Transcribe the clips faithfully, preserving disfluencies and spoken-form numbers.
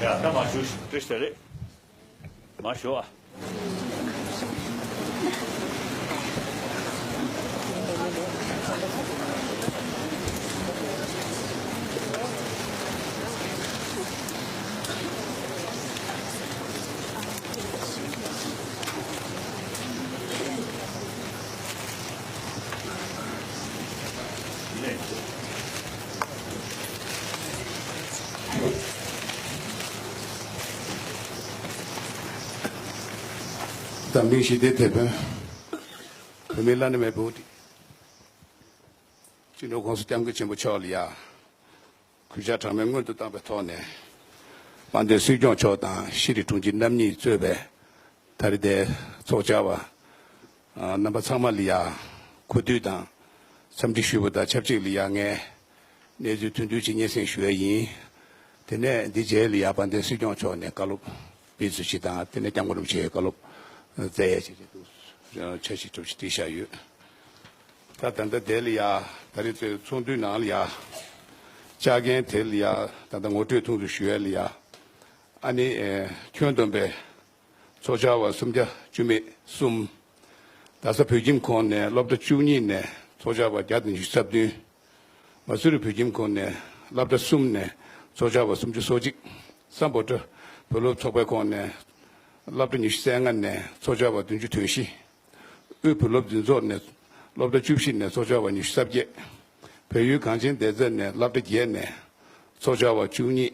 ཡ། ད་མ་ཞུ། བཀྲ་ཤིས་བདེ་ལེགས། མ་ཞུ་ཨ། འཛམ་གླིང་ཞི་བདེའི་དེད་དཔོན། བོད་མིའི་བླ་ན་མེད་པའི་དབུ་ཁྲིད། སྤྱི་ནོར་༸གོང་ས་༸སྐྱབས་མགོན་ཆེན་པོ་མཆོག་ལ་ཡ། གུས་ཕྱག་གྲངས་མེད་སྔོན་དུ་བཏང་བའི་ཐོག་ནས། དཔལ་ལྡན་སྲིད་སྐྱོང་མཆོག་དང་ཤེས་རིག་དྲུང་ཆེ་རྣམ་གཉིས་གཙོས་པའི་ད་རེས་དེ་ཚོགས་བཅར་བ། ཨ། རྣམ་པ་ཚང་མ་ལ་ཡ་གོ་བསྡུར་དང་འཚམས་འདྲི་ཞུས་པ་དང་ཆབས་ཅིག་ལ་ཡ་ངས་གནས་ཚུལ་ཐུང་ཐུང་ཅིག་སྙན་སེང་ཞུ་ཡ་ཡིན། དེ་ནས་འདི་རྗེས་ལ་ཡ་དཔལ་ལྡན་སྲིད་སྐྱོང་མཆོག་ནས་བཀའ་སློབ་སྤེལ་ཚུལ་ཅིག་དང་དེ་ནས་སྐྱབས་མགོན་རིན་པོ་ཆེའི་བཀའ་སློབ་སྩལ་ཡ་ཅིག་རེད་འདུག་འཆར་གཞི་གྲུབ་ཅིག་བྲིས་བཞག་ཡོད། ད་ད་ལྟ་དེ་ལ་ཡ་ད་རེས་ཚོགས་འདུའི་ནང་ལ་ཡ། བཅར་མཁན་དེ་ལ་ཡ་ད་ལྟ་ངོ་སྤྲོད་ཐུང་དུ་ཞུ་ཡ་ལ་ཡ། ཨ་ནི་ཨེ། ཁྱོན་བསྡོམས་པའི་ཚོགས་བཅར་བ་སུམ་བརྒྱ་བཅུ་མེད་གསུམ། རྡ་ས་བོད་ཁྱིམ་ཁོངས་ནས་སློབ་གྲྭ་བཅུ་གཉིས་ནས་ཚོགས་བཅར་བ་བརྒྱ་དང་ཉི་ཤུ་རྩ་བདུན། མ་སུ་རི་བོད་ཁྱིམ་ཁོངས་ནས་སློབ་གྲྭ་གསུམ་ནས་ཚོགས་བཅར་བ་སུམ་ཅུ་སོ་གཅིག་སམ་བྷོ་ཊ་བོད་སློབ་ཚོགས་པའི་ཁོངས་ནས་སློབ་གྲྭ་ཉི་ཤུ་རྩ་ལྔ་ནས་ཚོགས་བཅར་བ་བདུན་ཅུ་དོན་བཞི། དབུས་བོད་སློབ་འཛིན་ཚོགས་ནས་སློབ་གྲྭ་བཅུ་བཞི་ནས་ཚོགས་བཅར་བ་ཉི་ཤུ་རྩ་བརྒྱད། བལ་ཡུལ་གངས་ཅན་བདེ་རྩ་ནས་སློབ་གྲྭ་བརྒྱད་ནས་ཚོགས་བཅར་བ་བཅུ་གཉིས།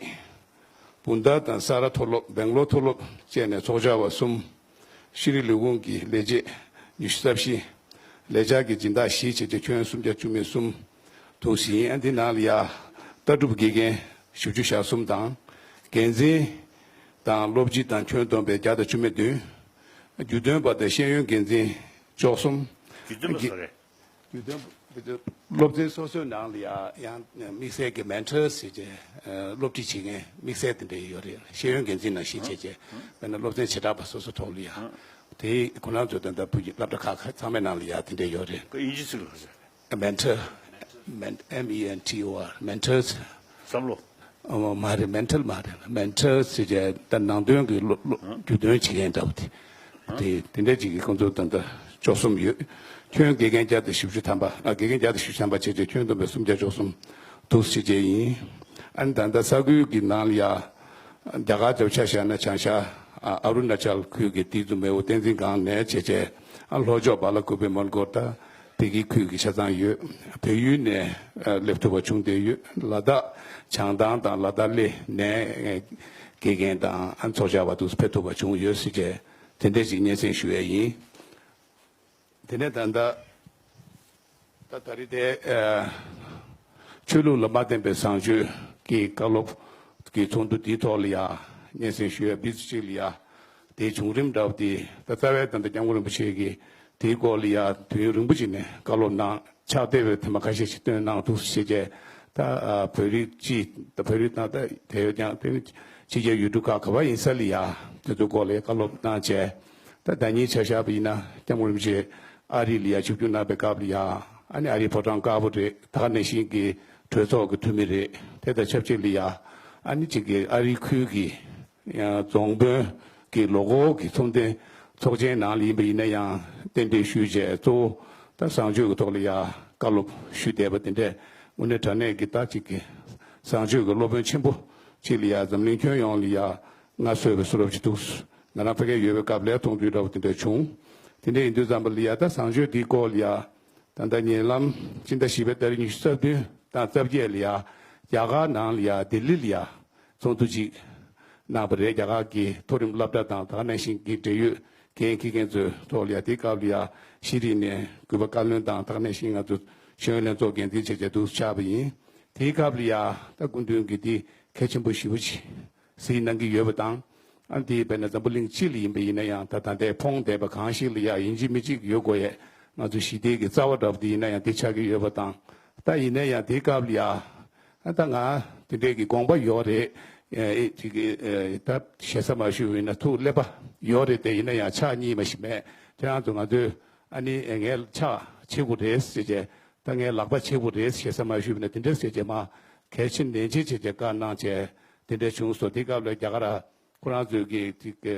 བུན་དར་དང་ས་ར་མཐོ་སློབ་སྦེང་ལོར་མཐོ་སློབ་བཅས་ནས་ཚོགས་བཅར་བ་གསུམ། ཤེས་རིག་ལས་ཁུངས་ཀྱི་ལས་བྱེད་ཉི་ཤུ་རྩ་བཞི། ལས་འཆར་གྱི་སྦྱིན་བདག་བཞི་བྱས་ཏེ་ཁྱོན་སུམ་བརྒྱ་བཅུ་མེད་གསུམ་དུ་ཟིན། ཨ། འདི་ནང་ལ་ཡ་ལྟ་གྲུབ་དགེ་རྒན་བཞི་བཅུ་ཞེ་གསུམ་དང་། འགན་འཛིན་དང་སློབ་སྤྱི་དང་ཁྱོན་བསྡོམས་པའི་བརྒྱ་དང་བཅུ་མེད་བདུན། རྒྱུན་གཏན་པ་དང་ཤེས་ཡོན་འགན་འཛིན་བཅུ་གསུམ། རྒྱུན་གཏན་པ་སུ་རེད། རྒྱུན་གཏན་པ་སློབ་ཚན་སོ་སོའི་ནང་ལ་ཡ་ཡང་དམིགས་བསལ་གྱི་མེན་ཊར་ཟེར་བྱས་སློབ་ཁྲིད་བྱེད་མཁན་དམིགས་བསལ་དེ་འདྲ་ཡོད་རེད། ཤེས་ཡོན་འགན་འཛིན་ནང་བཞིན་བྱས་བྱས་དཔེར་ན་སློབ་ཚན་བྱེ་བྲག་པ་སོ་སོ་ཐོག་ལ་ཡ། དེ་ཁོ་རང་ཚོ་ད་ལྟ་བོད་ཀྱི་སློབ་གྲྭ་ཁག་ཁག་ཚང་མའི་ནང་ལ་ཡ་དེ་འདྲ་ཡོད་རེད། ཁོ་དབྱིན་ཇི་ཚིག་ལ་ཟེར། མེན་ཊར། མེན། ཨེམ་ཨི་ཨེན་ཊི་ཨོ་ཨར། མེན་ཊར། བསམ་བློ། ཨོ། མ་རེད། མེན་ཊལ་མ་རེད། མེན་ཊར་ཟེར་བྱས་ད་ནང་དོན་གྱི་སློབ་སློབ་རྒྱུན་འདོན་བྱེད་མཁན་འདྲ་བོ་དེ། དེ་དེ་འདྲ་ཅིག་གི་ཁོང་ཚོ་ད་ལྟ་བཅུ་གསུམ་ཡོད། ཁྱོན་དགེ་རྒན་བརྒྱ་དང་བཞི་བཅུ་ཐམ་པ། ཨ། དགེ་རྒན་བརྒྱ་དང་བཞི་བཅུ་ཐམ་པ་བྱས་བྱས་ཁྱོན་བསྡོམས་པས་སུམ་བརྒྱ་བཅུ་གསུམ་འདུག་ཟེར་བྱས་ཡིན། ཨ་ནི་ད་ལྟ་ས་ཁུལ་གྱི་ནང་ལ་ཡ། རྒྱ་གར་དེར་ཆ་བཞག་ན་བྱང་ཤར། ཨ། ཨ་རུ་ན་ཅལ་ཁུལ་གྱི་ཏི་ཛུ་མེའོ་བསྟན་འཛིན་སྒང་ནས་བྱས་བྱས། ཨ། ལྷོ་ཕྱོགས་བ་ལ་ཀུ་པེ་མོན་གྷོ་ད་བདེ་སྐྱིད་ཁུལ་གྱི་ཆ་ཚང་ཡོད། བལ་ཡུལ་ནས་སླེབས་ཐུབ་པ་བྱུང་བསྡད་ཡོད། ལ་དྭགས་བྱང་ཐང་དང་ལ་དྭགས་གླེ་ནས་དགེ་རྒན་དང་ཚོགས་བཅར་བ་དུ་ཕེབས་ཐུབ་པ་བྱུང་ཡོད་ཟེར་བྱས་དེ་འདྲས་ཅིག་སྙན་སེང་ཞུ་ཡས་ཡིན། དེ་ནས་ད་ལྟ་ད་ད་རེས་དེ་ཨ་ཆོས་ལུགས་ལ་མ་བརྟེན་པའི་བཟང་སྤྱོད་ཀྱི་བཀའ་སློབ་ཀྱི་ཚོགས་འདུ་འདིའི་ཐོག་ལ་ཡ་སྙན་སེང་ཞུ་ཡ་བི་ཙི་ཅིག་ལ་ཡ་དེའི་བྱུང་རིམ་འདྲ་བོ་དེ་ད་རྩ་བའི་ད་ལྟ་སྐྱབས་མགོན་རིན་པོ་ཆེ་གིས་དེའི་སྐོར་ལ་ཡ་དུས་ཡུན་རིང་པོ་ཅིག་ནས་བཀའ་སློབ་གནང་། ཕྱག་དེབ་ཐེངས་མ་ཁ་ཤས་ཤིག་བཏོན་གནང་འདུག་ཞེས་བྱས། ད་ཨ་བོད་རིགས་སྤྱི་ད་བོད་རིགས་དང་ད་དེ་ཡོད་ཀྱང་དེ་ནི་ཕྱི་རྒྱལ་ཡུལ་གྲུ་ཁག་ག་པར་ཡིན་ས་ལ་ཡ་དེ་ཚོའི་སྐོར་ལ་བཀའ་སློབ་གནང་བྱས། ད་ཟླ་ཉིན་ཆ་བཞག་པ་ཡིན་ན་སྐྱབས་མགོན་རིན་པོ་ཆེ་ཨ་རི་ལ་ཡ་ཆིབས་བསྒྱུར་གནང་པའི་སྐབས་ལ་ཡ་ཨ་ནི་ཨ་རིའི་ཕོ་བྲང་དཀར་པོ་རེད། ད་ག་ནང་བཞིན་གྱི་གྲོས་ཚོགས་ཀྱི་འཐུས་མི་རེད། དེ་དང་ཆབས་ཅིག་ལ་ཡ་ཨ་ནི་གཅིག་གི་ཨ་རིའི་ཁུལ་གྱི་ཡང་རྫོང་དཔོན་གྱི་ལོ་འཁོར་གྱི་ཚོགས་ཐེངས་ཚོགས་ཆེན་ནང་ལ་ཡིན་པ་ཡིན་ན་ཡང་རྟེན་འབྲེལ་ཞུས་བྱས་གཙོ་བོ་ད་བཟང་སྤྱོད་ཀྱི་ཐོག་ལ་ཡ་བཀའ་སློབ་ཞུས་བསྡད་པ་དེ་འདྲས་དངོས་གནས་དྲང་གནས་ཀྱི་ད་ཅིག་གི་བཟང་སྤྱོད་ཀྱི་སློབ་དཔོན་ཆེན་པོ་ཅིག་ལ་ཡ་འཛམ་གླིང་ཁྱོན་ཡོངས་ལ་ཡ་མངའ་གསོལ་བའི་བཟོ་འདྲ་ཅིག་འདུག་ང་རང་ཕ་གིར་ཡོད་པའི་སྐབས་ལ་མཐོང་ཚུལ་འདྲ་བོ་དེ་འདྲས་བྱུང་། དེ་འདྲས་ཡིན་དུས་ཙམ་པ་ལ་ཡ་ད་བཟང་སྤྱོད་འདིའི་སྐོར་ལ་ཡ་ད་ལྟ་ཉེ་ལམ་སྤྱི་ཟླ་བཞི་པའི་ཏ་རིག་ཉི་ཤུ་རྩ་བདུན་ དང་རྩ་བརྒྱད་ལ་ཡ་རྒྱ་གར་ནང་ལ་ཡ་ལྡི་ལི་ལ་ཡ་ཚོགས་འདུ་ཅིག་གནང་བ་རེད། རྒྱ་གར་གྱི་མཐོ་རིམ་སློབ་གྲྭ་དང་ད་ག་ནང་བཞིན་གྱི་འབྲེལ་ཡོད་འགན་འཁྱེར་མཁན་ཚོའི་ཐོག་ལ་ཡ་དེའི་སྐབས་ལ་ཡ་ཤེས་རིག་ནས་གུས་པ་བཀའ་བློན་དང་ད་ག་ནང་བཞིན་ང་ཚོ་ཤེས་ཡོན་ལྷན་ཚོགས་འགན་འཛིན་བྱས་བྱས་འདུག་ཆགས་པ་ཡིན། དེའི་སྐབས་ལ་ཡ་ད་སྐུ་མདུན་གྱིས་དེ་གལ་ཆེན་པོ་ཞེ་པོ་ཅིག་གཟིགས་གནང་གི་ཡོད་པ་དང་། ཨ་དེ་དཔེར་ན་འཛམ་བུ་གླིང་སྤྱི་ལ་ཡིན་པ་ཡིན་ན་ཡང་ད་ད་ལྟའི་ཕོངས་བསྡད་པ་གང་ཞིག་ལ་ཡང་ཡིན་གཅིག་མིན་གཅིག་ཡོད་དགོས་ཡས་ང་ཚོ་ཞི་བདེ་གི་རྩ་བ་འདྲ་པོ་དེ་ཡིན་ན་ཡང་དེ་ཆགས་ཀྱི་ཡོད་པ་དང་། ད་ཡིན་ན་ཡང་དེའི་སྐབས་ལ་ཡང་ཨ་ད་ང་དེ་འདྲའི་གི་དགོངས་པ་ཡོད་རེད། ཨེ་ཅིག་གི་ཨེ་ད་ཞེ་ས་མ་ཞུས་པ་ཡིན་ན་ཐུགས་ཀླད་པ་ཡོད་རེད་དེ་ཡིན་ན་ཡང་ཕྱག་གཉིས་མ་ཞིག་མེད། ཁྱེད་རང་ཚོ་ང་ཚོས་ཨ་ནི་ངའི་ཕྱག་བྱེད་དགོས་རེད་ཟེར་བྱས། ད་ངས་ལག་པ་བྱེད་དགོས་རེད་ཞེ་ས་མ་ཞུས་པ་ན་དེ་འདྲ་ཟེར་བྱས་མ་གལ་ཆེན་ནན་ཆེ་བྱས་བྱས་བཀའ་གནང་བྱས་དེ་འདྲ་བྱུང་སོང་། དེ་སྐབས་ལ་རྒྱ་གར་ཁོ་རང་ཚོའི་གི་དེ་གི་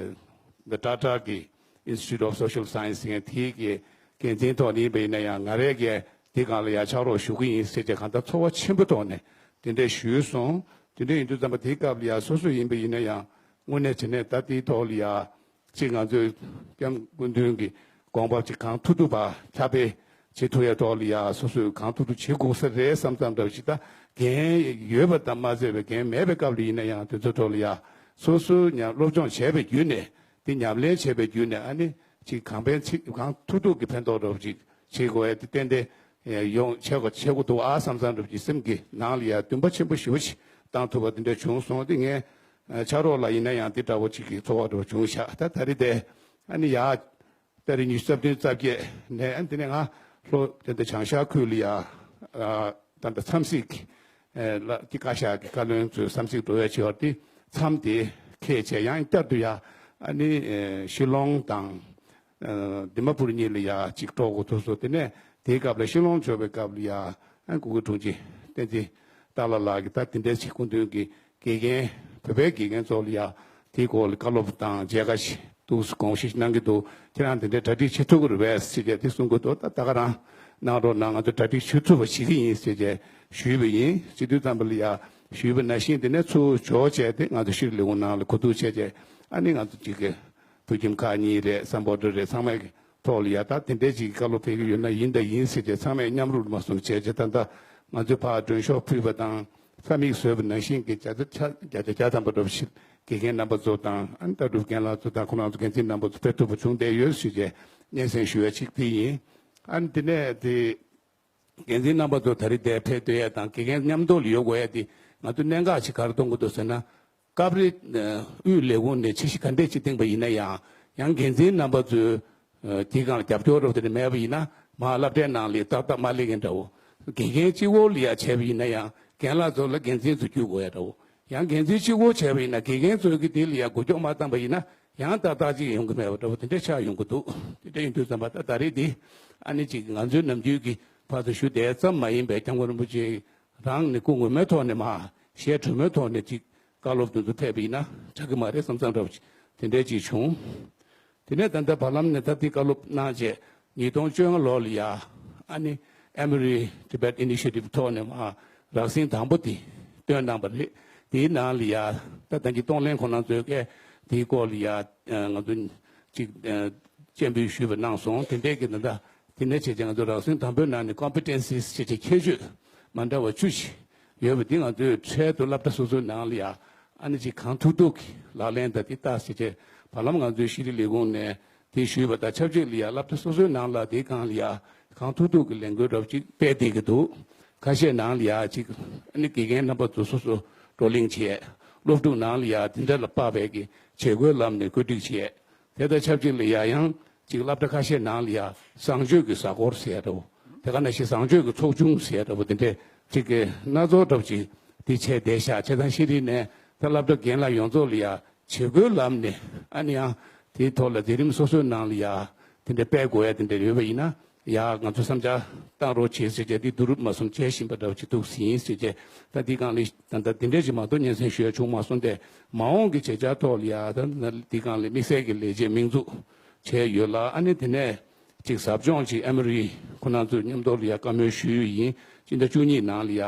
ཊ་ཊ་གི་Institute of Social Science ཟེར་མཁན་དེའི་གི་འགན་འཛིན་ཐོག་ནས་ཡིན་པ་ཡིན་ན་ཡང་ང་རས་གི་དེ་སྒང་ལ་ཡང་ཕྱག་རོགས་ཞུ་གི་ཡིན་ཟེར་བྱས་གང་ལྟར་ཚོར་བ་ཆེན་པོ་ཐོག་ནས་དེ་འདྲ་ཞུས་སོང་། དེ་འདྲ་ཡིན་དུས་ཙམ་པ་དེའི་སྐབས་ལ་ཡང་སོ་སོ་ཡིན་པ་ཡིན་ན་ཡང་དངོས་གནས་དྲང་གནས་ད་དེའི་ཐོག་ལ་ཡང་། ཅིག་ང་ཚོས་སྐྱབས་མགོན་མདུན་གྱི་དགོངས་པ་ཅིག་གང་ཐུབ་ཐུབ་པ་ཁྱབ་སྤེལ་བྱེད་ཐུབ་ཡ་ཐོག་ལ་ཡ་སོ་སོས་གང་ཐུབ་ཐུབ་བྱེད་དགོས་ས་རེད་བསམ་བསམ་འདྲ་བ་ཞིག་ད་འགན་ཡོད་པ་དང་མ་ཟད་པའི་འགན་མེད་པའི་སྐབས་ལ་ཡིན་ན་ཡང་དེ་ཚོ་ཐོག་ལ་ཡ་སོ་སོའི་ཉམས་སློབ་སྦྱོང་བྱས་པའི་བརྒྱུད་ནས་དེ་ཉམས་ལེན་བྱས་པའི་བརྒྱུད་ནས་ཨ་ནི་ཅིག་གང་ཕན་ཚིག་གང་ཐུབ་ཐུབ་ཀྱི་ཕན་ཐོགས་འདྲ་བ་ཅིག་བྱེད་དགོས་ཡ་དེ་ཏན་ཏན་ཡོང་བྱེད་དགོས་བྱེད་དགོས་འདུག་ཨ་བསམ་བསམ་འདྲ་བ་ཅིག་སེམས་ཀྱི་ནང་ལ་ཡ་འདུན་པ་ཆེན་པོ་ཞེ་པོ་ཅིག་བཏང་ཐུབ་པ་དེ་འདྲ་བྱུང་སོང་། དེ་ངས། ཕྱག་རོགས་ལ་ཡིན་ན་ཡང་དེ་འདྲ་བོ་ཅིག་གི་ཚོར་བ་འདྲ་བོ་བྱུང་ཤག་ད་ད་རེས་དེ་ཨ་ནི་ཡ་ཏ་རིག་ཉི་ཤུ་རྩ་བདུན་རྩ་བརྒྱད་ནས་ཨ་ནི་དེ་ནས་ང་ལྷོ་དེ་འདྲ་བྱང་ཤར་ཁུལ་ལ་ཡ་ད་ལྟ་འཚམས་གཟིགས་ལ་གི་བཀའ་ཤག་གི་བཀའ་བློན་ཚོས་འཚམས་གཟིགས་འགྲོ་ཡ་བྱེད་བར་དེ་མཚམས་དེ་ཁེལ་བྱས་ཡང་བསྐྱར་དུ་ཡ་ཨ་ནི་ཤི་ལོང་དང་། ཨ་དི་མ་པུར་གཉིས་ལ་ཡ་གཅིག་འགྲོ་དགོས་ཐུག་སོང་། དེ་ནས་དེའི་སྐབས་ལ་ཤི་ལོང་འབྱོར་བའི་སྐབས་ལ་ཡ་ཨ་སྐུ་སྒེར་དྲུང་ཆེ་བསྟན་འཛིན་སྟག་ལྷ་ལགས་ཀྱིས་ད་དེ་འདྲའི་ཅིག་སྐུ་མདུན་གྱི་དགེ་རྒན་བོད་པའི་དགེ་རྒན་ཚོ་ལ་ཡ་དེའི་སྐོར་ལ་བཀའ་སློབ་དང་མཇལ་ཁ་ཞིག་ཏུ་དགོངས་བཞེས་གནང་གི་འདུག་ཁྱེད་རང་དེ་འདྲའི་གྲ་སྒྲིག་བྱེད་ཐུབ་ཀྱི་རེད་པས་ཟེར་བྱས་དེ་གསུང་གི་འདུག་ད་ད་ག་རང་གནང་རོགས་གནང་། ང་ཚོ་གྲ་སྒྲིག་བྱེད་ཐུབ་པ་བྱེད་ཀྱི་ཡིན་ཟེར་བྱས་ཞུས་པ་ཡིན། བྱེད་དུས་ཙམ་པ་ལ་ཡ་ཞུས་པ་ནང་བཞིན་དེ་ནས་ཚུར་འབྱོར་བྱས་ཏེ་ང་ཚོ་ཤེས་རིག་ལས་ཁུངས་ནང་ལ་གོ་བསྡུར་བྱས་བྱས་ཨ་ནི་ང་ཚོ་གཅིག་གི་བོད་ཁྱིམ་ཁག་གཉིས་རེད། སམ་བྷོ་ཊ་རེད། ཚང་མས་ཐོག་ལ་ཡ་ད་དེ་འདྲའི་ཅིག་བཀའ་སློབ་ཕེབས་ཀྱི་ཡོད་ན་ཡིན་ད་ཡིན་ཟེར་བྱས་ཚང་མས་མཉམ་རུབ་མ་སོང་བྱས་བྱས་ད་ལྟ་ང་ཚོས་ཕར་མགྲོན་ཤོག་ཕུལ་བ་དང་ས་མིག་བཟོས་པ་ནང་བཞིན་གྱི་བརྒྱ་ཆ་བརྒྱ་ཆ་བརྒྱ་ཐམ་པ་འགྲོ་བཞིན་དགེ་རྒན་རྣམ་པ་ཚོ་དང་ཨ་ནི་ལྟ་གྲུབ་རྒན་ལགས་ཚོ་དང་ཁོང་རྣམ་ཚོ་འགན་འཛིན་རྣམ་པ་ཚོ་ཕེབས་ཐུབ་པ་བྱུང་བསྡད་ཡོད་ཞུས་བྱས་སྙན་སེང་ཞུ་ཡ་གཅིག་དེ་ཡིན། ཨ་ནི་དེ་ནས་དེ། འགན་འཛིན་རྣམ་པ་ཚོ་ད་རེས་འདིར་ཕེབས་སྡོད་ཡས་དང་དགེ་རྒན་མཉམ་དུ་ལ་ཡོད་དགོས་ཡས་དེ་ང་ཚོ་གནད་འགག་ཅིག་ག་རེ་མཐོང་གི་འདུག་ཟེར་ན། སྐབས་རེ་དབུས་ལས་ཁུངས་ནས་འཆར་གཞི་ག་འདྲས་ཅིག་བཏིང་པ་ཡིན་ན་ཡང་ཡང་འགན་འཛིན་རྣམ་པ་ཚོས་དེའི་སྒང་ལ་རྒྱབ་སྐྱོར་རོགས་དེ་འདྲ་མེད་པ་ཡིན་ན་མར་སློབ་གྲྭའི་ནང་ལ་ཏག་ཏག་མ་སླེབས་མཁན་འདྲ་བོ། དགེ་རྒན་གཅིག་པོ་ལ་ཡ་བྱས་པ་ཡིན་ན་ཡང་རྒན་ལགས་ཚོ་ལ་འགན་འཛིན་ཚོ་བརྒྱུད་དགོས་ཡ་འདྲ་བོ། ཡང་འགན་འཛིན་གཅིག་པོ་བྱས་པ་ཡིན་ན་དགེ་རྒན་ཚོས་ཀྱི་དེ་ལ་ཡང་འགུལ་སྐྱོད་མ་བཏང་པ་ཡིན་ན་ཡང་ཏག་ཏག་ཅིག་ཡོང་གི་མེད་པ་འདྲ་བོ་དེ་འདྲ་ཆགས་ཡོང་གི་འདུག་དེ་འདྲ་ཡིན་དུས་ཙམ་པ་ད་ད་རེས་འདི་ཨ་ནི་ཅིག་ང་ཚོའི་ནམ་རྒྱུན་གྱི་ཕར་ཚུར་ཞུ་བསྡད་ཙམ་མ་ཡིན་པའི་སྐྱབས་མགོན་རིན་པོ་ཆེ་རང་ནས་སྐུ་ངོ་མའི་ཐོག་ནས་མར་ཞལ་དྲོན་མོའི་ཐོག་ནས་ཅིག་བཀའ་སློབ་དེ་ཚོ་ཕེབས་པ་ཡིན་ན་དྲག་གི་མ་རེད་བསམ་བསམ་འདྲ་བོ་ཅིག་དེ་འདྲ་ཅིག་བྱུང་། དེ་ནས་ད་ལྟ་བར་ལམ་ནས་ད་ལྟའི་བཀའ་སློབ་གནང་རྗེས་ཉིས་སྟོང་བཅོ་ལྔ་ལོ་ལ་ཡ་ཨ་ནི་Emory Tibet Initiative ཐོག་ནས་མར་རགས་ཟིན་དང་པོ་དེ་བཏོན་གནང་བ་རེད། དེའི་ནང་ལ་ཡ་ད་ད་གིན་གཏོང་ལེན་ཁོ་ན་ཚོས་ཀྱི་དེའི་སྐོར་ལ་ཡ་ང་ཚོ་ཅིག་སྤྱན་འབུལ་ཞུས་པ་གནང་སོང་། དེ་འདྲས་ཀྱི་ད་ལྟ་དེ་ནས་བྱས་ཙང་ང་ཚོ་རགས་ཟིན་དང་པོའི་ནང་ནས་Competencies ཞེས་བྱས་ཁྱད་ཆོས་མ་འདྲ་བ་བཅུ་ཞིག་ཡོད་པ་འདི་ང་ཚོས་འཕྲལ་དུ་སློབ་གྲྭ་སོ་སོའི་ནང་ལ་ཡ་ཨ་ནི་ཅིག་གང་ཐུབ་ཐུབ་ཀྱིས་ལག་ལེན་དང་དེ་ལྟ་ཞེས་བྱས་བར་ལམ་ང་ཚོའི་ཤེས་རིག་ལས་ཁུངས་ནས་དེ་ཞུས་པ་དང་ཆབས་ཅིག་ལ་ཡ་སློབ་གྲྭ་སོ་སོའི་ནང་ལ་དེའི་སྒང་ལ་ཡ་གང་ཐུབ་ཐུབ་ཀྱི་ལས་འགུལ་རབ་ཅིག་སྤེལ་བསྡད་ཀྱི་འདུག་ཁ་ཤས་ནང་ལ་ཡ་ཅིག་ཨ་ནི་དགེ་རྒན་རྣམ་པ་ཚོ་སོ་སོ་བགྲོ་གླེང་བྱས། སློབ་ཕྲུག་ནང་ལ་ཡ་དེ་འདྲ་ལ་དཔག་པའི་གི་བྱེད་སྒོའི་ལམ་ནས་བཀོད་སྒྲིག་བྱས། དེ་དང་ཆབས་ཅིག་ལ་ཡ་ཡང་ཅིག་སློབ་གྲྭ་ཁ་ཤས་ནང་ལ་ཡ་བཟང་སྤྱོད་ཀྱི་གཟའ་འཁོར་ཟེར་ཡ་འདྲ་བོ། དེ་ག་ནང་བཞིན་བཟང་སྤྱོད་ཀྱི་ཚོགས་ཆུང་ཟེར་ཡ་འདྲ་བོ་དེ་འདྲས་ཅིག་གི་སྣ་ཚོགས་འདྲ་བོ་ཅིག་དེ་བྱས་བསྡད་ཤག་བྱས་ཙང་ཤེས་རིག་ནས་ད་སློབ་གྲྭ་རྒན་ལགས་ཡོངས་རྫོགས་ལ་ཡ་བྱེད་སྒོའི་ལམ་ནས་ཨ་ནི་ཡང་དེའི་ཐོག་ལ་མཛད་རིམ་སོ་སོའི་ནང་ལ་ཡ་དེ་འདྲ་སྤེལ་དགོས་ཡ་དེ་འདྲ་ཡོད་པ་ཡིན་ན། ཡ་ང་ཚོ་བསམ་འཆར་བཏང་རོགས་བྱེད་ཟེར་བྱས་དེ་བསྡུ་རུབ་མ་སོང་བྱས་བཞིན་པ་འདྲ་བོ་ཅིག་འདུག་ཟིན་ཟེར་བྱས་ད་འདི་སྒང་ལ་ད་ལྟ་འདི་འདྲས་ཅིག་མ་གཏོགས་སྙན་སེང་ཞུ་ཡ་བྱུང་མ་སོང་སྟེ་མ་འོངས་ཀྱི་བྱེད་འཆར་ཐོག་ལ་ཡ་ད་འདི་སྒང་ལ་དམིགས་བསལ་གྱི་ལས་བྱེད་མིང་འཛུགས་བྱས་ཡོད་ལ་ཨ་ནི་དེ་ནས་ཅིག་ཟབ་སྦྱོང་ཅིག་ཨ་མི་རི་ཁོ་རང་ཚོ་མཉམ་དུ་ལ་ཡ་བཀའ་མོལ་ཞུས་ཡོད་ཡིན། སྤྱི་ཟླ་བཅུ་གཉིས་ནང་ལ་ཡ་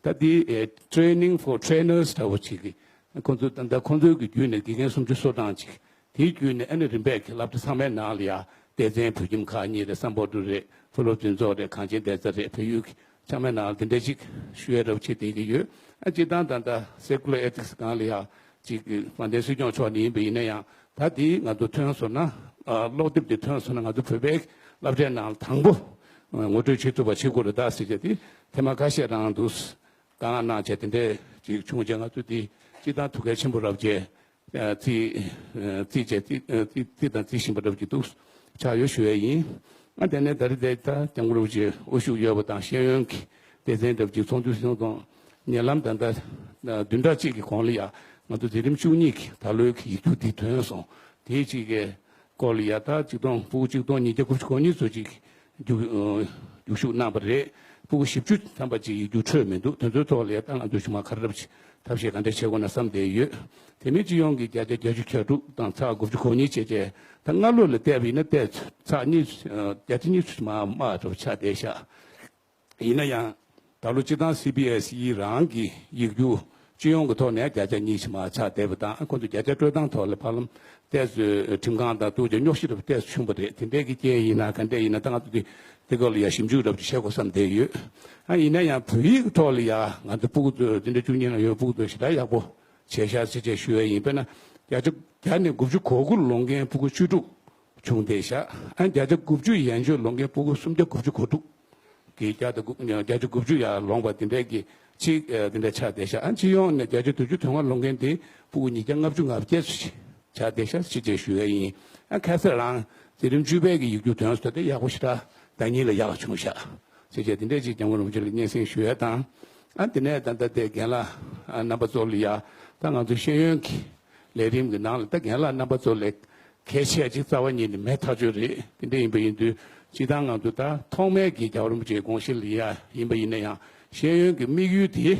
ད་འདི་Training for Trainers འདྲ་བོ་ཅིག་གི་ཁོང་ཚོ་ད་ལྟ་ཁོང་ཚོའི་གི་བརྒྱུད་ནས་དགེ་རྒན་སུམ་ཅུ་སོ་གྲངས་ཅིག་དེའི་བརྒྱུད་ནས་ཨ་ནི་རིམ་པས་ཀྱི་སློབ་གྲྭ་ཚང་མའི་ནང་ལ་ཡ་སྡེ་ཚན་བོད་ཁྱིམ་ཁག་གཉིས་རེད། སམ་བྷོ་ཊ་རེད། ཕུ་ལོ་ཕུན་ཚོགས་རེད། གངས་ཅན་བདེ་རྩ་རེད། བལ་ཡུལ་གྱི་ ཚང་མའི་ནང་དེ་འདྲ་ཅིག་ཞུ་ཡས་འདྲ་བོ་བྱེད་བསྡད་ཀྱི་ཡོད། ཨ་སྤྱིར་བཏང་ད་ལྟ་སེ་ཀུ་ལར་ཨེ་ཐིག་སི་སྒང་ལ་ཡང་ཅིག་དཔལ་ལྡན་སྲིད་སྐྱོང་མཆོག་ནས་ཡིན་པ་ཡིན་ན་ཡང་ད་དེ་ང་ཚོ་ཐོན་སོང་ན་ཨ་ཀློག་དེབ་དེ་ཐོན་སོང་ན་ང་ཚོ་བོད་པའི་སློབ་གྲྭའི་ནང་ལ་དང་པོ་ངོ་སྤྲོད་བྱེད་ཐུབ་པ་བྱེད་དགོས་རེད་ད་ཟེར་བྱས་དེ་ཐེངས་མ་ཁ་ཤས་རང་འདུག་དཀའ་ངལ་གནང་བྱས་དེ་འདྲས་ཅིག་བྱུང་བྱས་ང་ཚོ་དེ་སྤྱིར་བཏང་ཐུགས་གལ་ཆེན་པོ་རབ་བྱས། རྩིས་རྩིས་བྱས་རྩིས་རྩིས་རྩིས་དང་རྩིས་བཞིན་པ་འདྲ་པོ་ཅིག་འདུག་ཆགས་ཡོད་ཞུ་ཡས་ཡིན། ཨ་དེ་ནས་ད་རེས་དེ་ད་སྐྱབས་མགོན་རིན་པོ་ཆེ་དབུ་བཞུགས་ཡོད་པ་དང་ཤེས་ཡོན་གྱི་སྡེ་ཚན་འདྲ་པོ་ཅིག་ཚོགས་འདུ་སྲིད་སྐྱོང་ཉེ་ལམ་ད་ལྟ་བདུན་ཕྲག་གཅིག་གི་གོང་ལ་ཡ་ང་ཚོ་འཛིན་རིམ་བཅུ་གཉིས་ཀྱི་ད་ལོའི་གི་ཡིག་རྒྱུགས་དེ་ཐོན་སོང་དེའི་གཅིག་གི་སྐོར་ལ་ཡ་ད་ཆིག་སྟོང་ཕྲུ་གུ་ཆིག་སྟོང་ཉིས་བརྒྱ་དགུ་བཅུ་གོ་གཉིས་ཙམ་ཅིག་རྒྱུགས་རྒྱུགས་ཞུགས་གནང་བ་རེད། ཕྲུ་གུ་བཞི་བཅུ་ཐམ་པ་ཅིག་ཡིག་རྒྱུགས་འཕྲོད་མི་འདུག་དེ་ཚོའི་ཐོག་ལ་ཡ་ད་ང་ཚོ་ཞུ་མ་ག་རེ་རབ་ཅིག་ཐབས་ཤེས་ག་འདྲ་བྱེད་དགོས་ན་བསམ་བསྡད་ཡོད། དེ་མིན་སྤྱི་ཡོངས་ཀྱི་བརྒྱ་ཆ་བརྒྱད་ཅུ་གྱ་དྲུག་དང་ཚེག་དགུ་བཅུ་གོ་གཉིས་བྱས་བྱས་ད་སྔ་ལོ་ལ་བལྟས་པ་ཡིན་ན་བལྟས་ཚེག་གཉིས་བརྒྱ་ཆ་གཉིས་ཚོད་མ་མ་འདྲ་པོ་ཆགས་བསྡད་ཤག་ཡིན་ན་ཡང་ད་ལོ་སྤྱིར་བཏང་སི་བི་ཨེ་སི་ཨི་རང་གི་ཡིག་རྒྱུགས་སྤྱི་ཡོངས་ཀྱི་ཐོག་ནས་བརྒྱ་ཆ་གཉིས་ཙམ་ཆགས་བསྡད་པ་དང་ཁོང་ཚོ་བརྒྱ་ཆ་སྤྲོད་སྟངས་ཐོག་ལ་ཕར་ལམ་ཏོག་ཙམ་ཁྲིམས་ཁང་དང་ཏོག་ཙམ་རྙོག་གཞི་འདྲ་པོ་ཏོག་ཙམ་བྱུང་བ་རེད། དེ་འདྲའི་གི་རྐྱེན་ཡིན་ན་ག་འདྲ་ཡིན་ན་ད་ང་ཚོ་དེ་དེ་སྐོར་ལ་ཡ་ཞིབ་འཇུག་འདྲ་པོ་ཅིག་བྱེད་དགོས་བསམ་བསྡད་ཡོད། ཨ་ཡིན་ན་ཡང་བོད་ཡིག་གི་ཐོག་ལ་ཡ་ང་ཚོ་སྤུ་གུ་ཚོ་འཛིན་གྲྭ་བཅུ་གཉིས་ནང་ཡོད་སྤུ་གུ་ཚོ་ཞེ་དྲག་ཡག་པོ་བྱས་ཤག་ཟེར་བྱས་ཞུ་ཡ་ཡིན། དཔེར་ན་བརྒྱ་ཆ་བརྒྱ་ནས་དགུ་བཅུ་གོ་དགུ་ལོངས་མཁན་སྤུ་གུ་བཅུ་དྲུག་བྱུང་བསྡད་ཤག་ཨ་བརྒྱ་ཆ་དགུ་བཅུ་ཡན་ཆོད་ལོངས་མཁན་སྤུ་གུ་སུམ་བརྒྱ་དགུ་བཅུ་གོ་དྲུག་གི་བརྒྱ་དང་དགུ་བརྒྱ་ཆ་དགུ་བཅུ་ཡར་ལོངས་པ་དེ་འདྲའི་གི་ཅིག་ཨ་དེ་འདྲ་ཆགས་བསྡད་ཤག་ཨ་སྤྱི་ཡོངས་ནས་བརྒྱ་ཆ་དྲུག་ཅུ་དོན་ལྔ་ལོངས་མཁན་དེ་སྤུ་གུ་ཉིས་བརྒྱ་ལྔ་བཅུ་ང་བརྒྱད་ཙམ་ཞིག་ཆགས་བསྡད་ཤག་ཅེས་བཅས་ཞུ་ཡ་ཡིན། ཨ་ཁ་སང་རང་འཛིན་རིམ་བཅུ་པའི་གི་ཡིག་རྒྱུགས་ཐོན་སོང་། ད་ཡག་པོ་ཞེ་དྲག་ཟླ་ཉིན་ལ་ཡག་བྱུང་ཤག་ཅེས་བཅས་དེ་འདྲའི་ཅིག་སྐྱབས་མགོན་རིན་པོ་ཆེ་ལ་སྙན་སེང་ཞུ་ཡ་དང་། ཨ་དེ་ནས་ད་ལྟ་དེ་རྒན་ལགས་ཨ་རྣམ་པ་ཚོ་ལ་ཡ་ད་ང་ཚོ་ཤེས་ཡོན་གྱི་ལས་རིམ་གྱི་ནང་ལ་ད་རྒན་ལགས་རྣམ་པ་ཚོ་ལས་གལ་ཆེ་ཅིག་རྩ་བ་ཉིད་ནས་མེད་ཐག་ཆོད་རེད། དེ་འདྲ་ཡིན་པ་ཡིན་དུས་སྤྱིར་བཏང་ང་ཚོ་ད་ཐོག་མའི་གི་རྒྱལ་བ་རིན་པོ་ཆེའི་དགོངས་གཞི་ལ་ཡ་ཡིན་པ་ཡིན་ན་ཡང་ཤེས་ཡོན་གྱི་དམིགས་ཡུལ་དེ་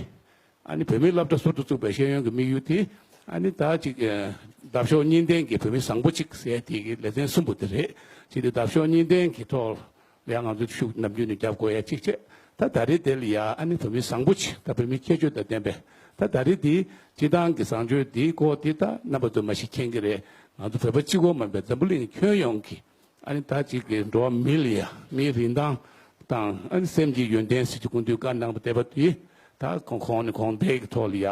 ཨ་ནི་བོད་མིའི་སློབ་གྲྭ་ཟུར་དུ་བཙུགས་པའི་ཤེས་ཡོན་གྱི་དམིགས་ཡུལ་དེ་ཨ་ནི་ད་ཅིག་ཨ་འདབ་གཤོག་གཉིས་ལྡན་གྱི་བོད་མི་བཟང་པོ་ཅིག་ཟེར་དེ་གི་ལེ་ཚན་གསུམ་པོ་དེ་རེད། ཅིག་དེ་འདབ་གཤོག་གཉིས་ལྡན་གྱི་ཐོག་ལ་ཡང་ང་ཚོ་ཤུགས་ནམ་རྒྱུན་ནས་རྒྱབ་དགོས་ཡ་གཅིག་བྱས། ད་ད་རེས་དེ་ལ་ཡ་ཨ་ནི་བོད་མི་བཟང་པོ་ཅིག་ད་བོད་མི་ཁྱད་ཆོས་དང་ལྡན་པའི་ད་ད་རེས་དེ་སྤྱིར་བཏང་གི་བཟང་སྤྱོད་དེའི་སྐོར་དེ་ད་རྣམ་པ་ཚོ་མ་གཞི་མཁྱེན་གྱི་རེད། ང་ཚོ་བོད་པ་གཅིག་པོ་མིན་པའི་འཛམ་བུ་གླིང་ཁྱོན་ཡོངས་ཀྱི་ཨ་ནི་ད་ཅིག་གི་འགྲོ་བ་མི་ལ་ཡ་མིའི་རིན་ཐང་དང་ཨ་ནི་སེམས་ཀྱི་ཡོན་ཏན་ཟེར་གྱི་སྐུ་མདུན་བཀའ་གནང་བ་དེ་བ་དེ་ད་གོང་གོང་ནས་གོང་འཕེལ་གྱི་ཐོག་ལ་ཡ་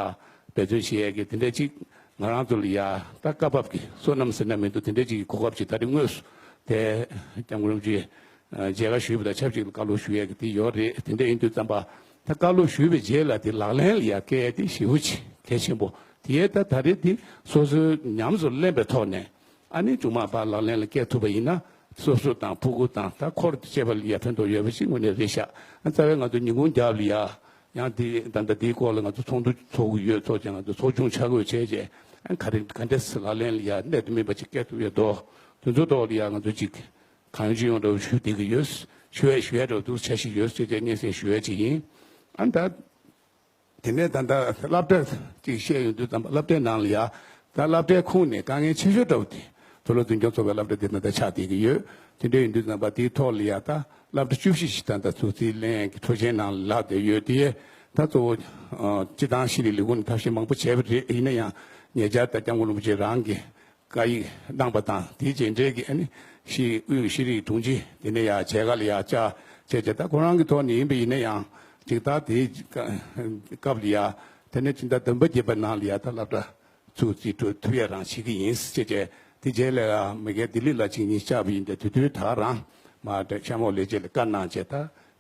འབད་བརྩོན་བྱེད་ཡས་ཀྱི་དེ་འདྲ་ཅིག་ང་རང་ཚོ་ལ་ཡ་ད་སྐབས་བབ་ཀྱི་བསོད་ནམས་ཟེར་ན་མི་འདུག་དེ་འདྲ་ཅིག་གི་གོ་སྐབས་ཅིག་ད་རེས་དངོས་སུ་དེ་སྐྱབས་མགོན་རིན་པོ་ཆེ་མཇལ་ཁ་ཞུས་པ་དང་ཆབས་ཅིག་ལ་བཀའ་སློབ་ཞུ་ཡས་ཀྱི་དེ་ཡོད་རེད། དེ་འདྲ་ཡིན་དུས་ཙམ་པ་ད་བཀའ་སློབ་ཞུས་པའི་རྗེས་ལ་དེ་ལག་ལེན་ལ་ཡ་བཀལ་ཡས་དེ་ཞེ་པོ་ཅིག་གལ་ཆེན་པོ་དེ་ཡས་ད་ད་རེས་དེ་སོ་སོའི་ཉམས་སུ་ལེན་པའི་ཐོག་ནས། ཨ་ནི་ཅུང་མ་པ་ལག་ལེན་ལ་བཀལ་ཐུབ་པ་ཡིན་ན་སོ་སོ་དང་ཕྲུ་གུ་དང་ད་འཁོར་དུ་བཅས་པ་ལ་ཡ་ཕན་ཐོགས་ཡོད་པ་ཞིག་དངོས་གནས་རེད་ཤག་ཨ་རྩ་བའི་ང་ཚོ་ཉིན་གུང་རྒྱབ་ལ་ཡ་ཡང་དེ་ད་ལྟ་དེའི་སྐོར་ལ་ང་ཚོ་ཚོགས་འདུ་ཚོགས་ཀྱི་ཡོད། ཚོགས་ཀྱང་ང་ཚོ་ཚོགས་ཆུང་ཆ་བགོས་བྱས་རྗེས་ཨ་ག་རེ་ག་འདྲས་ལག་ལེན་ལ་ཡ་གནད་དུ་སྨིན་པ་ཅིག་བཀལ་ཐུབ་ཡོད་དོ། དེ་ཚོ་ཐོག་ལ་ཡ་ང་ཚོ་ཅིག་གང་ཅི་ཡོང་འདྲ་བོ་ཞུ་བསྡད་ཀྱི་ཡོད། ཞུ་ཡ་ཞུ་ཡ་འདྲ་བོ་འདུག་འཆར་གཞི་ཡོད་ཟེར་བྱས་སྙན་སེང་ཞུ་ཡ་ཅིག་ཡིན། ཨ་ད། དེ་ནས་ད་ལྟ་སློབ་གྲྭ་གཅིག་བཤད་ཡོང་དུས་ཙམ་པ་སློབ་གྲྭའི་ནང་ལ་ཡ་ད་སློབ་གྲྭའི་ཁོངས་ནས་དཀའ་ངལ་ཆེ་ཤོས་འདྲ་བོ་དེ་མཐོ་སློབ་འཛིན་སྐྱོང་ཚོགས་པའི་སློབ་གྲྭ་དེ་ད་ལྟ་ཆགས་བསྡད་ཀྱི་ཡོད། དེ་འདྲ་ཡིན་དུས་ཙམ་པ་དེའི་ཐོག་ལ་ཡ་ད་སློབ་གྲྭ་བཅུ་བཞི་ཞིག་ད་ལྟ་ཚུར་རྩིས་ལེན་གྱི་འཕྲོ་ཆེན་ནང་ལ་ལྷག་བསྡད་ཡོད། དེ་ཡས་ད་གཙོ་བོ་སྤྱི་བཏང་ཤེས་རིག་ལས་ཁུངས་ནས་ཐབས་ཤེས་མང་པོ་བྱས་པ་རེད། ཡིན་ན་ཡང་ཉེ་ཆར་ད་སྐྱབས་མགོན་རིན་པོ་ཆེ་རང་གིས་བཀའ་ཡིག་གནང་པ་དང་དེའི་རྗེས་འབྲེལ་གྱི་ཨ་ནི་ཤེས་དབུས་ཤེས་རིག་དྲུང་ཆེ་དེ་ནས་ཡ་བྱེད་ག་ལ་ཡ་བཅར་བྱས་བྱས་ད་ཁོ་རང་གི་ཐོག་ནས་ཡིན་པ་ཡིན་ན་ཡང་ཅིག་ད་དེའི་སྐབས་ལ་ཡ་དེ་ནས་སྤྱི་ཟླ་བདུན་པ་བརྒྱད་པ་ནང་ལ་ཡ་ད་སློབ་གྲྭ་ཚུར་རྩིས་སྤྲོད་ཐུབ་ཡ་རང་བྱེད་ཀྱི་ཡིན་ཟེར་བྱས་བྱས་དེ་རྗེས་ལ་ཡ་མ་གིར་ལྡི་ལི་ལ་ཅིག་གཉིས་བཅར་བ་ཡིན་ཏེ་དེ་དུས་ད་རང་མ་གཞལ་མོ་ལས་བྱེད་ལ་བཀའ་གནང་བྱས་ད་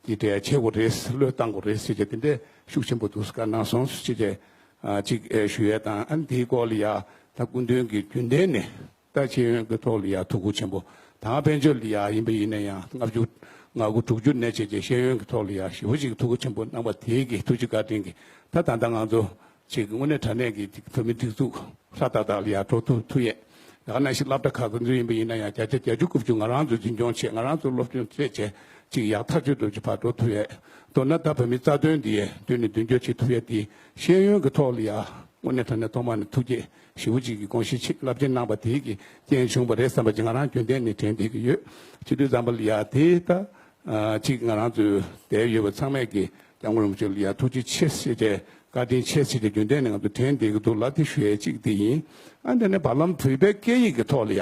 དེ་འདྲ་བྱེད་དགོས་རེད། བློས་བཏང་དགོས་རེད་ཟེར་བྱས་དེ་འདྲ་ཤུགས་ཆེན་པོ་འདུག་བཀའ་གནང་སོང་ཟེར་བྱས། ཨ་ཅིག་ཨེ་ཞུ་ཡས་དང་ཨ་ནི་དེའི་སྐོར་ལ་ཡ་ད་སྐུ་མདུན་གྱི་རྒྱུན་ལྡན་ནས་ད་ཤེས་ཡོན་གྱི་ཐོག་ལ་ཡ་ཐུགས་ཁུར་ཆེན་པོ་དང་དཔལ་འབྱོར་ལ་ཡ་ཡིན་པ་ཡིན་ན་ཡང་ལྔ་བཅུ་ང་དགུ་དྲུག་ཅུ་ནས་བྱས་རྗེས་ཤེས་ཡོན་གྱི་ཐོག་ལ་ཡ་ཞེ་པོ་ཅིག་ཐུགས་ཁུར་ཆེན་པོ་གནང་བ་དེའི་གི་ཐུགས་རྗེ་བཀའ་དྲིན་གྱིས་ད་ད་ལྟ་ང་ཚོ་ཅིག་དངོས་གནས་དྲང་གནས་ཀྱི་ཅིག་བོད་མི་སྒྲིག་འཛུགས་ཧྲ་ཏག་ཏག་ལ་ཡ་འགྲོ་ཐུབ་ཐུབ་ཡས། ཡང་ན་ཞིག་སློབ་གྲྭ་ཁག་ཚོ་ཡིན་པ་ཡིན་ན་ཡང་བརྒྱ་ཆ་བརྒྱད་ཅུ་དགུ་བཅུ་ང་རང་ཚོ་འཛིན་སྐྱོང་བྱས། ང་རང་ཚོ་སློབ་སྦྱོང་བྱས་བྱས་ཅིག་ཡག་ཐག་ཆོད་འགྲོ་ཅིག་ཕར་འགྲོ་ཐུབ་ཡས། མདོར་ན་ད་བོད་མི་རྩ་དོན་འདི་ཡས་མདུན་ནས་མདུན་སྐྱོད་བྱེད་ཐུབ་ཡས་དེ་ཤེས་ཡོན་གྱི་ཐོག་ལ་ཡ་དངོས་གནས་དྲང་གནས་ཐོག་མ་ནས་ཐུགས་རྗེ་ཞེ་པོ་ཅིག་གི་དགོངས་བཞེས་ཆེ་རླབས་ཆེན་གནང་པ་དེའི་གི་རྐྱེན་བྱུང་བ་རེད་བསམ་པ་ཅིག་ང་རང་རྒྱུན་ལྡན་ནས་དྲན་བསྡད་ཀྱི་ཡོད། བྱེད་དུས་ཙམ་པ་ལ་ཡ་དེ་ད། ཨ་ཅིག་ང་རང་ཚོའི་འདིར་ཡོད་པ་ཚང་མས་ཀྱི་སྐྱབས་མགོན་རིན་པོ་ཆེ་ལ་ཡ་ཐུགས་རྗེ་ཆེ་ཟེར་ཏེ་བཀའ་དྲིན་ཆེ་ཟེར་ཏེ་རྒྱུན་ལྡན་ནས་ང་ཚོ་དྲན་བསྡད་ཀྱི་འདུག་ལ་དེ་ཞུ་ཡས་གཅིག་དེ་ཡིན། ཨ་འདི་ནས་བར་ལམ་བོད་པའི་སྐད་ཡིག་གི་ཐོག་ལ་ཡ་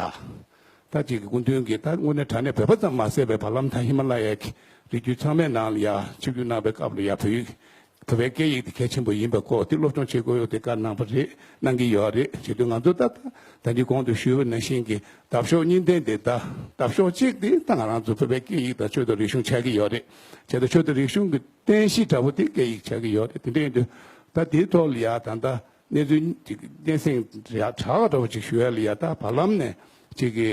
ད་ཅིག་གི་སྐུ་མདུན་གྱིས་ད་དངོས་གནས་དྲང་གནས་བོད་པ་ཙམ་མ་ཟད་པའི་བར་ལམ་ད་ཧི་མ་ལ་ཡའི་གི་ རིགས་རྒྱུད་ཚང་མའི་ནང་ལ་ཡ་ཆིབས་བསྒྱུར་གནང་བའི་སྐབས་ལ་ཡ་བོད་ཡིག་བོད་པའི་སྐད་ཡིག་དེ་གལ་ཆེན་པོ་ཡིན་པའི་སྐོར་དེ་སློབ་སྦྱོང་བྱེད་དགོས་ཡོད་དེ་བཀའ་གནང་བ་རེད། གནང་གི་ཡོད་རེད། བྱེད་དུས་ང་ཚོ་ད་ད་ལྟ་གོང་དུ་ཞུས་པ་ནང་བཞིན་གྱི་འདབ་གཤོག་གཉིས་ལྡན་དེ་ད་འདབ་གཤོག་གཅིག་དེ་ད་ང་རང་ཚོ་བོད་པའི་སྐད་ཡིག་དང་ཆོས་དང་རིག་གཞུང་ཆགས་ཀྱི་ཡོད་རེད། བྱས་ཙང་ཆོས་དང་རིག་གཞུང་གི་རྟེན་གཞི་འདྲ་པོ་དེ་སྐད་ཡིག་ཆགས་ཀྱི་ཡོད་རེད། དེ་འདྲ་ཡིན་དུས་ད་དེའི་ཐོག་ལ་ཡ་ད་ལྟ་གནས་ཚུལ་ཅིག་སྙན་སེང་ཡག་དྲག་འདྲ་པོ་ཅིག་ཞུ་ཡ་ལ་ཡ་ད་བར་ལམ་ནས་ཅིག་གི་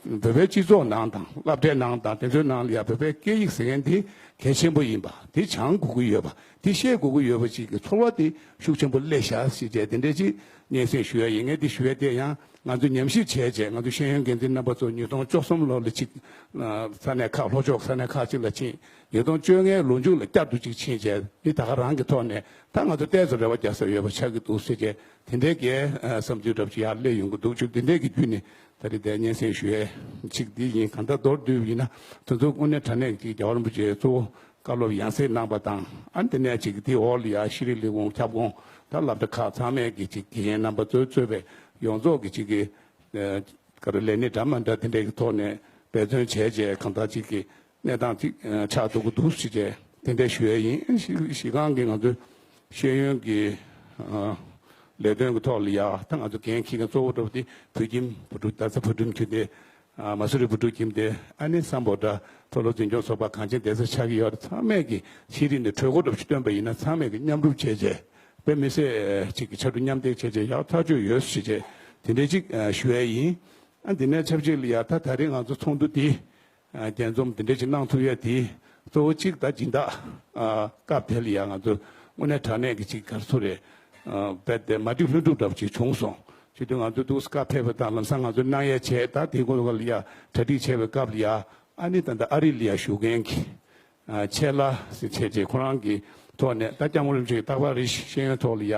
བོད་པའི་སྤྱི་ཚོགས་ནང་དང་སློབ་གྲྭའི་ནང་དང་དེ་ཚོའི་ནང་ལ་ཡ་བོད་པའི་སྐད་ཡིག་ཟེར་མཁན་དེ་གལ་ཆེན་པོ་ཡིན་པ་དེ་སྦྱང་དགོས་ཀྱི་ཡོད་པ་དེ་ཤེས་དགོས་ཀྱི་ཡོད་པ་ཅིག་གི་ཚོར་བ་དེ་ཤུགས་ཆེན་པོ་སླེབས་ཤག་ཟེར་བྱས་དེ་འདྲ་ཅིག་སྙན་སེང་ཞུ་ཡ་ཡིན། ངས་དེ་ཞུ་ཡ་དེ་ཡང་ང་ཚོ་ཉམས་ཞིབ་བྱས་བྱས་ང་ཚོ་ཤེས་ཡོན་འགན་འཛིན་རྣམ་པ་ཚོ་ཉིས་སྟོང་བཅུ་གསུམ་ལོ་ལ་ཅིག་ས་གནས་ཁག་ལྷོ་ཕྱོགས་ས་གནས་ཁག་ཅིག་ལ་ཕྱིན། ཉིས་སྟོང་བཅོ་ལྔའི་ལོ་མཇུག་ལ་བསྐྱར་དུ་ཅིག་ཕྱིན་བྱས་འདི་ད་ག་རང་གི་ཐོག་ནས་ད་ང་ཚོ་ཏོག་ཙམ་རེ་བ་རྒྱག་ས་ཡོད་པ་ཆགས་ཀྱི་འདུག་ཟེར་བྱས་དེ་འདྲའི་གི་བསམ་ཚུལ་འདྲ་པོ་ཅིག་ཡར་སླེབས་ཡོང་གི་འདུག་བྱས་དེ་འདྲའི་གི་བརྒྱུད་ནས་ད་རེས་དེ་སྙན་སེང་ཞུ་ཡས་ཅིག་འདི་ཡིན། གང་ལྟར་མདོར་བསྡུས་པ་ཡིན་ན་དེ་ཚོ་དངོས་གནས་དྲང་གནས་ཀྱི་རྒྱལ་བ་རིན་པོ་ཆེ་གཙོ་བོ་བཀའ་སློབ་ཡང་སེ་གནང་པ་དང་ཨ་ནི་དེ་ནས་ཅིག་དེའི་འོག་ལ་ཡ་ཤེས་རིག་ལས་ཁུངས་ཁྱབ་ཁོངས་ད་སློབ་གྲྭ་ཁག་ཚང་མས་ཀྱི་ཅིག་དགེ་རྒན་རྣམ་པ་ཚོས་གཙོས་པའི་ཡོངས་རྫོགས་ཀྱི་ཅིག་གི་ག་རེ་ལས་སྣེ་འདྲ་མ་འདྲ་དེ་འདྲའི་གི་ཐོག་ནས་འབད་བརྩོན་བྱས་རྗེས་གང་ལྟར་ཅིག་གི་གནས་སྟངས་ཅིག་ཆགས་འདུག་གི་འདུག་ཞེས་བྱས་དེ་འདྲ་ཞུ་ཡས་ཡིན། གཞི་གཞི་སྒང་གི་ང་ཚོའི་ཤེས་ཡོན་གྱི་ལས་དོན་གྱི་ཐོག་ལ་ཡ་ད་ང་ཚོ་འགན་འཁྱེར་མཁན་གཙོ་བོ་འདྲ་པོ་དེ་བོད་ཁྱིམ་བུ་ཕྲུག་ད་ཆ་བུ་ཕྲུག་ཁྱིམ་དེ་མ་སུ་རི་བུ་ཕྲུག་ཁྱིམ་དེ་ཨ་ནི་སམ་བྷོ་ཊ་མཐོ་སློབ་འཛིན་སྐྱོང་ཚོགས་པ་གངས་ཅན་བསྡད་ས་ཆགས་ཀྱི་ཡོད་རེད། ཚང་མས་ཀྱི་ཤེས་རིག་ནས་གྲོས་འགོ་འདྲ་པོ་ཞིག་བཏོན་པ་ཡིན་ན་ཚང་མས་ཀྱི་མཉམ་རུབ་བྱས་རྗེས་དཔེ་མི་སྲིད་ཅིག་གི་ཕྱར་གྲུ་མཉམ་འདེགས་བྱས་རྗེས་ཡག་ཐག་ཆོད་ཡོད་ཞེས་བྱས་དེ་འདྲའི་ཅིག་ཞུ་ཡས་ཡིན། ཨ་འདི་ནས་ཆབས་ཅིག་ལ་ཡ་ད་ད་རེས་ང་ཚོ་ཚོགས་འདུ་འདི་རྒྱས་འཛོམས་འདི་འདྲ་ཅིག་གནང་ཐུབ་ཡ་དེ་གཙོ་བོ་གཅིག་ད་སྦྱིན་བདག་སྐབས་དེ་ལ་ཡ་ང་ཚོ་དངོས་གནས་དྲང་གནས་ཀྱི་ཅིག་ག་རེ་ཟེར་རེད། རྦད་དེ་མ་འགྲིག་ལྷུན་གྲུབ་འདྲ་པོ་ཅིག་བྱུང་སོང་། བྱེད་དུས་ང་ཚོ་འདུག་སྐབས་ཕེབས་པ་དང་ལམ་སང་ང་ཚོ་གནང་ཡ་བྱས་ད་དེ་སྐོར་ལ་ཡ་གྲ་སྒྲིག་བྱས་པའི་སྐབས་ལ་ཡ་ཨ་ནི་ད་ལྟ་ཨ་རི་ལ་ཡ་བཞུགས་མཁན་གྱི་ཆེ་ལ་ཟེར་བྱས་རྗེས་ཁོ་རང་གི་ཐོག་ནས་ད་སྐྱབས་མགོན་རིན་པོ་ཆེ་རྟག་པར་རེ་ཤེས་ཡོན་ཐོག་ལ་ཡ་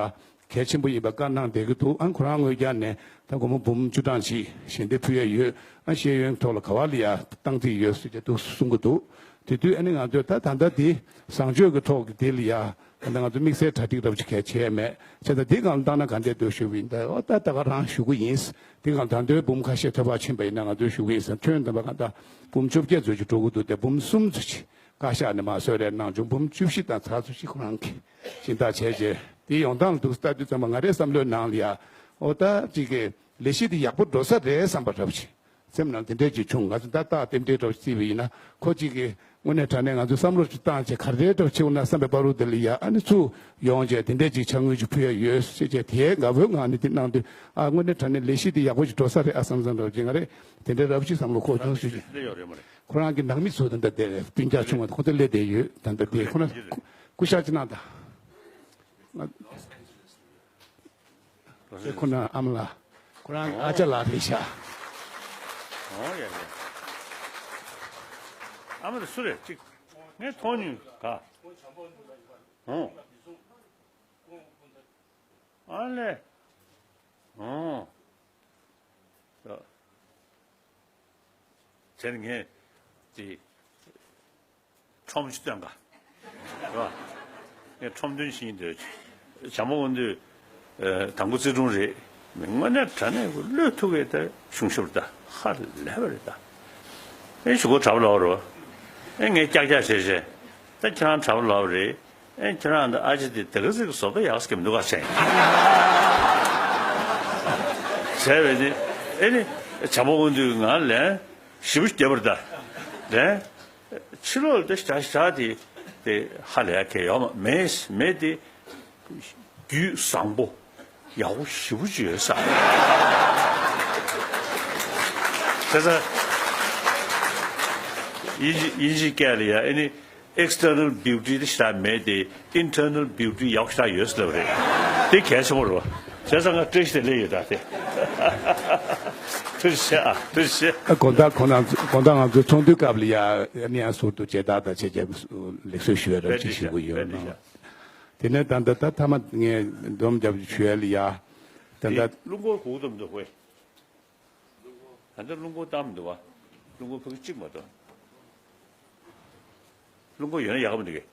གལ་ཆེན་པོ་ཡིན་པ་བཀའ་གནང་བསྡད་ཀྱི་འདུག་ཨ་ཁོ་རང་ངོས་རྒྱ་ནས་ད་སྒོར་མོ་འབུམ་བཅུ་གྲངས་ཤིག་ཞལ་འདེབས་ཕུལ་ཡ་ཡོད། ཨ་ཤེས་ཡོན་ཐོག་ལ་ག་བ་ལ་ཡ་བཏང་རྩིས་ཡོད་ཟེར་བྱས་འདུག་གསུང་གི་འདུག་དེ་དུས་ཨ་ནི་ང་ཚོས་ད་ད་ལྟ་དེ་བཟང་སྤྱོད་ཀྱི་ཐོག་གི་དེ་ལ་ཡ་ད་ལྟ་ང་ཚོ་དམིགས་བསལ་གྲ་སྒྲིག་རབ་ཅིག་གལ་ཆེ་མེད་བྱས་ད་དེ་སྒང་བཏང་ན་ག་འདྲས་འདུག་ཞུ་བ་ཡིན། ད་ཨོ་ད་ད་ག་རང་ཞུ་གི་ཡིན། དེ་སྒང་ད་དུང་འབུམ་ཁ་ཤས་ཐོབ་པ་ཕྱིན་པ་ཡིན་ན་ང་ཚོས་ཞུ་གི་ཡིན་ཟེར་ཁྱོན་བསྡོམས་པ་ག་ད་འབུམ་བཅོ་བརྒྱད་ཙམ་ཅིག་འགྲོ་གི་འདུག་དེ་འབུམ་གསུམ་ཙམ་ཅིག་བཀའ་ཤག་ནས་མར་གསོལ་རས་གནང་བྱུང་། འབུམ་བཅུ་བཞི་དང་ཚར་ཙམ་ཅིག་ཁོ་རང་གིས་སྦྱིན་བདག་བྱས་རྗེས་དེ་ཡོང་སྟངས་ལ་འདུག་ལྟ་དུས་ཙམ་པ་ང་རའི་བསམ་བློའི་ནང་ལ་ཡ་ཨོ་ད་ཅིག་གི་ལས་གཞི་དེ་ཡག་པོ་འགྲོ་ས་རེད་བསམ་པ་འདྲ་པོ་ཅིག་སེམས་ནང་དེ་འདྲས་ཅིག་བྱུང་། ང་ཚོ་ད་རྟགས་རྟེན་འབྲེལ་འདྲ་པོ་ཅིག་བརྩིས་པ་ཡིན་ན་ཁོ་ཅིག་གིས་དངོས་གནས་དྲང་གནས་ང་ཚོས་བསམ་བློ་ཅིག་བཏང་བྱས་ག་རེ་འདྲ་པོ་བྱེད་དགོས་ན་བསམ་པའི་བར་དུ་དེ་ལ་ཡ་ཨ་ནི་ཚུར་ཡོང་བྱས་དེ་འདྲས་ཅིག་ཕྱག་དངུལ་ཅིག་ཕུལ་ཡ་ཡོད་ཟེར་བྱས་དེའི་དགའ་པོའི་ངང་ནས་དེ་གནང་དུས་ཨ་དངོས་གནས་དྲང་གནས་ལས་གཞི་དེ་ཡག་པོ་ཅིག་འགྲོ་ས་རེད་ཨ་བསམ་བསམ་འདྲ་པོ་ཅིག་ང་རེད་དེ་འདྲས་རབ་ཅིག་བསམ་བློ་འཁོར་བྱུང་ཟེར་གྱི། ཁོ་རང་གི་ནང་མི་ཚོ་དེ་འདྲ་དེ་སྤུན་ཀྱག་ཆུང་བ་ཁོ་ཚོ་སླེབས་བསྡད་ཡོད། ད་ལྟ་དེ་ཁོ་ན་སྐུ་ཞབས་ཅིག་གནང་དང་། དེ་ཁོ་ན་ཨ་མ་ལགས་ཁོ་རང་ཨ་ཅག་ལགས་རེད་ཤག་ཨོ་ཡ་ཡ། ཨ་མ་དེ་སུ་རེད་ཅིག་ངས་མཐོང་མྱོང་ག་ཨོ། ཨ་ལས། ཨོ། ད། དེ་ནི་ངས་དེ་ཁྲོམ་གཅིག་སྟོན་ག་རེད་བ། ངས་ཁྲོམ་སྟོན་བྱེད་ཀྱི་འདུག་བྱམས་པ་དགོན་དུས་དང་པོ་བརྩེ་དྲུང་རེད། མི་དངོས་གནས་དྲང་གནས་ཀྱི་བློས་ཐུག་གི་ད་གཞུང་ཞབས་རེད་ད་ཧ་ལས་པ་རེད་ད། ཨེ་གཞུག་གུ་གྲྭ་པ་ལོག་རོ། ཨེ་ངས་ཀྱག་ཀྱག་བྱས་བྱས་ད་ཁྱེད་རང་གྲྭ་པ་ལོག་རེད། ཨེ་ཁྱེད་རང་འདི་ཨ་ཅེ་དེ་དེ་ག་ཚོད་ཀྱི་བཟོ་ལྟ་ཡག་ཟེར་གྱི་མི་འདུག་ག་ཟེར། ཟེར་བས་ནི་ཨེ་ནི་བྱམས་པ་དགོན་དུས་ང་ལན་ཞེ་པོ་བརྒྱབ་པ་རེད་ད། ལན་ཕྱི་ལོགས་ལ་ད་ཞེ་དྲག་ཞེ་དྲག་དེ་དེ་ཧ་ལས་ཡ་གལ་ཡོད་མ་མེད་མེད་དེ་རྒྱུད་བཟང་པོ་ཡག་པོ་ཞེ་པོ་ཅིག་ཡོད་ས། བྱས་ཙང་དབྱིན་ཇི་དབྱིན་ཇིའི་སྐད་ལ་ཡ་ཨེ་ནི། External beauty དེ་ཞེ་དྲག་མེད་དེ། Internal beauty ཡག་པོ་ཞེ་དྲག་ཡོད་ཟེར་ལབ་རེད། དེ་གལ་ཆེན་པོ་རེད་བ། བྱས་ཙང་ང་བཀྲ་ཤིས་བདེ་ལེགས་ཡོད་ད་དེ། ཐུགས་རྗེ་ཆེ་ཨ། ཐུགས་རྗེ་ཆེ། ཨ་དགོང་དག་ཁོང་རྣམ་ཚོ་དགོང་དག་ང་ཚོའི་ཚོགས་འདུའི་སྐབས་ལ་ཡ་ཨ་ནི་ཡང་ཟུར་དུ་མཇལ་དར་དང་བཅས་བཅས་ལེགས་གསོལ་ཞུ་བའི་རབ་གཅིག་ཞུ་གི་ཡོད་ན། དེ་ནས་ད་ལྟ་ད་མཐའ་མ་ངས་སྡོམ་རྒྱབ་ཞུ་ཡ་ལ་ཡ་ད་ལྟ་རླུང་འཁོར་གུག་ཏུ་མི་འདུག་ཧོས། ད་ལྟ་རླུང་འཁོར་བཏང་མི་འདུག་བ། རླུང་འཁོར་ཕ་གི་གཅིག་མ་གཏོགས། རླུང་འཁོར་ཡོད་ན་ཡག་པོ་འདུག་གས།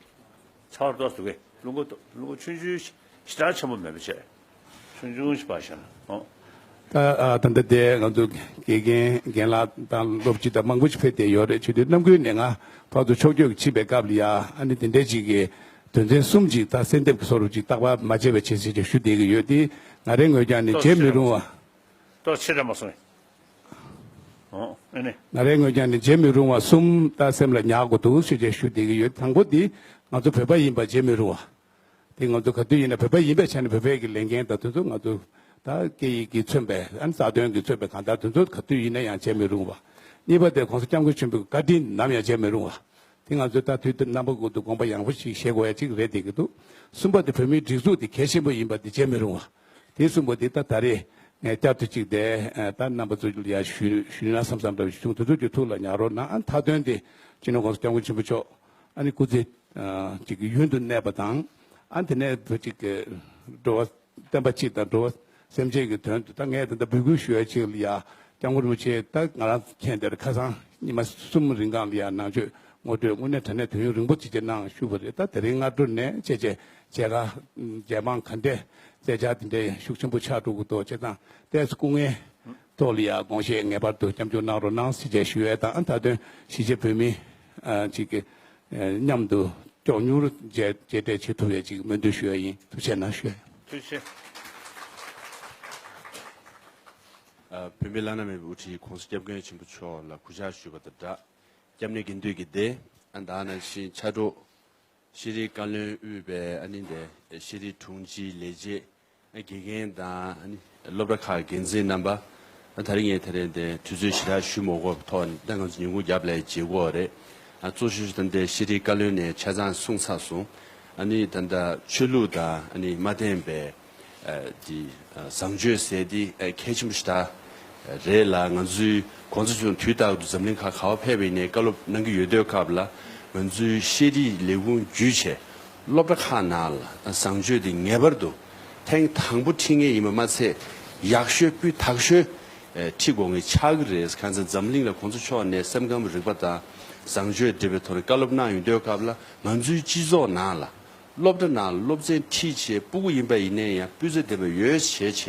ཚ་བ་ཏོག་ཙམ་འདུག་གས། རླུང་འཁོར་རླུང་འཁོར་ཆུང་ཆུང་ཞེ་དྲག་ཆེན་པོ་མེད་པ་བྱས། ཆུང་ཆུང་ཞིག་སྤར་བཞག་ན་ཨོ། ད་ཨ་ད་ལྟ་དེ་ང་ཚོ་དགེ་རྒན་རྒན་ལགས་དང་སློབ་སྤྱི་དང་མང་པོ་ཞིག་ཕེབས་བསྡད་ཡོད་རེད། བྱས་དུས་རྣམ་ཀུན་ནས་ང་ཕར་ཚུར་ཕྱོགས་བསྐྱོད་ཀྱི་ཕྱིན་པའི་སྐབས་ལ་ཡ་ཨ་ནི་དེ་འདྲའི་ཅིག་གི་དོན་ཚན་གསུམ་ཅིག་ད་གསལ་འདེབས་ཀྱི་སོ་རུ་ཅིག་བརྟག་པ་མ་བྱས་པའི་ཆེད་ཟེར་ཅིག་ཞུ་བསྡད་ཀྱི་ཡོད་དེ། ང་རའི་ངོས་ཀྱང་ནི་བྱེད་མི་རུང་བ། ཏོག་ཕྱིར་མ་སོང་། ཨོ་ཨེ་ནི། ང་རའི་ངོས་ཀྱང་ནི་བྱེད་མི་རུང་བ་གསུམ་ད་སེམས་ལ་ཉར་དགོས་འདུག་ཞེས་བྱས་ཞུ་བསྡད་ཀྱི་ཡོད། དང་པོ་འདི་ང་ཚོ་བོད་པ་ཡིན་པ་བྱེད་མི་རུང་བ། དེ་ང་ཚོ་ག་དུས་ཡིན་ན་བོད་པ་ཡིན་པའི་ཆ་ནས་བོད་པའི་གི་ལས་འགན་དང་དེ་ཚོ་ང་ཚོ་ད་སྐད་ཡིག་གིས་མཚོན་པའི་ཨ་ནི་རྩ་དོན་གྱིས་མཚོན་པའི་གང་ལྟར་དེ་ཚོ་ག་དུས་ཡིན་ན་ཡང་བྱེད་མི་རུང་བ། གཉིས་པ་དེ་༸གོང་ས་༸སྐྱབས་མགོན་ཆེན་པོའི་བཀའ་དྲིན་ནམ་ཡང་བརྗེད་མི་རུང་བ། དེ་ང་ཚོས་ད་དུས་དེབ་རྣམ་པ་ཀུན་ཏུ་དགོངས་པ་ཡངས་པོ་ཞིག་བཞེས་དགོས་ཡ་གཅིག་རེད་བསྡད་ཀྱི་འདུག། གསུམ་པ་དེ་བོད་མིའི་སྒྲིག་འཛུགས་དེ་གལ་ཆེན་པོ་ཡིན་པ་དེ་བརྗེད་མི་རུང་བ། དེ་གསུམ་པོ་དེ་ད་ད་རེས་ངས་བསྐྱར་དུ་གཅིག་དེ་ད་རྣམ་པ་ཚོ་ལ་ཡ་ཞུ་ཞུ་ན་བསམ་བསམ་འདྲ་བ་ཞིག་བྱུང་། དེ་ཚོ་གི་ཐུགས་ལ་ཉར་རོགས་གནང་། ཨ་ནི་མཐའ་དོན་དེ་སྤྱི་ནོར་༸གོང་ས་༸སྐྱབས་མགོན་ཆེན་པོ་མཆོག་ཨ་ནི་སྐུ་ཚེ་ཅིག་གི་ཡུན་དུ་གནས་པ་དང་། ཨ་དེ་ནས་བོད་ཅིག་གི་འགྲོ་བ་བསྟན་པ་སྤྱི་དང་འགྲོ་བ་སེམས་ཅན་གྱི་དོན་དུ་ད་ངས་ད་ལྟ་འབོད་སྐུལ་ཞུ་ཡ་ཅིག་ལ་ཡ་༸སྐྱབས་མགོན་རིན་པོ་ཆེ་ད་ང་རང་མཁྱེན་དེར་ཁ་སང་ཉི་མ་གསུམ་རིང་གང་ལ་ཡ་ནང་ཆོས་ངོ་སྤྲོད་དངོས་གནས་དྲང་གནས་དུས་ཡུན་རིང་པོ་ཅིག་ཅིག་གནང་བཞུགས་པ་རེད། ད་དེ་རིང་སྔ་དྲོ་ནས་བྱས་བྱས་མཇལ་ཁ་མཇལ་མང་ག་འདྲས་མཛད་འཆར་དེ་འདྲས་ཤུགས་ཆེན་པོ་ཆགས་འགྲོ་གི་འདུག་བྱས་ཙང་ཏོག་ཙམ་སྐུ་ངལ་ཐོག་ལ་ཡ་དགོངས་བཞེས་ངེས་པར་དུ་སྐྱབས་འཇུག་གནང་རོགས་གནང་ཞེས་བྱས་ཞུ་ཡས་དང་། ད་དོན་གཞིས་བྱེས་བོད་མི་ཅིག་གི་མཉམ་དུ་མགྱོགས་མྱུར་མཇལ་མཇལ་འཕྲད་བྱེད་ཐུབ་ཡས་ཅིག་སྨོན་འདུན་ཞུ་ཡས་ཡིན། ཐུགས་རྗེ་གནང་ཞུ་ཡས། ཐུགས་རྗེ་ཆེ། ཨ། བོད་མི་བླ་ན་མེད་པའི་དབུ་ཁྲིད་༸གོང་ས་༸སྐྱབས་མགོན་ཆེན་པོ་མཆོག་ལ་གུས་ཕྱག་ཞུས་པ་དང་སྦྲགས། སྐྱབས་གནས་དགེ་འདུན་གྱི་སྡེ། ཨ་ད་ནང་བཞིན་ཕྱག་རོགས། ཤེས་རིག་བཀའ་བློན་དབུས་པའི་ཨ་ནི་འདི་ཤེས་རིག་དྲུང་ཆེའི་ལས་བྱེད། ཨ་དགེ་རྒན་དང་ཨ་ནི་སློབ་གྲྭ་ཁག་འགན་འཛིན་རྣམ་པ། ཨ་ད་རིང་ངས་ད་རེས་འདི་དུས་ཚོད་ཞེ་དྲག་ཞུ་མ་དགོས་པའི་ཐོག་ནས་ད་ང་ཚོ་ཉིན་གུང་རྒྱབ་ལ་བརྗེད་དགོས་རེད། ཨ་གཙོ་ཆེ་ཤོས་ད་འདི་ཤེས་རིག་བཀའ་བློན་ནས་ཆ་ཚང་གསུངས་ཚར་སོང་། ཨ་ནི་ད་ལྟ་ཆོས་ལུགས་དང་ཨ་ནི་མ་བརྟེན་པའི་ཨ་དེ་ཨ་བཟང་སྤྱོད་ཟེར་དེ་ཨ་གལ་ཆེན་པོ་ཞིག་ད་རེད་ལ། ང་ཚོའི་གོང་ས་མཆོག་དུས་རྟག་ཏུ་འཛམ་གླིང་ཁག་ག་བ་ཕེབས་པ་ཡིན་ནའི་བཀའ་སློབ་གནང་གི་ཡོད་དུས་སྐབས་ལ། ང་ཚོའི་ཤེས་རིག་ལས་ཁུངས་བརྒྱུད་བྱས་སློབ་གྲྭ་ཁག་ནང་ལ་བཟང་སྤྱོད་དེ་ངེས་པར་དུ་ཐེངས་དང་པོ་ཁྲིད་མཁན་ཡིན་པ་མ་ཚད་ཡག་ཤོས་སྤུས་དག་ཤོས་ཨ་ཁྲིད་དགོས་མཁན་ཆགས་ཀྱི་རེད། གང་ཟེར་འཛམ་གླིང་ལ་གོང་ས་མཆོག་ནས་སེམས་ཁམས་རིག་པ་དང་བཟང་སྤྱོད་འབྲེལ་བའི་ཐོག་ནས་བཀའ་སློབ་གནང་ཡོང་དུས་སྐབས་ལ། ང་ཚོའི་སྤྱི་ཚོགས་ནང་ལ་སློབ་གྲྭ་ནང་སློབ་ཚན་ཁྲིད་བྱས་སྤུ་གུ་ཡིན་པ་ཡིན་ནའི་ཡང་སྤུས་ཚད་ལྡན་པ་ཡོད་བྱས་བྱས་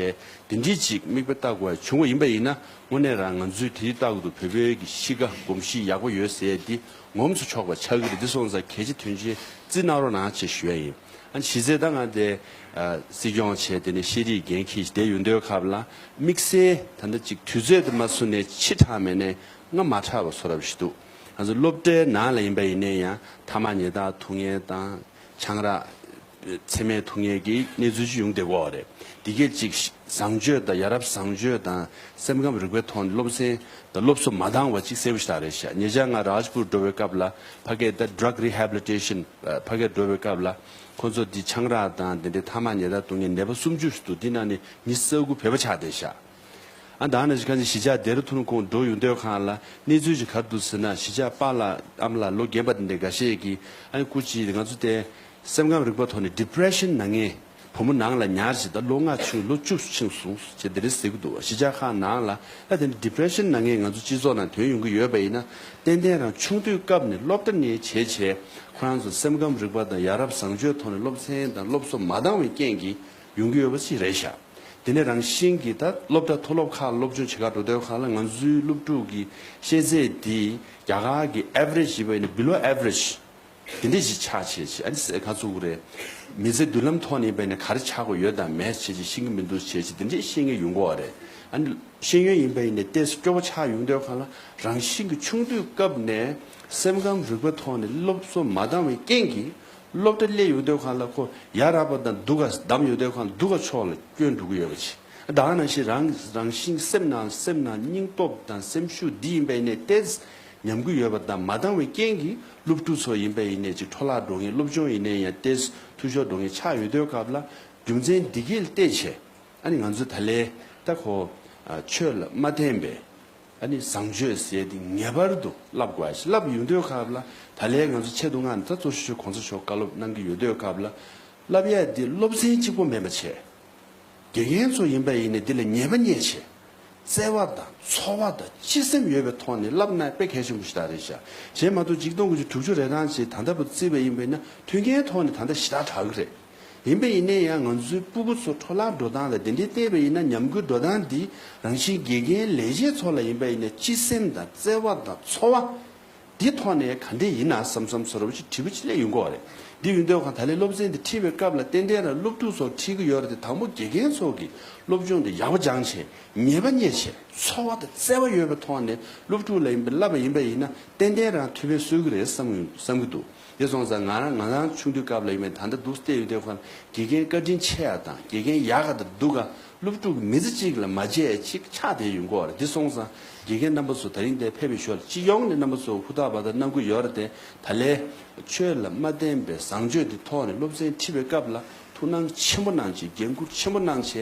དེ་འདྲའི་ཅིག་མིག་དཔེ་ལྟ་དགོས་པ་བྱུང་བ་ཡིན་པ་ཡིན་ན། དངོས་གནས་རང་ང་ཚོའི་དེ་རིང་ལྟ་དགོས་འདུག། བོད་པའི་གི་གཤིས་ཀ་གོམས་གཤིས་ཡག་པོ་ཡོད་ཟེར་ཡས་འདི་ངོམས་སུ་ཆོག་པ་ཆགས་ཀྱི་རེད། འདི་སོང་ཙང་གལ་ཆེ་དོན་ཆེ་བརྩི་གནང་རོགས་གནང་བྱས་ཞུ་ཡ་ཡིན། ཨ་ནི་གཞི་རྩའི་ད་ང་དེ་ཨ་སྲིད་སྐྱོང་བྱས་དེ་ནས་ཤེས་རིག་འགན་འཁྱེར་བསྡད་ཡོང་དུས་སྐབས་ལ་དམིགས་བསལ་ད་ལྟ་ཅིག་དུས་ཚོད་དུ་མ་བཟུང་ནས་ཕྱི་དྲགས་མེད་ནས་སྔ་མ་དྲགས་པ་བཟོ་འདྲ་ཞིག་འདུག། ང་ཚོ་སློབ་གྲྭའི་ནང་ལ་ཡིན་པ་ཡིན་ནའི་ཡང་ཐ་མག་ཉལ་ཐ་འཐུང་མཁན་དང་། ཆང་རག་མཚན་མས་འཐུང་མཁན་གྱི་གནས་ཚུལ་ཅིག་ཡོང་བསྡད་ཀྱི་ཡོད་རེད། འདི་གས་ཅིག་བཟང་སྤྱོད་དང་ཡ་རབས་བཟང་སྤྱོད་དང་སེམས་ཁམས་རིག་པའི་ཐོག་ནས་སློབ་ཚན་དང་སློབ་གསོ་མ་འདང་བ་ཅིག་གསལ་པོ་ཞེ་དྲག་རེད་ཤག། ཉེ་ཆར་ང་རཱཇ་པུར་འགྲོ་བའི་སྐབས་ལ་ཕ་གིར་ད་drug rehabilitation ཕ་གིར་འགྲོ་བའི་སྐབས་ལ་ཁོང་ཚོ་འདི་ཆང་རག་དང་དེ་འདྲའི་ཐ་མག་ཉལ་ཐ་འཐུང་མཁན་ནད་པ་སུམ་ཅུ་ཞིག་འདུག། འདི་ནང་ནས་མི་ས་དགུ་བོད་པ་ཆགས་བསྡད་ཤག། ཨ་ད་ནང་བཞིན་ཁ་ཅིག་གཞིས་ཆགས་ལྡེ་ར་ལྡུན་ཁོངས་འགྲོ་ཡོང་དུས་སྒང་ལ་གནས་ཚུལ་ཅིག་ག་རེ་འདུག་ཟེར་ན། གཞིས་ཆགས་པཱ་ལགས་ཨ་མ་ལགས་ལོ་རྒན་པ་དེ་འདྲ་འགའ་ཤས་ཀྱིས་ཨ་ནི་སྐུ་མཁྱེན་ང་ཚོ་དེ་སེམས་ཁམས་རིག་པ་ཐོག་ནས་depression ན་མཁན་བུ་མོ་ནང་ལ་ཉར་བྱས་ད་ལོ་ལྔ་ཕྱིན་ལོ་བཅུ་ཕྱིན་སོང་ཅེས་དེ་འདྲ་ཟེར་གྱི་འདུག། གཞིས་ཆགས་ཁག་ནང་ལ་ད་དེ་འདྲ་depression ན་མཁན་ང་ཚོ་སྤྱི་ཚོགས་ནང་ཐོན་ཡོང་གི་ཡོད་པ་ཡིན་ན། ཏན་ཏན་རང་ཆུང་དུས་སྐབས་ནས་སློབ་གྲྭ་ནས་བྱས་བྱས་ཁོ་རང་ཚོ་སེམས་ཁམས་རིག་པ་དང་ཡ་རབས་བཟང་སྤྱོད་ཐོག་ནས་སློབ་ཚན་དང་སློབ་གསོ་མ་འདང་བའི་རྐྱེན་གྱིས་ཡོང་གི་ཡོད་པ་ཞིག་རེད་ཤག། དེ་ནས་རང་བཞིན་གྱིས་ད་སློབ་གྲྭ་མཐོ་སློབ་ཁག་སློབ་སྦྱོང་བྱེད་གར་འགྲོ་དུས་སྒང་ལ་ང་ཚོའི་སློབ་ཕྲུག་གི་ཤེས་ཚད་འདི་རྒྱ་གར་གྱི་average ཡིན་པ་ཡིན་ན་below average དེ་འདྲས་ཞིག་ཆགས་བྱས་བྱས། ཨ་ནི་ཟེར་ག་ཚོད་རེད། མི་ཚེ་མདུན་ལམ་ཐོག་ནས་ཡིན་པ་ཡིན་ན་ག་རེ་ཆགས་དགོས་ཡོད་དང་མེད་བྱས་བྱས་ཤེས་ཀྱི་མི་འདུག་བྱས་བྱས་དེ་འདྲས་ཤེས་མཁན་ཡོང་གི་ཡོད་རེད། ཨ་ནི་ཤེས་ཡོན་ཡིན་པ་ཡིན་ན་ཏོག་ཙམ་སྐྱོ་པོ་ཆགས་ཡོང་དུས་སྒང་ལ་རང་བཞིན་གྱིས་ཆུང་དུས་སྐབས་ནས་སེམས་ཁམས་རིག་པ་ཐོག་ནས་སློབ་གསོ་མ་འདང་བའི་རྐྱེན་གྱིས། སློབ་གྲྭ་སླེབས་ཡོང་དུས་སྒང་ལ་ཁོ་ཡ་རབས་པ་དང་སྡུག་ག་བསྡམས་ཡོང་དུས་སྒང་ལ་སྡུག་ག་ཕྱོགས་ལ་བསྐྱོད་འགྲོ་གི་ཡོད་པ་ཅིག། ད་ག་ནང་བཞིན་རང་རང་བཞིན་སེམས་ནང་སེམས་ནང་སྙིང་སྟོབས་དང་སེམས་ཤུགས་འདི་ཡིན་པ་ཡིན་ནའི་ཏོག་ཙམ་ཉམས་ཀྱི་ཡོད་པ་དང་མ་འདང་བའི་རྐྱེན་གྱིས་སློབ་ཕྲུག་ཚོ་ཡིན་པ་ཡིན་ནའི་ཅིག་འཕྲོ་བརླག་འགྲོ་མཁན། སློབ་སྦྱོང་ཡིན་ནའི་ཡང་ཏོག་ཙམ་འཐུས་ཤོར་འགྲོ་མཁན་ཆགས་ཡོང་དུས་སྐབས་ལ་རྒྱུ་མཚན་འདི་གས་ལ་བལྟས་བྱས། ཨ་ནི་ང་ཚོས་ད་ལན་ད་ཁོ་ཨ་ཆོས་ལ་མ་བརྟེན་པའི་ཨ་ནི་བཟང་སྤྱོད་ཟེར་དེ་ངེས་པར་དུ་བསླབ་དགོས་ཡ་ཞིག་བསླབ་ཡོང་དུས་སྐབས་ལ། ད་ལན་ང་ཚོ་ཆེད་དུ་མངགས་ནས་ད་གཙོ་ཆེ་ཤོས་གོང་ས་མཆོག་བཀའ་སློབ་གནང་གི་ཡོད་དུས་སྐབས་ལ། བསླབ་ཡ་དེ་སློབ་ཚན་གཅིག་པོ་མིན་པ་བྱས། དགེ་རྒན་ཚོ་ཡིན་པ་ཡིན་ནའི་འདི་ལ་ཉན་པ་རྙེད་བྱས། བརྩེ་བ་དང་ཚོར་བ་དང་སྤྱི་སེམས་ཡོད་པའི་ཐོག་ནས་བསླབ་ན་དཔེ་གལ་ཆེན་པོ་ཞིག་ད་རེད་ཤག། གཞན་མ་གཏོགས་ཆིག་སྟོང་དགུ་བརྒྱ་དྲུག་ཅུ་རེ་གྲངས་ཅིག་ད་ལྟ་བར་བརྩིས་པ་ཡིན་པ་ཡིན་ན་མཐུན་རྐྱེན་ཐོག་ནས་ད་ལྟ་ཞེ་དྲག་དྲག་གི་རེད། ཡིན་པ་ཡིན་ན་ཡང་ང་ཚོའི་སྤུ་གུ་ཚོ་འཕྲོ་བརླག་འགྲོ་སྟངས་དང་དེ་འདྲའི་བལྟས་པ་ཡིན་ན་ཉམས་རྒུད་འགྲོ་སྟངས་འདི་རང་བཞིན་དགེ་རྒན་ལས་བྱེད་ཚོ་ལ་ཡིན་པ་ཡིན་ན་སྤྱི་སེམས་དང་བརྩེ་བ་དང་ཚོར་བ་འདི་ཐོག་ནས་ག་འདྲས་ཡིན་ན་བསམ་བསམ་བཟོ་འདྲ་པོ་ཅིག་དྲིས་པ་ཅིག་སླེབས་ཡོང་གི་ཡོད་རེད། འདི་ཡིན་དུས་གང་ད་ལན་སློབ་ཚན་འདི་ཁྲིད་པའི་སྐབས་ལ་ཏན་ཏན་རང་སློབ་ཕྲུག་ཚོ་ཁྲིད་ཀྱི་ཡོད་རེད་དེ། དང་པོ་དགེ་རྒན་ཚོ་གིས་སློབ་སྦྱོང་འདི་ཡག་པོ་སྦྱངས་བྱས་ཉེས་པ་རྙེད་བྱས་ཚོར་བ་དང་བརྩེ་བ་ཡོད་པའི་ཐོག་ནས་སློབ་ཕྲུག་ལ་ཡིན་པ་བསླབ་པ་ཡིན་པ་ཡིན་ན་ཏན་ཏན་རང་ཐུགས་ཕན་གསོས་ཀྱི་རེད་བསམ་གྱི་བསམ་གྱི་འདུག་དེ་སོང་ཙང་ང་རང་ང་རང་ཆུང་དུས་སྐབས་ལ་ཡིན་པའི་ད་ལྟ་འདུག་བལྟས་ཡོད་དུས་ཁོ་ན་དགེ་རྒན་བཀའ་དྲིན་ཆེ་ཡ་དང་དགེ་རྒན་ཡག་ག་དང་སྡུག་ག་སློབ་ཕྲུག་མི་ཚེ་གཅིག་ལ་མ་བརྗེད་ཅིག་ཆགས་བསྡད་ཡོང་གི་ཡོད་རེད། འདི་སོང་ཙང་དགེ་རྒན་རྣམ་པ་ཚོ་ད་རིང་འདིར་ཕེབས་པའི་ཞོར་ལ་སྤྱི་ཡོངས་ནས་རྣམ་པ་ཚོ་ཧུར་ཐག་བར་ཐག་གནང་གི་ཡོད་རེད་དེ། ད་ལན་ཆོས་ལ་མ་བརྟེན་པའི་བཟང་སྤྱོད་འདི་ཐོག་ནས་སློབ་ཚན་ཁྲིད་པའི་སྐབས་ལ་ཐུགས་སྣང་ཆེན་པོ་གནང་བྱས་འགན་འཁུར་ཆེན་པོ་གནང་བྱས་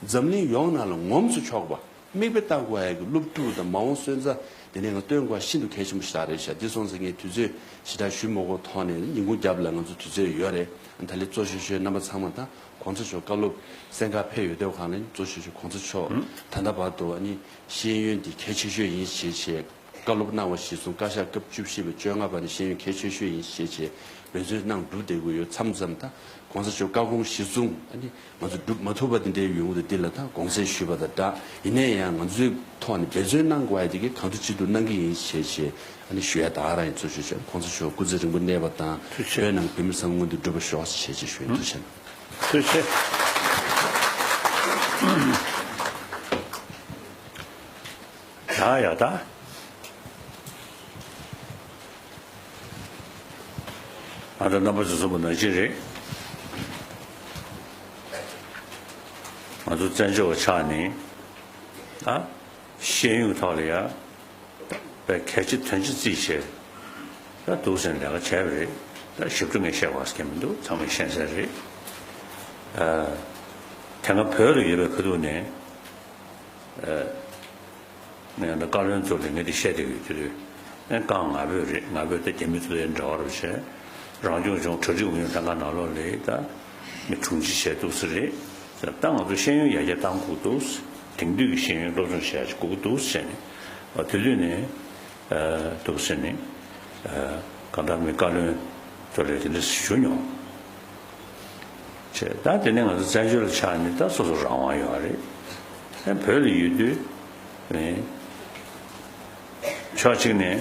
འཛམ་གླིང་ཡོངས་ནང་ལ་ངོམ་སུ་ཆོག་པ། མིག་དཔེ་ལྟ་དགོས་ཡ་གི་སློབ་ཕྲུག་དང་མ་འོངས་སོན་རྩ་དེ་ནས་ང་སྟོན་དགོས་ཤིན་ཏུ་གལ་ཆེན་པོ་ཞིག་རེད་ཤག་འདི་སོང་ཙང་ངས་དུས་ཚོད་ཞེ་དྲག་ཞུ་མ་དགོས་ཐོག་ནས་ཉིན་གུང་རྒྱབ་ལ་ང་ཚོ་དུས་ཚོད་ཡོད་རེད། ད་ལན་གཙོ་ཆེ་ཤོས་རྣམ་པ་ཚང་མ་དང་གོང་ས་མཆོག་བཀའ་སློབ་གསན་གར་ཕེབས་ཡོད་དུས་གང་ལ་གཙོ་ཆེ་ཤོས་གོང་ས་མཆོག་ད་ལྟ་བར་དུ་ཨ་ནི་ཤེས་ཡོན་འདི་གལ་ཆེ་ཤོས་ཡིན་ཞེས་བྱས་བཀའ་སློབ་གནང་བ་གཞིར་བཟུང་བཀའ་ཤག་སྐབས་བཅུ་བཞི་པའི་བཅོ་ལྔ་བར་ནས་ཤེས་ཡོན་གལ་ཆེ་ཤོས་ཡིན་ཞེས་བྱས་འབད་བརྩོན་གནང་བསྒྲུབས་བསྡད་ཀྱི་ཡོད། མཚམས་མཚམས་ད་གོང་ས་མཆོག་བཀའ་དགོངས་གཞིར་བཟུང་ཨ་ནི་ང་ཚོ་སྒྲུབ་མ་ཐུབ་པ་དེ་འདྲའི་ཡོང་གི་འདུག་འདི་ལ་ད་དགོངས་སེལ་ཞུས་པ་དང་སྦྲགས་ཡིན་ནའི་ཡང་ང་ཚོའི་ཐོག་ནས་འབད་བརྩོན་གནང་དགོས་ཡ་དེ་གའི་གང་ཐུབ་ཅི་ཐུབ་གནང་གི་ཡིན་ཞེས་བྱས་ཨ་ནི་ཞུ་ཡ་ད་ག་རང་ཡིན། གཙོ་ཆེ་ཤོས་གོང་ས་མཆོག་སྐུ་ཚེ་རིང་པོ་གནས་པ་དང་ཐུགས་རྗེ་ཆེ། བོད་ནང་བོད་མི་ཚང་མ་མངོན་དུ་འགྲུབ་པ་ཤོག་ཞེས་བྱས་ཞུ་ཡ། ཐུགས་རྗེ་ཆེ། ཐུགས་རྗེ་ཆེ། ཡ་ཡ་ད། ང་ཚོ་རྣམ་པ་ཚོ་གསུངས་པ་ནང་བཞིན་རེད། ང་ཚོ་བཙན་བྱོལ་བ་ཆགས་ནས་ཨ་ཤེས་ཡོན་གྱི་ཐོག་ལ་ཡ་དཔེ་གལ་ཆེ་དོན་ཆེ་བརྩིས་བྱས་ད་འདུག་ཟེར་ནས་ལས་ཀ་བྱས་པ་རེད། ད་ཞིབ་ཕྲ་ངས་བཤད་དགོས་ཀྱི་མི་འདུག་ཚང་མས་ཤེས་གསལ་རེད། ཨ་དེ་སྔ་བོད་ལ་ཡོད་པའི་ཁ་ཐུག་ནས་ཨ། ངས་ད་བཀའ་བློན་ཚོ་ལ་ངས་འདི་བཤད་བསྡད་ཡོད་དེ་དུས་ཨེ་རྐང་ང་ཕོད་རེད། ང་ཕོད་ད་རྒྱ་མི་ཚོ་ལ་འབྲེལ་བ་རུ་བྱས་རང་སྐྱོང་ལྗོངས་གྲ་སྒྲིག་ཨུ་ཡོན་ལྷན་ཁང་ནང་ལོགས་ལ་ད་མི་དྲུང་ཆེ་བྱས་འདུག་ས་རེད། ད་ང་ཚོ་ཤེས་ཡོན་ཡར་རྒྱས་གཏང་དགོས་འདུག་དེང་དུས་ཀྱི་ཤེས་ཡོན་སློབ་སྦྱོང་བྱས་དགོས་ཀྱི་འདུག་བྱས་ནས་དེ་དུས་ནས་འདུག་ཟེར་ནས་གང་ལྟར་མི་བཀའ་བློན་ཚོ་ལ་དེ་འདྲ་ཞུ་མྱོང་། བྱས། ད་དེ་ནས་ང་ཚོ་བཙན་བྱོལ་ལ་ཆགས་ནས་ད་སོ་སོ་རང་དབང་ཡོད་རེད། ཨ་བོད་ལ་ཡོད་དུས་ནས་ཕྱོགས་གཅིག་ནས་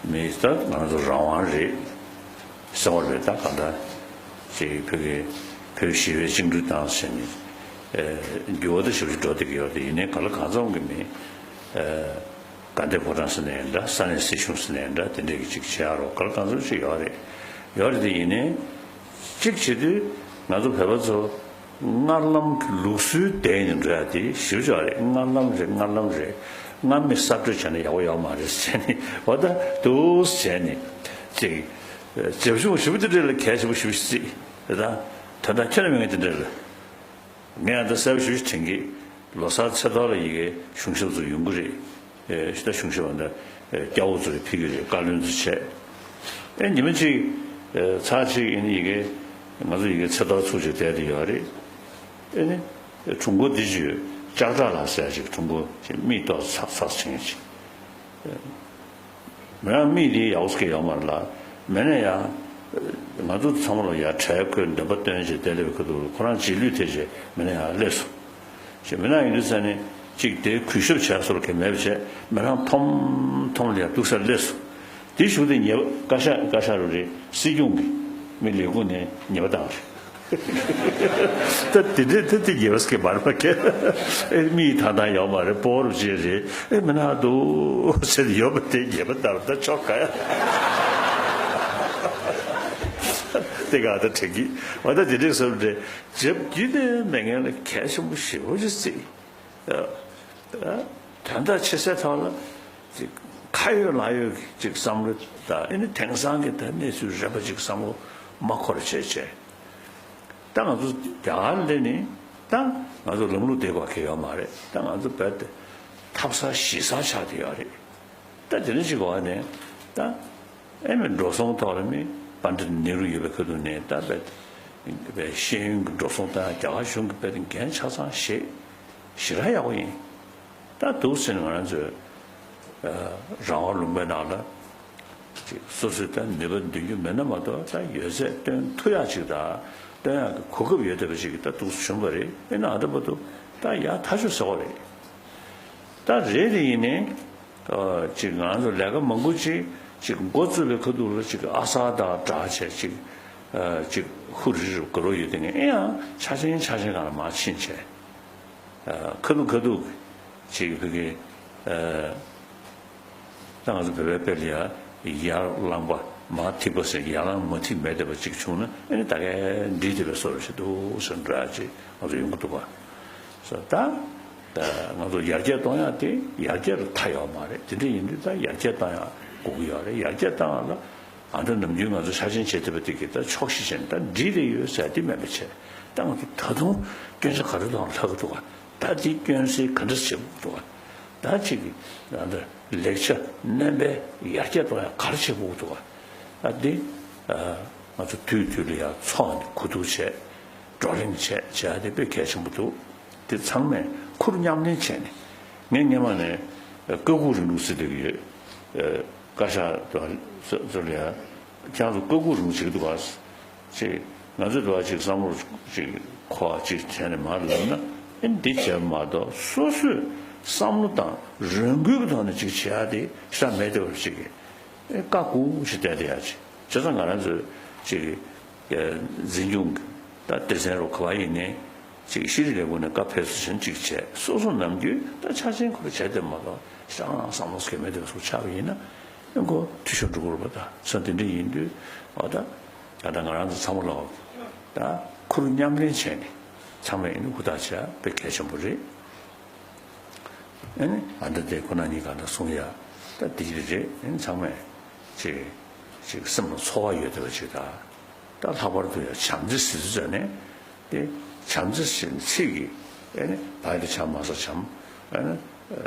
མིས་ད་ང་ཚོ་རང་དབང་རེད་ཟེར་བ་རེད། ད་གང་ལྟར་ཅིག་བོད་ཀྱི་བོད་ཞི་བའི་བཅིངས་འགྲོལ་བཏང་ཟེར་ནས་འགྱུར་བ་ད་ཞབས་ཞུ་འགྲོ་བསྡད་ཀྱི་ཡོད་རེད། ཡིན་ནའི་གང་ལ་གང་འཚམ་གྱི་མི་དགའ་ལྡན་ཕོ་བྲང་ཟེར་ནའི་འདྲ། ས་གནས་སྲིད་གཞུང་ཟེར་ནའི་འདྲ། དེ་འདྲས་ཀྱི་ཅིག་བྱེད་ཡག་རོགས་ག་ལ་གང་འཚམ་ཅིག་ཡོད་རེད། ཡོད་རེད་དེ་ཡིན་ནའི་གཅིག་བྱེད་དུས་ང་ཚོ་བོད་པ་ཚོ་སྔར་ལམ་གྱི་ལུགས་སྲོལ་ལྡན་ནས་འགྲོ་ཡ་དེ་ཞིབ་ཆ་རེད། སྔར་ལམ་རེད། སྔར་ལམ་རེད། སྔར་མེད་གསར་གཏོད་བྱས་ན་ཡག་པོ་ཡོད་མ་རེད་ཟེར་ནས་འོ་ད་འདུག་ཟེར་ནས་ཅིག་རྒྱབ་ལྗོངས་ཞིབ་པོ་དེ་འདྲས་ལ་གལ་ཆེན་པོ་ཞིབ་ཞིག་བརྩིས་ད་དོན་དག་ཁྱོན་ནས་མེད་མཁན་དེ་འདྲས་ལ། ངས་ཨ་ད་གསལ་པོ་ཞུ་ཞིག་དྲན་གི། ལོ་གསར་ཚེས་ཐོག་ལ་ཡི་གེ་གཞུང་ཞབས་ཚོ་ཡོང་གི་རེད། ཨེ་ཤི་ད་གཞུང་ཞབས་འདི་ཨེ་སྐྱ་བོ་ཚོ་ལ་ཕུལ་གི་རེད། བཀའ་བློན་ཚོ་བྱས། ཨེ་ཉི་མ་གཅིག་ཨེ་ཚར་གཅིག་ཨེ་ནི་ཡི་གེ་ང་ཚོ་ཡི་གེ་ཚེས་ཐོག་ཚུགས་ཅིག་བསྡད་དེ་ཡོད་རེད། ཨེ་ནི་ཁྲུང་གོ་འདི་ཅིག་ལྕགས་དྲ་ལ་ཟེར་ཅིག་ཁྲུང་གོ་ཅིག་མིག་ཏོག་ཚག་ཚག་བྱེད་མཁན་ཅིག་མི་རང་མིག་དེ་ཡག་པོ་ཟེར་མཁན་ཡོད་མ་རེད་ལ། མི་ནས་ཡང་ང་ཚོ་ཚང་མ་ལ་ཡང་གྲལ་ཁོས་འདོན་པ་སྟོན་བྱས་བསྡད་ལས་པའི་ཁ་ཐུག་ལ་ཁོ་རང་རྗེས་ལུས་དེ་བྱས་མི་ནས་ཡང་སླེབས་སོང་། ཞེས་མི་ནག་ཡིན་དུས་ས་ནས་གཅིག་དེ་གུས་ཞབས་བྱས་སོར་གྱི་མེད་པ་བྱས་མི་རང་ཐོམ་ཐོམ་ལ་ཡང་འདུག་སར་སླེབས་སོང་། དེ་གཞུག་དེ་ཉེས་པ་བཀའ་ཤག་བཀའ་ཤག་རུ་རེད། སྲིད་སྐྱོང་གི་མི་ལས་ཁུངས་ནས་ཉེས་པ་བཏང་རེད། ད་དེ་འདྲས་ད་དེ་ཉེས་པ་སྐད་མར་མ་ཁེལ། ཨེ་མིག་ཐང་ཐང་ཡོད་མ་རེད། སྤོ་རུ་བྱེད་རེད། ཨེ་མི་ནག་འདུག་ཟེར་ཡོད་པ་དེ་ཉེས་པ་བཏང་རུ་ད་ཆོག་ག་ཡ། དེ་ག་ད་དྲན་གི་བ་ད་དེ་འདྲས་བསམ་རེད། རྒྱབ་ཀྱི་ནས་མེད་མཁན་ལ་གལ་ཆེན་པོ་ཞེ་པོ་ཅིག་བརྩིས། དོན་དག་ཆེ་སའི་ཐོག་ལ་ཅིག་ཁ་ཡོད་ལག་ཡོད་ཀྱི་ཅིག་བསམ་བློ་དང་ཨེ་ནི་དེང་སང་གི་ད་གནས་ཚུལ་རན་པ་ཅིག་བསམ་བློ་མ་འཁོར་བྱས་བྱས། ད་ང་ཚོ་རྒྱ་གར་ལ་ནི་ད་ང་ཚོ་ལམ་ལུགས་དེ་བ་གི་ཡོད་མ་རེད། ད་ང་ཚོ་བོད་དེ་ཐབ་ཚང་གཞིས་ཚང་ཆགས་བསྡད་ཡོད་རེད། ད་དེ་འདྲ་ཅིག་གི་འོག་ནས་ད་ཨེ་མི་འགྲོ་སོང་ཐོག་ལ་མི་པཎྜི་ཏ་ནེ་རུ་ཡོད་པའི་ཁ་ཐུག་ནས་ད་བས་བས་ཤེས་ཡོན་གྱི་འགྲོ་སོང་བཏང་། རྒྱ་གར་གཞུང་གི་བས་འགན་ཆ་ཚང་བཞེས་ཞེ་དྲག་ཡག་པོ་ཡིན། ད་འདུག་ཟེར་ནས་ང་རང་ཚོས་རང་དབང་ལུང་པའི་ནང་ལ་ཅིག་སོ་སོས་ད་ནུས་པ་འདོན་རྒྱུ་མེད་ན་མ་གཏོགས་ད་ཡོད་ཚད་བཏོན་ཐུབ་ཡག་ཅིག་དང་། སྟོན་ཡག་གི་གོ་སྐབས་ཡོད་བསྡད་པ་ཞིག་གི་ད་འདུག་སེ་བྱུང་བ་རེད། དཔེར་ན་ཨ་ད་བར་དུ་ད་ཡག་ཐག་ཆོད་ཟེར་བ་རེད། ད་རེད་དེ་ཡིན་ནའི་ཅིག་ང་ཚོ་ལས་ཀ་མང་པོ་ཅིག་ཅིག་འགོ་བཙུགས་པའི་ཁ་ཐུག་ལ་ཅིག་ཨ་གསར་དང་འདྲ་བྱས་ཅིག་ཅིག་ཧུ་རི་རུ་དགའ་རོགས་ཡོད་དེ་ནས་ཨེ་ཡང་ཆ་ཆེན་ཆ་ཆེན་གང་ལ་མར་ཕྱིན་བྱས། ཁ་ཐུག་ཁ་ཐུག་ཅིག་བོད་ཀྱི་ད་ང་ཚོ་བོད་པའི་དཔེ་ལ་ཡ་ཡར་ལངས་པ་མར་ཐིགས་པ་ཟེར་ཡར་ལངས་མར་ཐིགས་མེད་བསྡད་པ་ཅིག་བྱུང་ན་ཨེ་ནི་ད་གའི་འགྲིག་བསྡད་པའི་བཟོ་འདྲ་ཞིག་འདུག་ཟེར་འདྲ་ཅིག་ང་ཚོ་ཡོང་གི་འདུག་ག་ད་ང་ཚོ་ཡར་རྒྱས་གཏོང་ཡག་དེ་ཡར་རྒྱས་ལ་མཐའ་ཡོད་མ་རེད། དེ་འདྲ་ཡིན་དུས་ད་ཡར་རྒྱས་གཏོང་ཡག་དགོས་ཀྱི་ཡོད་རེད། ཡར་རྒྱས་གཏོང་ཡག་ལ་ཨ་ད་ནམ་རྒྱུན་ང་ཚོ་ཆ་ཆེན་བྱེད་ཐུབ་པ་དེ་གི་ད་ཆོག་ཤེས་བྱས་ནས་ད་འགྲིག་རེ་ཡོད་ཟེར་དེ་མེད་པ་བྱས། ད་ང་ཚོ་ད་དུང་སྐྱོན་ཆ་ག་རེ་དང་ལྷག་གི་འདུག་ག་ད་དེ་སྐྱོན་སེལ་ག་འདྲ་བྱེད་དགོས་འདུག་ག་ད་ཅིག་གི་ད་ལེགས་ཆ་སྣོན་པའི་ཡར་རྒྱས་གཏོང་ཡག་ག་རེ་བྱེད་དགོས་འདུག་ག་ད་དེ་ང་ཚོ་དུས་དུས་ལ་ཡར་ཚོགས་ནས་གོ་བསྡུར་བྱས། བགྲོ་གླེང་བྱས་བྱས་དེ་དཔེ་གལ་ཆེན་པོ་འདུག་དེ་ཚང་མས་ཁུར་མཉམ་ལེན་བྱས་ནས་ངས་སྔོན་མ་ནས་ཀ་ཁུག་རིང་ལུགས་ཟེར་བསྡད་ཀྱི་ཡོད། བཀའ་ཤག་དུ་ཚོ་ལ་ཡ་ཁྱེད་ཚོ་ཀ་ཁུག་རིང་ལུགས་བྱེད་ཀྱི་འདུག་ག་ཅེས་ང་ཚོས་དུ་བ་ཅིག་བསམ་བློ་ཅིག་འཁོར་བ་ཅིག་བྱས་ནས་མར་ལབ་ན་ཨེ་འདི་བྱས་པ་མ་གཏོགས་སོ་སོས་བསམ་བློ་དང་རང་འགུལ་གྱི་ཐོག་ནས་ཅིག་བྱེད་ཡ་དེ་ཤ་མེད་བསྡད་པ་ཅིག་གི་ཨེ་བཀའ་བསྒོ་ཞིག་བསྡད་བསྡད་ཡ་ཅིག་བྱས་ཙང་ང་རང་ཚོས་ཅིག་གི་འཛིན་སྐྱོང་གི་ད་སྡེ་ཚན་རུ་ག་བ་ཡིན་ནའི་ཅིག་ཤེས་རིག་ལས་ཁུངས་ནས་བཀའ་ཕེབས་བསུ་ཆེན་ཅིག་བྱས་སོ་སོ་ནམ་རྒྱུན་ད་ཆ་ཆེན་ཁོ་ར་བྱས་བསྡད་མ་གཏོགས་ཤ་བསམ་བློ་ཟེར་མཁན་མེད་བསྡད་པ་ཅིག་ཆགས་པ་ཡིན་ན་ཨེ་ཁོ་འཐུས་ཤོར་འགྲོ་གི་རེད་པ། ད་ས་དེ་འདྲ་ཡིན་དུས་འོ་ད་ད་ལྟ་ང་རང་ཚོ་ཚང་མ་ལོག་ད་ཁུར་མཉམ་ལེན་བྱས་ནས་ཚང་མས་ཨེ་ནི་ཧུར་ཐག་བྱས་དཔེ་གལ་ཆེན་པོ་རེད། ཨེ་ནི་ཨ་འདྲ་དེ་ཁོ་ན་ཉིད་གང་འདྲ་གསུང་ཡ་ད་དེ་རེད་རེད། ཨེ་ནི་ཚང་མས་ཅིག་ཅིག་སེམས་ལ་ཚོར་བ་ཡོད་བསྡད་པ་ཅིག་ད་ད་ལྷག་པར་དུ་ཡང་བྱམས་བརྩེ་ཟེར་ཚུལ་ནས་དེ་བྱམས་བརྩེ་ཟེར་ཚིག་གི་ཨེ་ནི་བ་ཡ་བྱ་མ་ས་བྱམས་ཨེ་ནི་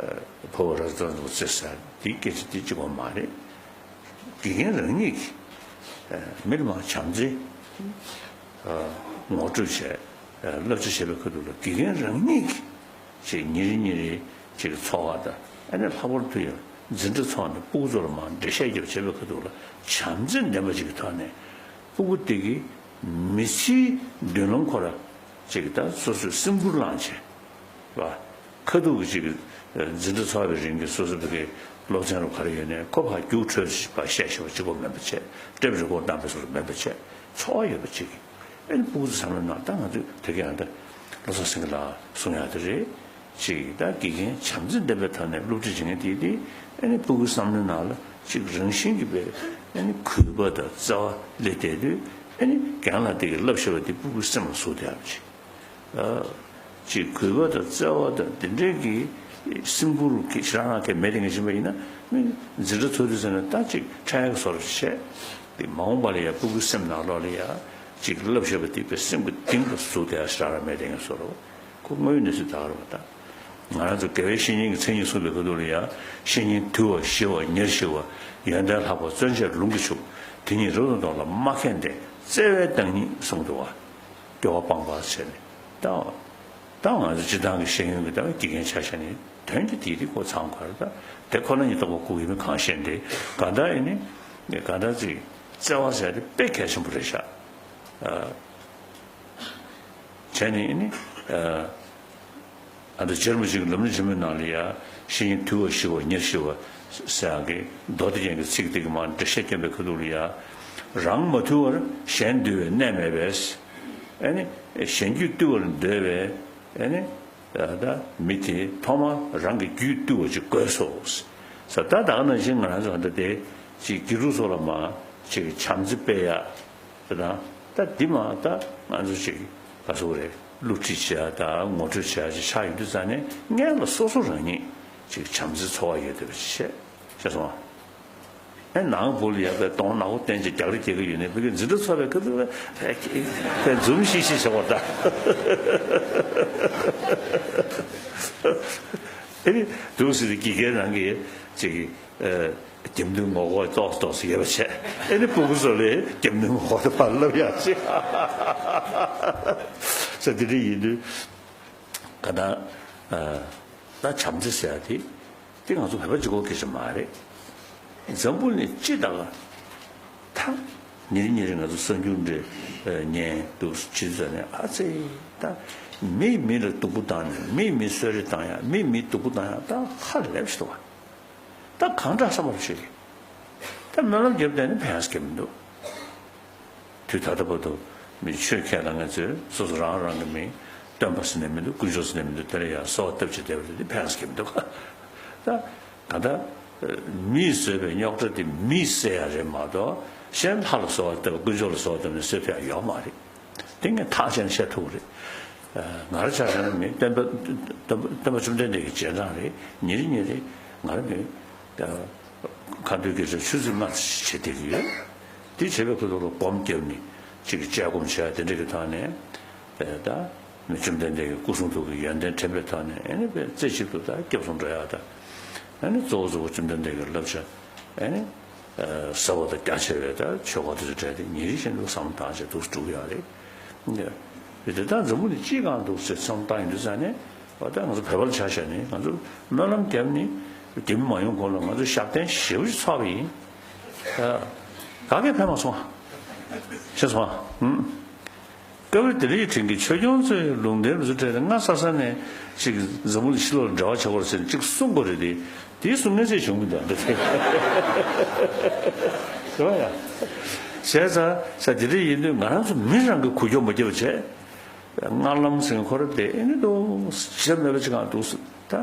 ཕོ་བ་ར་ཙ་འདུག་བརྩེ་ཟེར་དེ་སྐད་ཆ་དེ་གཅིག་པོ་མ་རེད། དགེ་རྒན་རང་ཉིད་ཀྱིས་མི་ལ་མ་བྱམས་བརྩེ་ངོ་སྤྲོད་བྱས་བསླབ་བྱ་བྱེད་པའི་ཁ་ཐུག་ལ་དགེ་རྒན་རང་ཉིད་ཀྱིས་ཅིག་ཉིན་རེ་ཉིན་རེ་ཅིག་འཚོ་བ་དང་ཨ་ནི་ལྷག་པར་དུ་ཡང་འཛིན་གྲྭ་ཚོགས་ནས་སྤུ་གུ་ཚོ་ལ་མར་འགྲེལ་བཤད་རྒྱབ་བྱེད་པའི་ཁ་ཐུག་ལ་བྱམས་བརྩེ་ལྡན་པ་ཅིག་གི་ཐོག་ནས་སྤུ་གུ་དེ་གིས་མི་ཚེའི་མདུན་ལམ་ཁོ་ར་ཅིག་ད་སོ་སོའི་སེམས་ཁུར་བླངས་བྱས་བ། ཁ་ཐུག་གི་ཅིག་འཛིན་གྲྭ་ཚོགས་པའི་རིང་གི་སོ་སོ་བོད་སྐད་སློབ་ཚན་རུ་ག་རེ་ཡོད་ནའི་ཁོ་ཕར་རྒྱུགས་འཕྲོད་ཕར་བཤད་ཤེས་པ་གཅིག་པོ་མིན་པ་བྱས། ཊེབ་རི་ཀོཌ་བཏང་པའི་སོ་སོ་མིན་པ་བྱས། འཚོ་བ་ཡོད་པ་ཅིག་གིས། ཨེ་ནི་སྤུ་གུ་ཚོ་བསམ་བློ་ནང་ད་ང་ཚོས་དེ་གའི་ཨ་ད་བློ་བཟང་སེང་གེ་ལགས་གསུང་ཡག་དེ་རེད། ཅིག་ད་དགེ་རྒན་བྱམས་བརྩེ་ལྡན་པའི་ཐོག་ནས་སློབ་ཁྲིད་བྱེད་མཁན་དེ་དེ་ཨེ་ནི་སྤུ་གུའི་བསམ་བློའི་ནང་ལ་ཅིག་རང་བཞིན་གྱིས་པའི་ཨེ་ནི་གུས་པ་དང་བརྩེ་བ་སླེབས་བསྡད་དུས་ཨེ་ནི་རྒན་ལགས་དེ་གིས་བསླབ་བཞག་པ་དེ་སྤུ་གུའི་སེམས་ལ་ཟུག་བསྡད་ཡག་ཅིག་ཅིག་གུས་པ་དང་བརྩེ་བ་དང་དེ་འདྲའི་གི་སེམས་ཁུར་གྱི་ཞེ་དྲག་གི་མེད་དེ་ངས་ཕྱིན་པ་ཡིན་ན་མི་འཛིན་གྲྭ་ཚོགས་དུས་ཟེར་ན་ད་ཅིག་ཕྲ་ཡག་གི་བཟོ་འདྲ་བྱས། དེ་མ་འོངས་པ་ལ་ཡ་སྤུ་གུའི་སེམས་ནང་ལོགས་ལ་ཡ་ཅིག་བསླབ་བྱ་བ་དེ་པའི་སེམས་ཀྱི་གཏིང་དུ་ཟུག་བསྡད་ཡ་ཞེ་དྲག་མེད་དེ་ངས་བཟོ་འདྲ་ཁོ་དངོས་ཡོད་གནས་ཚུལ་ད་ག་རེ་བ་ད། ང་རང་ཚོ་དགེ་བའི་བཤེས་གཉེན་གྱི་མཚན་ཉིད་གསུངས་པའི་ཁ་ཐུག་ལ་ཡ་བཤེས་གཉེན་དུལ་བ་ཞི་བ་ཉེར་ཞི་བ་ཡོན་ཏན་ལྷག་པ་བརྩོན་བཅས་ལུང་གིས་ཕྱུག་དེ་ཉིད་རབ་ཏུ་བསྟོད་ལ་མ་མཁས་ལྡན་བརྩེ་བའི་བདག་ཉིད་གསུངས་འདུག་བ། སྐྱོ་བ་སྤངས་པ་བྱས་ནས་ད། ད་ང་ཚོ་སྤྱི་བཏང་གི་ཤེས་ཡོན་གྱི་ད་དགེ་རྒན་ཆ་བཞག་ནས་དོན་གྱི་དེའི་རིགས་ཁོ་ཚང་གར་ད་དེ་ཁོ་ན་ཉིད་རྟོགས་པ་སྐུ་ཡིན་མིན་གང་ཤེས་འདི་ག་ད་ཡིན་ནི་ག་ད་ཅིག་བརྩེ་བ་ཟེར་དེ་དཔེ་གལ་ཆེན་པོ་རེད་ཤག་བྱས་ནས་ཡིན་ནི་ཨ་ད་རྗེ་རིན་པོ་ཆེ་གི་ལམ་རིམ་ཆེན་མོའི་ནང་ལ་ཡ་བཤེས་གཉེན་དུལ་བ་ཞི་བ་ཉེར་ཞི་བ་ཟེར་ཡག་གི་མདོ་སྡེ་རྒྱན་གྱི་ཚིག་དེ་གི་མར་འགྲེལ་བཤད་བསྐྱོན་པའི་ཁ་ཐུག་ལ་ཡ་རང་མ་དུལ་བར་གཞན་དུལ་བའི་གནས་མེད་པས། ཨེ་ནི་གཞན་རྒྱུད་བཏུལ་བར་འདོད་པའི་ཨེ་ནི་ད་མི་དེ་ཐོག་མར་རང་གི་རྒྱུད་བཏུལ་བ་ཅིག་དགོས་སོ། ས་ད་ད་ག་ནང་བཞིན་ང་རང་ཚོ་ཧ་ད་དེ་ཅིག་དགེ་ཕྲུག་ཚོ་ལ་མ་ཅིག་བྱམས་བརྩེ་སྤེལ་ཡ་ད་ད་ད་འདི་མ་ད་ང་ཚོ་ཅིག་ག་ཚོད་རེད་བསླུ་བྲིད་བྱེད་ཡ་ད་ངོ་སྤྲོད་བྱེད་ཡ་ཅིག་ཆགས་ཡོང་དུས་ཙང་ནས་སྔོན་ལ་སོ་སོ་རང་ཉིད་ཅིག་བྱམས་བརྩེ་ཚོར་བ་ཡོད་བསྡད་པ་ཅིག་བྱས། ཤེས་སོང་ཨ། ཨེ་ནང་བུ་ལ་ཡ་པའི་གདོང་ནག་པོ་བསྟན་ཅིག་རྒྱག་རེས་རྒྱག་གི་ཡོད་ནས་བུ་གི་འཛིན་གྲྭ་ཚོགས་པའི་སྐབས་དུ་པའི་འཛུམ་ཤིག་ཤིག་བྱེད་པ་ད། ཨེ་ནི་འདུག་ཟེར་ཏེ་དགེ་རྒན་རང་གིས་ཅིག་རྒྱབ་མདུན་ངོ་སྐོར་ཏོག་ཙམ་ཏོག་ཙམ་ཡོད་པ་བྱས་ཨེ་ནི་སྤུ་གུ་ཚོ་ལ་རྒྱབ་མདུན་ངོ་སྐོར་དུ་ཕར་ལབ་ཡག་ཅིག་ས་དེ་འདྲ་ཡིན་དུས་ག་ད་ད་བྱམས་བརྩེ་ཟེར་ཡ་དེ། དེ་ང་ཚོ་བོད་པ་གཅིག་པོ་སྐད་ཆ་མ་རེད། འཛམ་བུ་གླིང་སྤྱི་དང་ཐང་ ཉིན་རེ་ཉིན་རེ་ང་ཚོ་གསར་འགྱུར་འདྲ་ཉན་འདུག་ཕྱི་ཚོ་ནས། ཨ་ཙི། ད་མིས་མི་ལ་སྡུག་པོ་བཏང་ནས། མིས་མི་གསོད་རེས་བཏང་ཡག་མིས་མི་སྡུག་པོ་བཏང་ཡག་ད་ཧ་ལས་པ་ཞིག་འདུག་བ། ད་གང་དྲག་བསམ་པ་ཞིག་གིས་ད་སྨོན་ལམ་བརྒྱབ་བསྡད་ནས་ཕན་ཡག་མི་འདུག་དུས་ད་ལྟ་བར་དུ་མི་ཆོས་མཁས་པ་ལ་ང་ཚོས་སོ་སོ་རང་རང་གི་མི་སྟོན་པ་ཟེར་ནས་མི་འདུག་དཀོན་མཆོག་ཟེར་ནས་མི་འདུག་དེ་ལ་ཡང་གསོལ་བ་བཏབ་བྱས་བསྡད་པ་དེ་ཕན་ཡག་མི་འདུག་ད་གང་ལྟར་མིས་བཟོས་པའི་རྙོག་དྲ་དེ་མིས་སེལ་ཡག་རེད་མ་གཏོགས། གཞན་ལྷ་ལ་གསོལ་བ་བཏབ། དཀོན་མཆོག་ལ་གསོལ་བ་བཏབ་ནས་སེལ་ཐུབ་ཡག་ཡོད་མ་རེད། དེ་ངས་ཐག་བཅད་ནས་བཤད་ཐུབ་ཀྱི་རེད། ང་རང་ཆ་བཞག་ན་མི་སྟོན་པ་སྟོན་པ་སྟོན་པ་བཅོམ་ལྡན་འདས་ཀྱི་རྗེས་འབྲང་རེད། ཉིན་རེ་ཉིན་རེ་ང་རང་གི་ཁ་འདོན་དགེ་སྦྱོར་ཆུ་ཚོད་ལྔ་ཙམ་བྱེད་བསྡད་ཀྱི་ཡོད། དེ་བྱེད་པའི་ཁུལ་དུ་སྒོམ་བརྒྱབ་ནས་གཅིག་གི་དཔྱད་སྒོམ་བྱས་དེ་འདྲ་གི་ཐོག་ནས་ད་མི་བཅོམ་ལྡན་འདས་ཀྱི་སྐུ་གསུང་ཐུགས་ཀྱི་ཡོན་ཏན་དྲན་པའི་ཐོག་ནས། ཨ་ནི་དཔེ་རྩེ་གཅིག་ཏུ་ད་སྐྱབས་སུ་འགྲོ་ཡག་ད། ཨ་ནི་གཙོ་བོ་གཙོ་བོ་བཅོམ་ལྡན་འདས་ཀྱི་བསླབ་བྱ་ཨ་ནི་ཟབ་པ་དང་རྒྱ་ཆེ་བའི་ད་ཆོས་སྐོར་དེ་ཚོ་སྤྲད་དེ་ཉིན་རེ་བཞིན་དུ་བསམ་བློ་བཏང་བྱས་འདུག་སེ་འགྲོ་གི་ཡོད་རེད། དེ་ད་འཛམ་བུ་གླིང་སྤྱིའི་སྒང་འདུག་ཟེར་བསམ་བློ་བཏང་ཡོང་དུས་ཙང་ནས། འོ་ད་ང་ཚོ་བོད་པ་ལ་ཆ་བཞག་ནས་ང་ཚོ་སྨོན་ལམ་བརྒྱབ་ནས་བདེ་མོ་མ་ཡོང་གོང་ལ་ང་ཚོ་ཞབས་བརྟན་ཞེ་པོ་ཅིག་ཚོགས་པ་ཡིན། ད་ག་གེ་ཕན་མ་སོང་། ཤེས་སོང་ཨ། ཨུམ། སྐབས་རེ་དེ་རིང་དྲན་གྱི་ཆོས་སྐྱོང་ཚོས་ལུང་བསྟན་རུ་སྤྲད་དེ་སྔ་ས་ས་ནས་ཅིག་འཛམ་བུ་གླིང་ཕྱི་ལོགས་ལ་འབྲེལ་བ་བྱེད་དགོས་རེད་ཟེར་ནས་ཅིག་གསུང་དགོས་རེད་དེ། དེའི་གསུང་ངན་ཚད་བྱུང་མི་འདུག་འདི་རེད་བ་ཡ། བྱས་ཙང་ས་དེ་འདྲ་ཡིན་དུས་ང་རང་ཚོ་མི་རང་གི་འགུལ་སྐྱོད་མ་བརྒྱབ་པ་བྱས། སྔགས་ལམ་ཟེར་མཁན་ཁོ་རང་དེ་ཨེ་ནི་འདུག་ཞེ་མེད་པ་ཅིག་གང་འདུག་ཟེར། ད་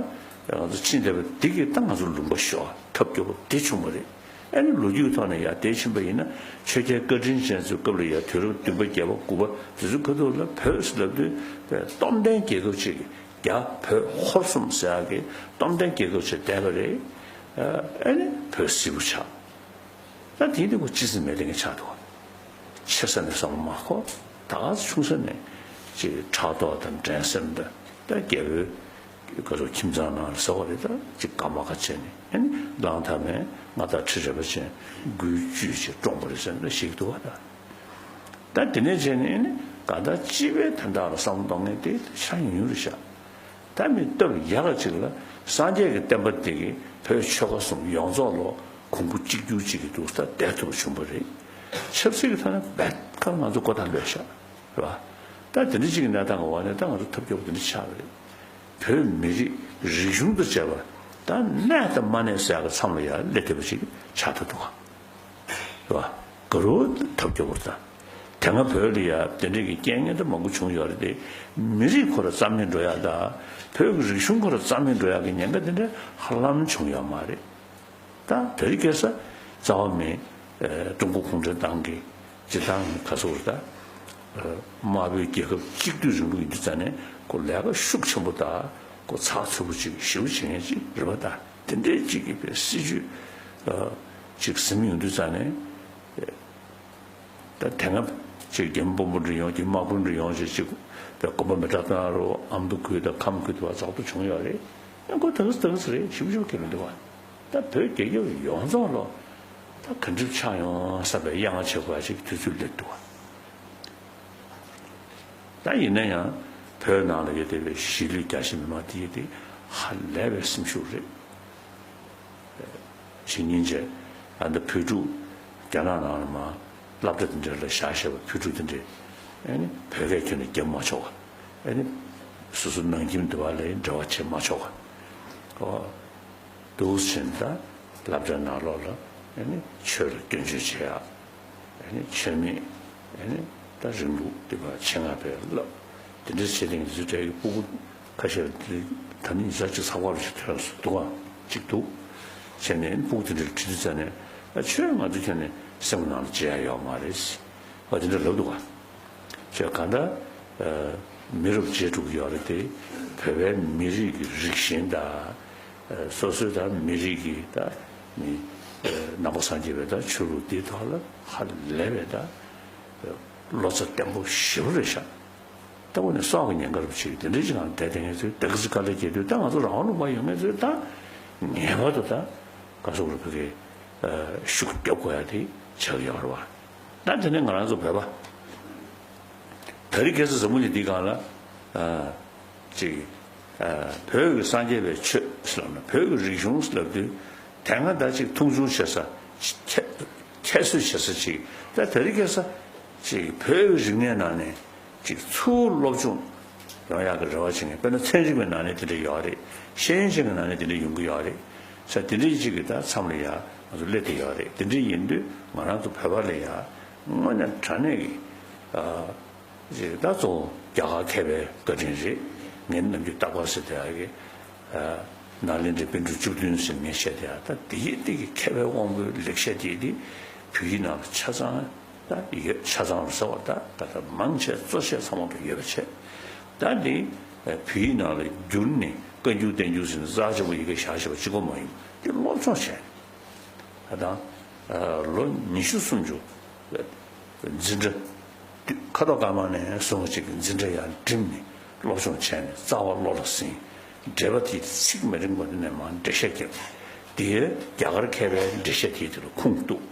ང་ཚོ་ཕྱིན་བསྡད་པ་འདི་གིས་ད་ང་ཚོ་ལུང་པ་ཤོར་ཐབས་སྐྱོ་པོ་དེ་བྱུང་བ་རེད། ཨ་ནི་ལོ་རྒྱུས་ཐོག་ནས་ཡར་དེ་ཕྱིན་པ་ཡིན་ན། ཆོས་རྒྱལ་བཀའ་དྲིན་ཅན་ཚོའི་སྐབས་ལ་ཡར་དུས་རབས་བདུན་པ་བརྒྱད་པ་དགུ་པ་དེ་ཚོའི་ཁ་ཐུག་ལ་བོད་ཟེར་ལབ་དུས་པའི་སྟོབས་ལྡན་རྒྱལ་ཁབ་ཅིག་རྒྱ་བོད་ཧོར་གསུམ་ཟེར་ཡག་གི་སྟོབས་ལྡན་རྒྱལ་ཁབ་ཅིག་བསྡད་པ་རེད། ཨ་ནི་བོད་སིལ་བུ་ཆགས། ད་དེའི་སྟེང་གོ་ཅི་ཟེར་མེད་དེ་ངས་ཆགས་འདུག་ཆེ་ས་ནས་བསམ་བློ་མ་འཁོར། ད་ག་ཚོད་ཆུང་ས་ནས་ཅིག་ཕྲག་དོག་དང་འགྲན་སེམས་དང་། ད་རྒྱལ་པོའི་ག་ཚོད་ཁྱིམ་ཚང་ནང་ལ་ཟ་བ་རེད། ད་ཅིག་དགའ་མ་དགའ་བྱས་ནས། ཨ་ནི་གླང་དར་མས་མངའ་བདག་ཁྲི་རལ་པ་ཅན་མགུལ་གཅུས་བྱས་བཀྲོངས་པ་རེད་ཟེར་ནས་ཞིག་འདུག་བ། ད་ད་དེ་ནས་བྱས་ནས་ཨ་ནི་གང་ལྟར་སྤྱི་པའི་དོན་དག་ལ་བསམ་བློ་གཏོང་མཁན་དེ་ཆགས་ཡོང་ཡོང་རེད་ཤག་ད་མི་སྟབས་ཡག་ག་ཅིག་ལ་སངས་རྒྱས་ཀྱི་བསྟན་པ་འདི་གིས་བོད་ཆོལ་ཁ་གསུམ་ཡོངས་རྫོགས་ལོ་གོང་བུ་གཅིག་གྱུར་ཅིག་གི་འདུག་ད་བསྡད་ཐུབ་པ་བྱུང་བ་རེད། ཆབ་སྲིད་ཀྱི་ཐོག་ནས་རྦད་ཁ་ང་ཚོ་མགོ་ཐག་ལོས་ཤག་རེད་བ། ད་དེ་འདྲ་ཅིག་གི་གནས་སྟངས་ཀྱི་འོག་ནས་ད་ང་ཚོ་ཐབས་སྐྱོ་པོ་དེ་འདྲ་ཆགས་པ་རེད། བོད་མི་རིགས་རིག་གཞུང་དང་བཅས་པ་ད་གནས་དང་མ་གནས་ཟེར་ཡག་གི་མཚམས་ལ་ཡར་སླེབས་བསྡད་པ་ཅིག་ཆགས་ཐུབ་འདུག་ག་རེད་བ། དགའ་རབ་ཐབས་སྐྱོ་པོ་རེད་ད། དེ་སྔ་བོད་ལ་ཡ་དེ་འདྲ་གི་རྐྱེན་ངན་ད་མང་པོ་བྱུང་ཡོད་རེད་དེ། མི་རིགས་ཁོ་ར་རྩ་མེད་འགྲོ་ཡ་ད། བོད་ཀྱི་རིག་གཞུང་ཁོ་ར་རྩ་མེད་འགྲོ་ཡ་གི་ཉེན་ཁ་དེ་འདྲ་ཧ་ལམ་བྱུང་ཡོད་མ་རེད། ད་དེ་རིང་ཁ་སང་རྩ་བ་མེད་ཀྲུང་གོ་གུང་ཁྲན་ཏང་གི་སྤྱིར་བཏང་ག་ཚོད་རེད་ད། དམར་པོའི་རྒྱལ་ཁབ་གཅིག་སྡུད་རིང་ལུགས་ཡིན་དུས་ཙང་ནས་ཁོ་ལས་ཀ་ཤུགས་ཆེན་པོ་ད་ཁོ་ཚགས་ཚུད་པོ་ཅིག་ཞེ་པོ་བྱེད་མཁན་ཅིག་རེད་པ། ད་དེ་འདྲའི་ཅིག་གི་པའི་སྲིད་ཇུས་ཅིག་ཟིན་ཡོང་དུས་ཙང་ནས། ད་དེ་སྔ་ཅིག་རྒྱ་མི་དཔོན་པོ་འདྲ་ཡོང་། རྒྱ་མི་དམག་དཔོན་འདྲ་ཡོང་ཞེས་ཅིག་པའི་དགོན་པ་མེ་སྲེག་བཏང་རོགས། ཨ་མདོ་ཁུལ་དང་ཁམས་ཁུལ་དུ་བ་ཙག་ཏུ་བྱུང་ཡོད་རེད། ཡང་ཁོ་ད་ག་ཟེ་ད་ག་ཟེ་རེད། ཞིབ་ཞིབ་གལ་མི་འདུག་བ། ད་བོད་རྒྱལ་ཁབ་ཡོངས་རྫོགས་ལོ་ད་ག་འདྲ་ཆགས་ཡོང་བསམ་པའི་གཡང་ཆེ་བ་ཅིག་དུས་ཚོད་སླེབས་འདུག་བ། ད་ཡིན་ན་ཡང་བོད་ནང་ལ་ཡོད་བསྡད་པའི་གཞིས་ལུས་རྒྱ་ཆེ་མི་མང་དེ་ཡིན་དེ་ཧ་ལས་པའི་སེམས་ཤུགས་རེད། ཕྱི་ཉིན་བྱས་ཨ་ནི་བོད་ཕྲུག་རྒྱ་ནག་ནང་ལ་མ་སློབ་གྲྭ་དེ་འདྲ་ལ་བཞག་བཞག་པའི་བོད་ཕྲུག་དེ་འདྲས་ཨ་ནི་བོད་སྐད་ཁྱོན་ནས་རྒྱབ་མ་ཆོག་ག་ཨ་ནི་སོ་སོ་ནང་ཁྱིམ་དུ་བ་ལ་འབྲེལ་བ་བྱེད་མ་ཆོག་ག་འདུག་ཕྱིན་ད་སློབ་གྲྭ་ནང་ལོགས་ལ་ཨ་ནི་ཆོས་ལ་སྐྱོན་བརྗོད་བྱེད་ཡག་ཨ་ནི་ཆོས་མེད། ཨ་ནི་ད་རིང་ལུགས་འདི་པ་ཆེད་མངགས་པའི་བསླབ་དེ་འདྲ་བྱེད་དེང་དུས་དྲན་གྱི་སྤུ་གུ་ཁ་ཤས་ལ་དེ་ད་ནི་ཉི་ཤུ་རྩ་གཅིག་ཚགས་པར་ཞིག་ཐོན་སོང་འདུག་ཨང་ཅིག་འདུག་བྱས་ནས་སྤུ་གུ་དེ་འདྲ་ལ་དྲིས་དུས་ཙ་ནས་ཨ་ཆོས་ང་ཚོ་ཁྱོན་ནས་སེམས་ནང་ལ་བརྗེད་ཡ་ཡོད་མ་རེད་ཟེར་བ་དེ་འདྲ་ལབ་འདུག་ཨང་། ཅེས་གང་ལྟར་མི་རབས་བརྗེ་འགྲོ་གི་ཡོད་རེད་དེ། བོད་པའི་མི་རིགས་ཀྱི་རིགས་ཞེན་དང་། སོ་སོའི་ད་མི་རིགས་ཀྱི་ད་ནི་ནང་པ་སངས་རྒྱས་པའི་ད་ཆོས་ལུགས་འདིའི་ཐོག་ལ་ཧ་ལས་པའི་ད་བློ་རྩ་བརྟན་པོ་ཞེ་པོ་རེད་ཤག་ལྟ་བུ་ནི་སྲོག་གི་ཉེན་ཁར་བྱེད་དེ་འདྲའི་ཅིག་ངང་བསྡད་དེ་ངེད་ཚོས་ད་ག་ཚོད་དཀའ་ལས་བརྒྱབ་དུས་ད་ང་ཚོ་རང་དབང་ལུང་པ་ཡོད་མཁན་ཚོས་ད་ངེས་པར་དུ་ད་ག་སོག་རུ་ཕ་གི་ཤུགས་རྒྱབ་དགོས་ཡ་དེ་ཆགས་ཡོད་རེད་བ། ད་དེ་ནས་ང་རང་ཚོ་བོད་པ། ད་རེས་ཁ་སང་འཛམ་བུ་གླིང་འདིའི་སྒང་ལ་ཨ་ཅིག་ཨ་བོད་ཀྱི་སངས་རྒྱས་པའི་ཆོས་ཟེར་ལབ་ན། བོད་ཀྱི་རིག་གཞུང་ཟེར་ལབ་དུས་དེ་སྔ་ད་ཅིག་མཐོང་ཆུང་བྱེད་ས་ཁྱད་ ཁྱད་གསོད་བྱེད་ས་ཅིག་ད་དེ་རིང་ཁ་སང་ཅིག་བོད་ཀྱི་རིག་གནས་ནང་ནས་ཅིག་ཚུར་སློབ་སྦྱོང་ཡོང་ཡག་གི་རེ་བ་བྱེད་མཁན། དཔེར་ན་ཚན་རིག་པའི་ནང་ནས་དེ་འདྲ་ཡོད་རེད། ཤེས་ཡོན་ཅན་གྱི་ནང་ནས་དེ་འདྲ་ཡོང་གི་ཡོད་རེད། ས་དེ་འདྲ་ཅིག་གི་ད་མཚམས་ལ་ཡ་ང་ཚོ་སླེབས་བསྡད་ཡོད་རེད། དེ་འདྲ་ཡིན་དུས་ང་རང་ཚོ་བོད་པ་ལ་ཡ་དངོས་གནས་དྲང་གནས་ཀྱི་ཨ། ཅེས་ད་གཙོ་བོ་རྒྱ་གར་མཁས་པའི་བཀའ་དྲིན་རེད། ངས་ནམ་རྒྱུན་རྟག་པར་ཟེར་བསྡད་ཡག་གི་ཨ། ནཱ་ལེནྡྲའི་པཎ་གྲུབ་བཅུ་བདུན་ཟེར་ངས་བཤད་བསྡད་ཡག་ད་དེ་ཡི་སྟེང་གི་མཁས་པའི་དབང་པོའི་ལེགས་བཤད་དེ་དེ་བོད་ཡིག་ནང་ལ་ཆ་ཚང་ད་ཡོད། ཆ་ཚང་ལ་ཟེར་བ་ད་ད་ལྟ་མང་ཆེ་གཙོ་ཆེ་ཚང་མ་དུ་ཡོད་པ་བྱས། ད་འདི་བོད་ཡིག་ནང་ལ་བསྒྱུར་ནས་བཀའ་འགྱུར་བསྟན་འགྱུར་ཟེར་ནས་རྩ་ཆེན་པོ་ཡི་གེ་བཞག་བཞག་པ་གཅིག་པོ་མ་ཡིན། འདི་སློབ་སྦྱོང་བྱས། ད་ལྟ་ལོ་ཉི་ཤུ་སུམ་ཅུ་འཛིན་གྲྭ་ཁ་དོག་དཀར་དམར་ནས་བཟུང་ཅིག་འཛིན་གྲྭ་ཡར་འགྲིམས་ནས་སློབ་སྦྱོང་བྱས་ནས་རྩ་བ་བློ་ལ་ཟིན། འགྲེལ་པ་དེ་ཚིག་མ་རིང་པ་དེ་ནས་མར་འགྲེལ་བཤད་བརྒྱབ། དེའི་རྒྱ་གར་མཁས་པའི་འགྲེལ་བཤད་དེ་དེ་ལ་ཁུངས་གཏུགས་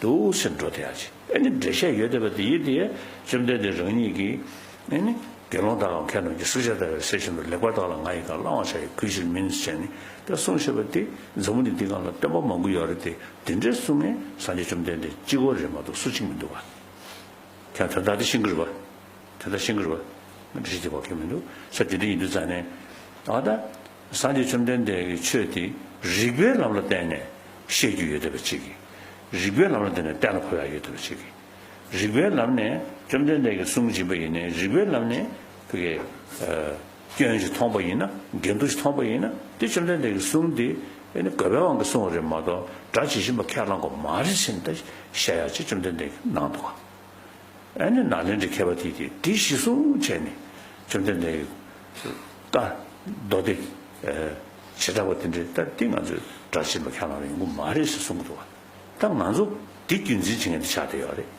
འདུག་ཟེར་འགྲོ་བསྡད་ཡག་ཅིག་ཨ་ནི་འགྲེལ་བཤད་ཡོད་བསྡད་པ་དེ་ཡིན་དེ་བཅོམ་ལྡན་འདས་རང་ཉིད་ཀྱིས་ཨ་ནི། དགེ་སློང་དག་གམ་མཁས་རྣམས་ཀྱིས། བསྲེག་བཅད་བརྡར་བའི་གསེར་བཞིན་དུ། ལེགས་པར་བརྟགས་ལ་ང་ཡི་བཀའ། བླང་བར་བྱ་ཡི་གུས་ཕྱིར་མིན། ཟེར་ནས་ད་གསུངས་བཞག་པ་དེ་འཛམ་བུ་གླིང་འདི་སྒང་ལ་སྟོན་པ་མང་པོ་ཡོད་རེད་དེ། དེ་འདྲའི་གསུང་མཁན་སངས་རྒྱས་བཅོམ་ལྡན་འདས་གཅིག་པོ་རེད་མ་གཏོགས་སུ་གཅིག་མི་འདུག་ག་ཁྱེད་དོན་དག་དེ་ཤེས་ཀྱི་རེད་པ། དོན་དག་ཤེས་ཀྱི་རེད་པ། འགྲེལ་བཤད་དེ་བ་གི་མི་འདུག་ས། དེ་འདྲ་ཡིན་དུས་ཙང་ནས་ད་ལྟ་སངས་རྒྱས་བཅོམ་ལྡན་འདས་ཀྱི་ཆོས་དེ་རིགས་པའི་ལམ་ལ་བརྟེན་ནས་བཤད་རྒྱུ་ཡོད་བསྡད་པ་གཅིག་གིས། རིགས་པའི་ལམ་ལ་བརྟེན་ནས་གཏན་ལ་ཕབ་ཡག་ཡོད་བསྡད་པ་གཅིག་གིས། རིགས་པའི་ལམ་ནས་བཅོམ་ལྡན་འདས་ཀྱི་གསུང་སྦྱིན་པ་ཡིན་ནའི། རིགས་པའི་ལམ་ནས་ཕ་གིའི་ཨ་སྐྱོན་ཞིག་མཐོང་པ་ཡིན་ན། འགལ་འདུ་ཞིག་མཐོང་པ་ཡིན་ན། དེ་བཅོམ་ལྡན་འདས་ཀྱི་གསུང་དེ་ཨ་ནི་དགོས་པའི་དབང་གིས་གསུངས་པ་རེད་མ་གཏོགས། སྒྲ་ཇི་བཞིན་པ་ཁས་བླང་དགོས་མ་རེད་ཟེར་ནས་ད་བཤད་ཡག་ཅིག་བཅོམ་ལྡན་འདས་ཀྱིས་གནང་འདུག་ག་ཨ་ནི་ནཱ་ལེནྡྲའི་མཁས་པ་དེ་དེ་དེ་གཞི་བཟུང་བྱས་ནས་བཅོམ་ལྡན་འདས་ཀྱི་བཀའ་མདོ་སྡེ་ཨ་བྱེ་བྲག་པ་དེ་འདྲའི་ད་དེ་ང་ཚོས་སྒྲ་ཇི་བཞིན་པ་ཁས་བླངས་ཡོང་གི་མ་རེད་ཟེར་གསུང་གི་འདུག་ག་ད་ང་ཚོ་འདི་རྒྱུན་འཛིན་བྱེད་མཁན་དེ་ཆགས་བསྡད་ཡོད་རེད།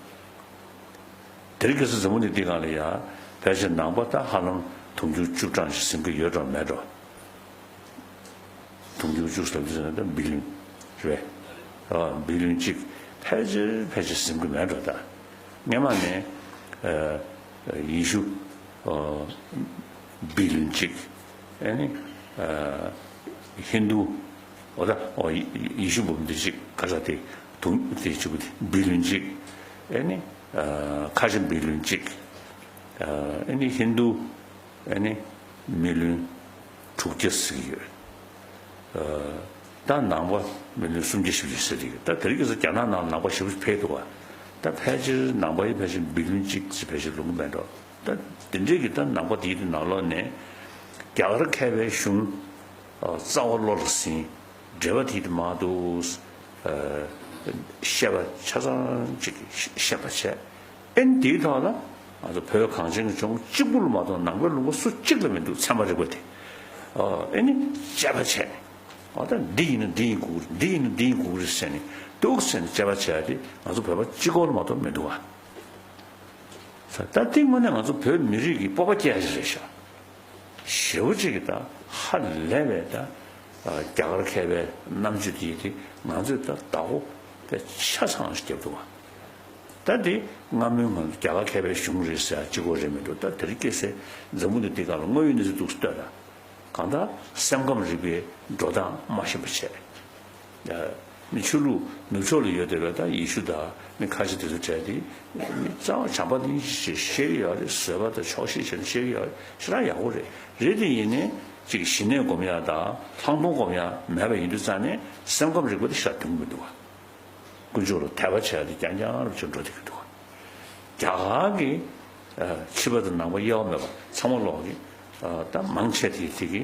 དེ་རིང་ཁ་སང་འཛམ་བུ་གླིང་འདི་སྒང་ལ་ཡ་ཕལ་ཆེར་ནང་པ་ད་ཧ་ལམ་དུང་ཕྱུར་བཅུ་གྲངས་ཤིག་ཟིན་གྱི་ཡོད་འགྲོ་མེད་འགྲོ། དུང་ཕྱུར་བཅུ་ཟེར་དུས་ཙམ་ན་ད་བི་ལིན་རེད། ཨ་བི་ལིན་གཅིག་ཕལ་ཆེར་ཕལ་ཆེར་ཟིན་གྱི་མེད་འགྲོ། ད་སྔོན་མ་ནས་ཨ་ཡེ་ཤུ་ཨ་བི་ལིན་གཅིག་ཨ་ནི་ཨ་ཧིན་དུ། འོ་ད་འོ་ཡེ་ཤུ་འབུམ་སྡེ་གཅིག་ག་ས་དེ་དུང་དེ་གཅིག་པུ་དེ་བི་ལིན་གཅིག་ཨ་ནི་ཨ་ཁ་ཆེ་བི་ལིན་གཅིག་ཨ་ནི་ཧིན་དུ་ཨ་ནི་མི་ལོན་དྲུག་བརྒྱ་ཟེར་གྱི་ཡོད། ཨ་ད་ནང་པ་མི་ལོན་སུམ་བརྒྱ་བཞི་བཅུ་ཟེར་གྱི་ཡོད། ད་དེ་རིང་ཁ་སང་རྒྱ་ནག་ནང་ནང་པ་ཞེ་པོ་འཕེལ་འདུག་ག་ད་ཕལ་ཆེར་ནང་པ་ཡི་ཕལ་ཆེར་བི་ལོན་གཅིག་ཙམ་ཕལ་ཆེར་ལོངས་ཀྱི་མེད་འགྲོ། ད་དེ་འདྲའི་གི་ད་ནང་པ་དེའི་ནང་ལོགས་ནས་རྒྱ་གར་མཁས་པའི་གཞུང་རྩ་བ་བློ་ལ་ཟིན། འགྲེལ་པ་དེ་དེ་མ་གཏོགས་བཤད་པ་ཆ་ཚང་ཅིག་ཤེས་པ་བྱས། ཨེ་ནི་དེའི་ཐོག་ལ་ང་ཚོ་བོད་གངས་ཅན་གྱི་ལྗོངས་གཅིག་པུ་ལ་མ་གཏོགས་ནང་པའི་ལུང་པ་སུ་གཅིག་ལ་མི་འདུག་ཚད་མ་རིག་པ་དེ། ཨེ་ནི་དཔྱད་པ་བྱས་ནས། ཨ་ད་འདི་ཡིན་ན་འདི་ཡིན་དགོས་ཀྱི་རེད། འདི་ཡིན་ན་འདི་ཡིན་དགོས་ཀྱི་རེད་ཟེར་ནས་འདུག་ཟེར་ནས་དཔྱད་པ་བྱས་ཏེ་ང་ཚོ་བོད་པ་གཅིག་པོ་ལ་མ་གཏོགས་མི་འདུག་ག་ད་ལྟའི་དངོས་གནས་ང་ཚོ་བོད་མི་རིགས་ཀྱི་སྤོབས་པ་སྐྱེ་ཡ་ཞིག་རེད་ཤག་ཞེ་པོ་ཅིག་གིས་ད་ཧ་ལས་པའི་ད་རྒྱ་གར་མཁས་པའི་རྣམ་དཔྱོད་དེ་དེ་ང་ཚོས་ད་བདག་པོ་དཔེ་ཆ་ཚང་ཞིག་བརྒྱབ་འདུག་ག་ད་དེ་སྔ་མོའི་ང་ཚོ་རྒྱ་གར་མཁས་པའི་གཞུང་རེད་ཟེར་ཡ་གཅིག་པོ་རེད་མི་འགྲོ། ད་དེ་རིང་ཁ་སང་འཛམ་བུ་གླིང་འདི་སྒང་ལ་དངོས་ཡོད་གནས་ཚུལ་འདུག་སེ་ལྟོས་དང་། གང་ལྟར་སེམས་ཁམས་རིག་པའི་འགྲོ་སྟངས་མ་ཤེས་པ་བྱས། ཨ་ནི་ཆོས་ལུགས་ནུབ་ཕྱོགས་ལ་ཡོད་བསྡད་པའི་ད་ཡེ་ཤུ་དང་མི་ཁ་ཤས་དེ་ཚོ་གྲས་དེ་མི་གཙང་བ་བྱམས་པ་དེ་ཞིག་ཤེས་ཀྱི་ཡོད་རེད། བཟོད་པ་དང་ཆོག་ཤེས་བྱས་ནས་ཤེས་ཀྱི་ཡོད་རེད། ཞེ་དྲག་ཡག་པོ་རེད། རེད་དེ་ཡིན་ནའི་ཅིག་ཞི་གནས་སྒོམ་ཡག་དང་ལྷག་མཐོང་སྒོམ་ཡག་མེད་པ་ཡིན་དུས་ཙང་ནས་སེམས་ཁམས་རིག་པ་དེ་ཞེ་དྲག་འདུག་མི་འདུག་ག་ཀུན་སྤྱོད་ལ་དད་པ་བྱས་ཏེ་རྐྱང་རྐྱང་རུ་ཕྱིར་འགྲོ་བསྡད་ཀྱི་འདུག་རྒྱ་གར་གྱི་ཕྱི་པ་དང་ནང་པ་དབྱེ་བ་མེད་པ་ཚང་མ་ལོག་གི་ད་མང་ཆེ་དེ་དེ་གི་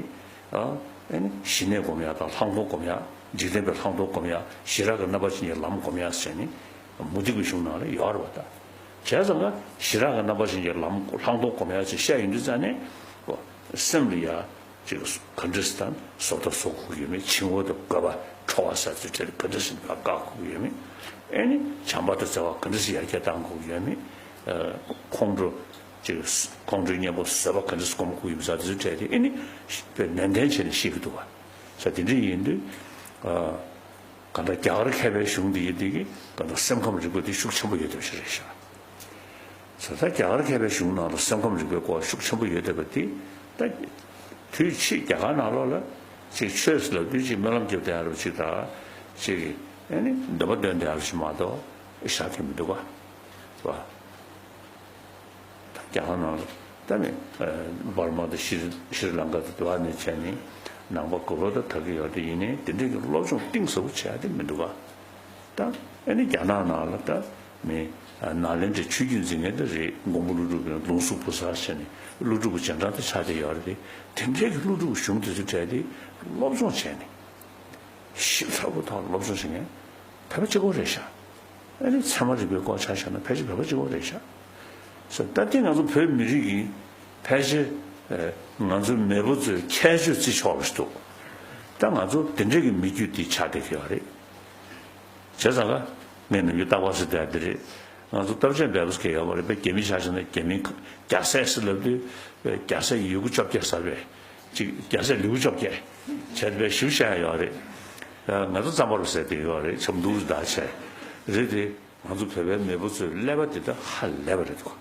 ཨ་ནི་ཞི་གནས་སྒོམ་ཡག་དང་ལྷག་མཐོང་སྒོམ་ཡག་འཇིག་རྟེན་པའི་ལྷག་མཐོང་སྒོམ་ཡག་ཞི་རགས་ཀྱི་རྣམ་པར་ཤེས་ཀྱི་ལམ་སྒོམ་ཡག་ཟེར་ནི་མུ་སྟེགས་པའི་གཞུང་ནང་ལ་ཡོད་རེད་པ། ད་བྱས་ཙང་ཀ་ཞི་རགས་ཀྱི་རྣམ་པར་ཤེས་ཀྱི་ལམ་ལྷག་མཐོང་སྒོམ་ཡག་ཅེས་བཤད་ཡོང་དུས་ཙང་ནས་སེམས་ལ་ཡ། ཅིག་ག་འདྲ་ཞིག་དང་བཟོ་ལྟ་བཟོ་དགོས་ཀྱི་ཡོད་མེད། བྱིང་བ་དང་རྒོད་པ་ཁྲོ་བ་ཟེར་ཚུལ་ཁྲིམས་ག་འདྲ་ཞིག་ལ་བཀག་དགོས་ཀྱི་ཡོད་མེད། ཨེ་ནི་བྱམས་པ་དང་བརྩེ་བ་ག་འདྲ་ཞིག་ཡར་རྒྱས་གཏང་དགོས་ཀྱི་ཡོད་མེད། ཁོང་ཁྲོ་ཅིག་ཁོང་ཁྲོའི་གཉེན་པོ་བཟོད་པ་ག་འདྲ་ཞིག་སྒོམ་དགོས་ཀྱི་ཡོད་མེད་ཟེར་དེ་ཚོའི་གྲས་དེ་ཨེ་ནི་དཔེ་ནན་ཏན་བྱས་ནས་ཤེས་ཀྱི་འདུག་བ། ས་དེ་འདྲ་ཡིན་དུས། གང་ལྟར་རྒྱ་གར་མཁས་པའི་གཞུང་འདི་ཡི་འདི་གི་གང་ལྟར་སེམས་ཁམས་རིག་པ་འདི་ཤུགས་ཆེན་པོ་ཡོད་བསྡད་པ་ཞིག་རེད་ཤག་ས་ད་རྒྱ་གར་མཁས་པའི་གཞུང་ནང་ལ་སེམས་ཁམས་རིག་པའི་སྐོར་ཤུགས་ཆེན་པོ་ཡོད་བསྡད་པ་འདི་ད་དུས་ཕྱིས་རྒྱ་གར་ནང་ལོགས་ལ་ཅིག་ཆོས་ལབ་དུས་ཅིག་སྨོན་ལམ་རྒྱབ་བསྡད་ཡ་རུ་ཅིག་དང་ཅིག་ཨ་ནི་འདོན་པ་འདོན་བསྡད་ཡ་རུ་ཅིག་མ་གཏོགས། ཤ་གི་མི་འདུག་ག། རེད་པ། ད་རྒྱ་གར་ནང་ལ་ད་ནི་འབར་མ་དང་ཤྲི་ཤྲི་ལང་ཀ་དང་དེ་བ་ནས་བྱས་ནས་ནང་པ་ག་པར་ད་དར་གྱི་ཡོད་དེ། ཡིན་ནའི་དེ་འདྲའི་གི་སློབ་སྦྱོང་གཏིང་ཟབ་པོ་བྱས་ཏེ་མི་འདུག་ག། ད་ཨ་ནི་རྒྱ་ནག་ནང་ལ་ད་མི་ནཱ་ལེནྡྲའི་ཆོས་བརྒྱུད་འཛིན་མཁན་དེ་རེད། མགོན་པོ་ཀླུ་སྒྲུབ་ཀྱི་ལུང་གསུམ་བུ་གསར་བྱས་ནས་ཀླུ་སྒྲུབ་ཀྱི་རྗེས་འབྲང་དེ་ཆགས་བསྡད་ཡོད་རེད་དེ། དེ་འདྲའི་གི་ཀླུ་སྒྲུབ་གཞུང་དེ་ཚོ་གྲས་དེ་སློབ་སྦྱོང་བྱས་ནས། ཞིབ་ཚགས་པོ་ཐོག་སློབ་སྦྱོང་བྱེད་མཁན་བོད་པ་གཅིག་པོ་རེད་ཤག། ཨ་ནི་ཚད་མ་རིག་པའི་སྐོར་ཆ་བཞག་ན་ཕལ་ཆེར་བོད་པ་གཅིག་པོ་རེད་ཤག། སོ་ད་ལྟའི་ང་ཚོ་བོད་མི་རིགས་ཀྱི་ཕལ་ཆེར་ཨ་ང་ཚོ་མེས་པོ་ཚོའི་ཁྱད་ཆོས་བརྩི་ཆོག་པ་ཞིག་འདུག། ད་ང་ཚོ་དེ་འདྲས་ཀྱི་མི་རྒྱུད་འདི་ཆགས་བསྡད་ཀྱི་ཡོད་རེད། བྱས་ཙང་ཀ་ངས་ནམ་རྒྱུན་རྟག་པར་ཟེར་བསྡད་པ་འདི་རེད། ང་ཚོ་སྟོབས་ཆེན་བོད་པ་ཟེར་མཁན་ཡོད་མ་རེད་པས། རྒྱ་མི་ཆ་བཞག་ན་རྒྱ་མི་རྒྱ་སྲས་ཟེར་ལབ་དུས་རྒྱ་སྲས་ཡི་གུ་བཅོ་བརྒྱད་ཟེར་བས། ཅིག་རྒྱ་སྲས་ལེའུ་བཅོ་བརྒྱད་བྱས་པའི་ཞིབ་བཤད་ཡོད་རེད། ང་ཚོ་རྩམ་པ་རུ་ཟེར་དེ་ཡོད་རེད། ཆབ་མདོ་རུ་བདག་བྱས་རེད་དེ། ང་ཚོ་བོད་པའི་མེས་པོ་ཚོའི་ཀླད་པ་དེ་ད་ཧ་ལས་པ་རེད་འདུག།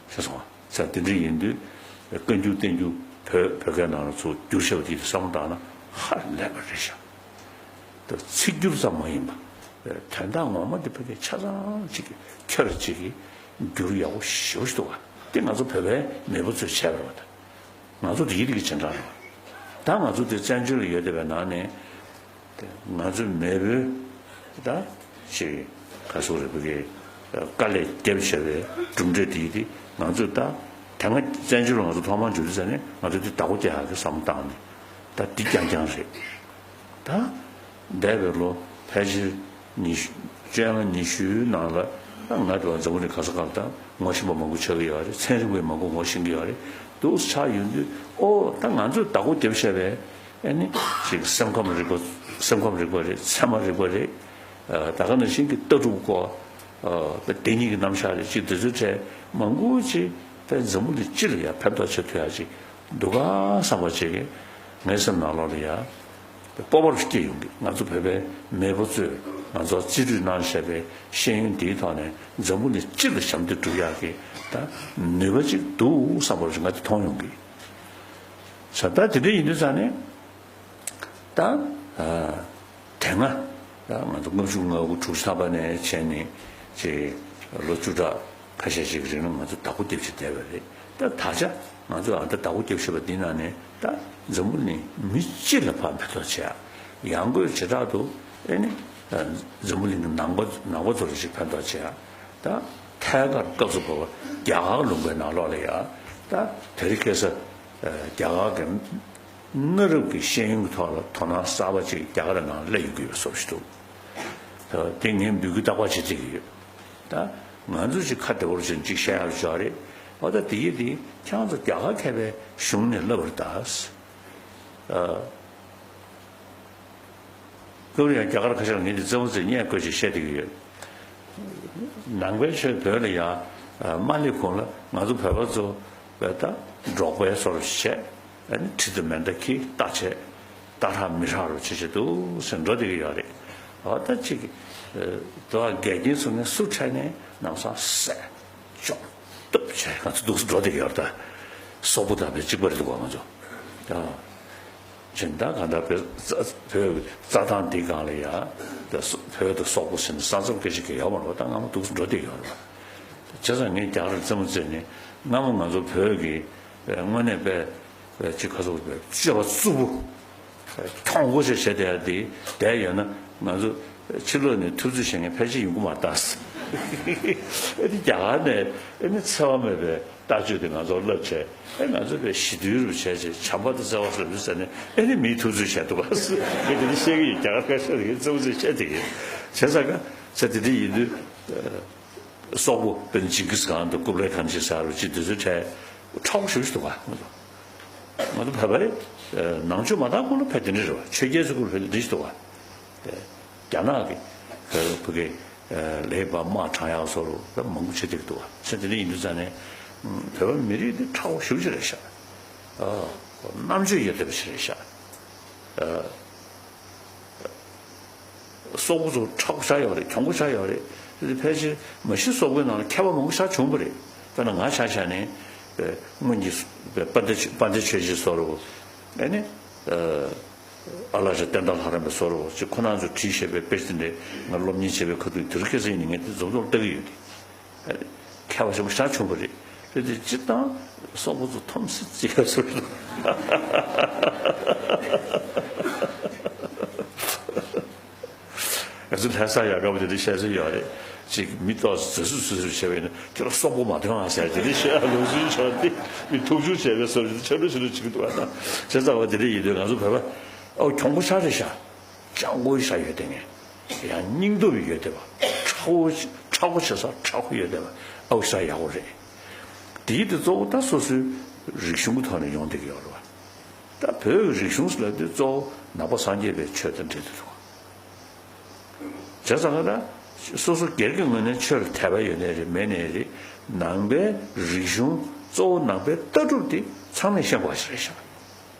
ཤེས་སོང་ང་། ས་དེ་འདྲ་ཡིན་དུས་བཀའ་འགྱུར་བསྟན་འགྱུར་བོད་བོད་སྐད་ནང་ལ་ཚུར་བསྒྱུར་བྱས་པ་དེ་བསམ་བློ་བཏང་ན་ཧ་ལས་པ་རེད་ཤག། ད་ཚིག་སྒྱུར་ཙམ་མ་ཡིན་པ། དོན་དག་ངོ་མ་དེ་ཕ་གི་ཆ་ཚང་གཅིག་གི་ཁྱོད་ར་གཅིག་གིས་སྒྱུར་ཡག་པོ་ཞེ་པོ་ཞིག་འདུག་ག། དེ་ང་ཚོ་བོད་པའི་མེས་པོ་ཚོས་བྱས་པ་རེད་པ། ད་ང་ཚོ་དེ་ཡི་དེ་གི་སྤྱན་དྲངས་རེད་པ། ད་ང་ཚོ་དེ་བཙན་བྱོལ་ལ་ཡོད་བསྡད་པའི་ནང་ནས་དེ་ང་ཚོའི་མེས་པོའི་ད་ཅིག་ག་སོགས་རེད་པ་གི་དཀའ་ལས་བརྒྱབ་བྱས་པའི་གྲུབ་འབྲས་དེ་ཡི་དེ་ང་ཚོས་ད་དེ་སྔ་བཙན་བྱོལ་ལ་ང་ཚོ་ཐོག་མར་འབྱོར་དུས་ཙ་ནས་ང་ཚོས་དེ་བདག་པོ་རྒྱག་ཡག་གི་བསམ་བློ་བཏང་ནས་ད་འདི་རྐྱང་རྐྱང་རེད། ད་འདས་པའི་ལོ་ཕལ་ཆེར་ཉི་ཤུ་བཅོ་ལྔ་ཉི་ཤུའི་ནང་ལ་ང་དང་འཛམ་བུ་གླིང་ག་ས་ག་ལ་ད་ངོ་ཤེས་པ་མང་པོ་ཆགས་ཀྱི་ཡོད་རེད། ཚན་རིག་པས་མང་པོ་ངོ་ཤེས་ཀྱི་ཡོད་རེད། འདུག་ཆགས་ཡོང་དུས་ཨོ་ད་ང་ཚོས་བདག་པོ་རྒྱབ་བྱས་པའི་ཨ་ནི་ཅིག་སེམས་ཁམས་རིག་པ་སེམས་ཁམས་རིག་པ་རེད། ཚད་མ་རིག་པ་རེད། ད་ག་ནང་བཞིན་གྱི་ལྟ་གྲུབ་སྐོར་བདེན་གཉིས་ཀྱི་རྣམ་གཞག་རེད། ཅིག་དེ་ཚོའི་གྲས་མང་པོ་ཅིག་ད་འཛམ་བུ་གླིང་སྤྱི་ལ་ཡང་ཕན་ཐོགས་བྱེད་ཐུབ་ཡག་ཅིག་འདུག་ག་བསམ་པ་ཅིག་ངའི་སེམས་ནང་ལོགས་ལ་ཡ་སྤོབས་པ་རུ་སྐྱེ་ཡོང་གི། ང་ཚོ་བོད་པའི་མེས་པོ་ཚོས་ང་ཚོར་རྩིས་སྤྲོད་གནང་བཞག་པའི་ཤེས་ཡོན་འདིའི་ཐོག་ནས་འཛམ་བུ་གླིང་སྤྱི་ལ་ཞབས་འདེགས་སྒྲུབ་ཡག་གི་ད་ནུས་པ་ཅིག་འདུག་བསམ་པ་རུ་ང་ཚོ་མཐོང་ཡོང་གི། ས་ད་དེ་འདྲ་ཡིན་དུས་ཙང་ནས་ད་དེ་སྔ་ད་ང་ཚོ་ལྔ་བཅུ་ང་དགུ་དྲུག་ཅུ་ཐམ་པ་ནས་བྱས་ནས་ཅིག་ལོ་བཅུ་ཕྲག་ཁ་ཤས་ཤིག་གི་རིང་ལ་ང་ཚོ་བདག་པོ་རྒྱབ་བྱས་བསྡད་པ་རེད། ད་ད་ཆ་ང་ཚོ་ཨ་ད་བདག་པོ་རྒྱབ་བཞག་པ་འདི་ནང་ནས་ད་འཛམ་བུ་གླིང་མི་སྤྱི་ལ་ཕར་ཕན་ཐོགས་བྱེད་ཡག། ཡང་སྒོས་བྱེ་བྲག་ཏུ་ཨེ་ནི་འཛམ་བུ་གླིང་གི་ནང་པ་ནང་པ་ཚོ་ལ་ཞིག་ཕན་ཐོགས་བྱེད་ཡག། ད་ཐད་ཀར་སྐབས་སུ་བབས་པ་རྒྱ་གར་ལུང་པའི་ནང་ལོགས་ལ་ཡ་ད་དེ་རིང་ཁ་སང་རྒྱ་གར་གྱི་གནའ་རབས་ཀྱི་ཤེས་ཡོན་གྱི་ཐོག་ལ་དོ་སྣང་གསར་པ་ཅིག་རྒྱ་གར་ནང་སླེབས་ཡོང་གི་ཡོད་བཟོ་ཞིག་འདུག། དེ་ངས་འབོད་སྐུལ་རྟག་པར་བྱེད་བསྡད་ཀྱི་ཡོད། ད་ང་ཚོ་ཅིག་ཁ་བདེ་པོ་ཅིག་ཅིག་བཤད་ཡག་ཅིག་རེད། འོ་ད་དེ་ཡིན་དེ་ཁྱེད་རང་ཚོ་རྒྱ་གར་མཁས་པའི་གཞུང་ནས་ལབ་པ་རེད་ད། སྐབས་རེ་ཡང་རྒྱ་གར་ཁ་ཤས་ལ་ངས་འདི་རྩེད་མོ་རྩེ་སྙད་བཀོད་ཅིག་བཤད་བསྡད་ཀྱི་ཡོད། ནང་པའི་ཆོས་བོད་ལ་ཡ་མ་སླེབས་གོང་ལ་ང་ཚོ་བོད་པ་ཚོ་བས་ད་འབྲོག་པའི་བཟོ་འདྲ་བྱས། ཨ་ནི་གྲི་དང་མེ་མདའ་འཁྱེར་རྟ་བྱས། རྟ་ཧྲག་མི་ཧྲག་རུ་བྱེད་བྱེད་འདུག་ཟེར་འགྲོ་བསྡད་ཀྱི་ཡོད་རེད། འོ་ད་ཅིག་དུ་བ་འགལ་རྐྱེན་སོང་ནས་སུ་འཕྲད་ནས་ནམ་སང་བསད་བཅོམ་གཏུབ་བྱས་ང་ཚོ་འདུག་སེ་འགྲོ་བསྡད་ཀྱི་ཡོད་རེད། ད་སོག་པོ་དང་བས་གཅིག་པ་རེད་འདུག་ག་ང་ཚོ། ཨ། སྦྱིན་བདག་གང་ལྟར་བོད་བོད་རྩྭ་ཐང་འདི་སྒང་ལ་ཡ་ད་སོ་བོད་དང་སོག་པོ་ཟེར་ནས་ས་མཚམས་སྐད་ཆ་གང་ཡང་ཡོད་མ་རེད་པ། ད་སྔ་མོ་འདུག་སེ་འགྲོ་བསྡད་ཀྱི་ཡོད་རེད་པ། བྱས་ཙང་ངས་རྒྱ་གར་རྩེད་མོ་རྩེས་ནས་སྔ་མོ་ང་ཚོ་བོད་ཀྱི་དངོས་གནས་དཔེ་ཅིག་ཁ་སོག་པའི་སྤྱོད་པ་རྩུབ་པོ། ཁྱོང་དགོས་ཞེས་བྱས་བསྡད་ཡ་དེ་བསྡད་ཡོད་ན་ང་ཚོ་ཕྱི་ལོགས་ནས་ཐུབ་ཚོད་བྱེད་མཁན་ཕལ་ཆེར་ཡོང་གི་མ་རེད་ད། ཨེ་ནི་རྒྱ་གར་ནས་ཨེ་ནི་འཚེ་བ་མེད་པའི་ལྟ་སྤྱོད་དེ་ང་ཚོར་བསླབ་བྱས། ཨེ་ང་ཚོ་དཔེ་ཞི་དུལ་རུ་བྱས་བྱས་བྱམས་པ་དང་བརྩེ་བ་ཟེར་བ་ཟེར་ནས་ཨེ་ནི་མིས་ཐུབ་ཚོད་བྱས་འདུག་ག། ངས་དེ་འདྲ་བཤད་ཀྱི་ཡོད། རྒྱ་གར་ཁ་ཤས་ལ་ངས་རྩེད་མོ་རྩེས་བཤད་བསྡད་ཀྱི་ཡོད། བྱས་ཙང་ཀ་ཚེ་དེ་འདྲ་ཡིན་དུས། སོག་པོ་དཔེར་ན་ཇིང་གིས་ཁཱན་དང་ཀུབ་ལའི་ཁཱན་ཞེས་ཟེར་བ་ཅིག་དེ་ཚོའི་གྲས་མཁྲེགས་པོ་ཞེ་པོ་ཞིག་འདུག་ག། ང་ཚོ་ང་ཚོ་བོད་པ་རེད། ནང་ཆོས་མ་དར་གོང་ལ་ཕལ་དེ་འདྲ་རེད་པ། ཆོས་རྒྱལ་ཚོའི་སྐབས་ལ་ཕལ་དེ་འདྲ་ཞིག་འདུག་ག། རྒྱ་ནག་གི་བོད་ཀྱི་ལས་པ་དམག་དྲངས་ཡག་བཟོ་འདྲ་མང་པོ་བྱེད་བསྡད་ཀྱི་འདུག་ག། བྱས་དེ་འདྲ་ཡིན་དུས་ཙང་ནས་བོད་པ་མི་རིགས་འདི་མཁྲེགས་པོ་ཞེ་པོ་ཅིག་རེད་ཤག། རྣམ་དཔྱོད་ཡོད་བསྡད་པ་ཞིག་རེད་ཤག། སོག་པོ་ཚོ་མཁྲེགས་པོ་ཆགས་ཡོད་རེད། གྱོང་པོ་ཆགས་ཡོད་རེད། དེ་ཕལ་ཆེར་མ་གཞི་སོག་པོའི་ནང་ལ་མཁས་པ་མང་པོ་ཆགས་བྱུང་བ་རེད། དཔེར་ན་ང་ཆ་བཞག་ནས་སྔོན་གྱི་དཔལ་ལྡན་དཔལ་ལྡན་ཆོས་རྗེ་བཟོ་འདྲ་ཨེ་ནི་ ཨ་ལགས་ཆེན་བསྟན་དར་ལྷ་རམས་པའི་སོ་རོ་ཅིག་ཁོ་རང་ཚོས་བྲིས་བཞག་པའི་དཔེ་ཆ་དེ་འདྲས་ང་སློབ་གཉེར་བྱས་པའི་ཁ་ཐུག་དེ་རིང་ཁ་སང་ཡིན་ནའི་ངས་དེ་འཛོམས་འཛོམས་ལྟ་གི་ཡོད་དེ། མཁས་པ་ཆེན་པོ་ཞེ་དྲག་བྱུང་བ་རེད། རེད་དེ་སྤྱིར་བཏང་སོག་པོ་ཚོ་འཐོམ་སྲིད་ཅེས་ཟེར། ང་ཚོ་ལྷ་ས་ཡག་ག་བ་དེ་འདྲ་བཤད་སྲོལ་ཡོད་རེད། ཅིག་མི་ཏོག་ཙམ་བཟོད་གསོལ་བཟོད་གསོལ་བྱས་པ་ཡིན་ན་ཁྱེད་རང་སོག་པོ་མ་མཐོང་ཨ་ཟེར་དེ་འདྲ་བཤད་ལུགས་སྲོལ་ཆགས་ཏེ་མི་ཐུགས་ཆུང་བྱས་པའི་བཟོ་འདྲ་ཆགས་འགྲོ་ཆགས་འགྲོ་བྱེད་ཀྱི་འདུག་ཨ་ན་བྱས་ཙང་བ་དེ་འདྲ་ཡིན་དུས་ང་ཚོ་བོད་པ་ཨོ་གྱོང་པོ་ཤ་རེད་ཤག་སྤྱང་པོའི་ཤ་ཡོད་དེ་ངས་ཡང་སྙིང་སྟོབས་ཡོད་དེ་བ་མཁྲེགས་པོ་མཁྲེགས་པོ་བྱེད་ས་མཁྲེགས་པོ་ཡོད་དེ་བ་ཨོ་ཤ་ཡག་པོ་རེད། དེའི་དེ་གཙོ་བོ་ད་སོ་སོའི་རིག་གཞུང་གི་ཐོག་ནས་ཡོང་བསྡད་ཀྱི་ཡོད་རེད་བ། ད་བོད་ཀྱི་རིག་གཞུང་ཟེར་ལབ་དུས་གཙོ་བོ་ནང་པ་སངས་རྒྱས་པའི་ཆོས་དང་འབྲེལ་དུ་འདུག་བྱས་ཙང་ད་སོ་སོ་སྒེར་གྱི་ངོས་ནས་ཆོས་ལ་དད་པ་ཡོད་ནའི་རེད་མེད་ནའི་རེད། ནང་པའི་རིག་གཞུང་གཙོ་བོ་ནང་པའི་ལྟ་གྲུབ་དེ་ཚང་མས་ཤེས་དགོས་པ་ཞིག་རེད་ཤག་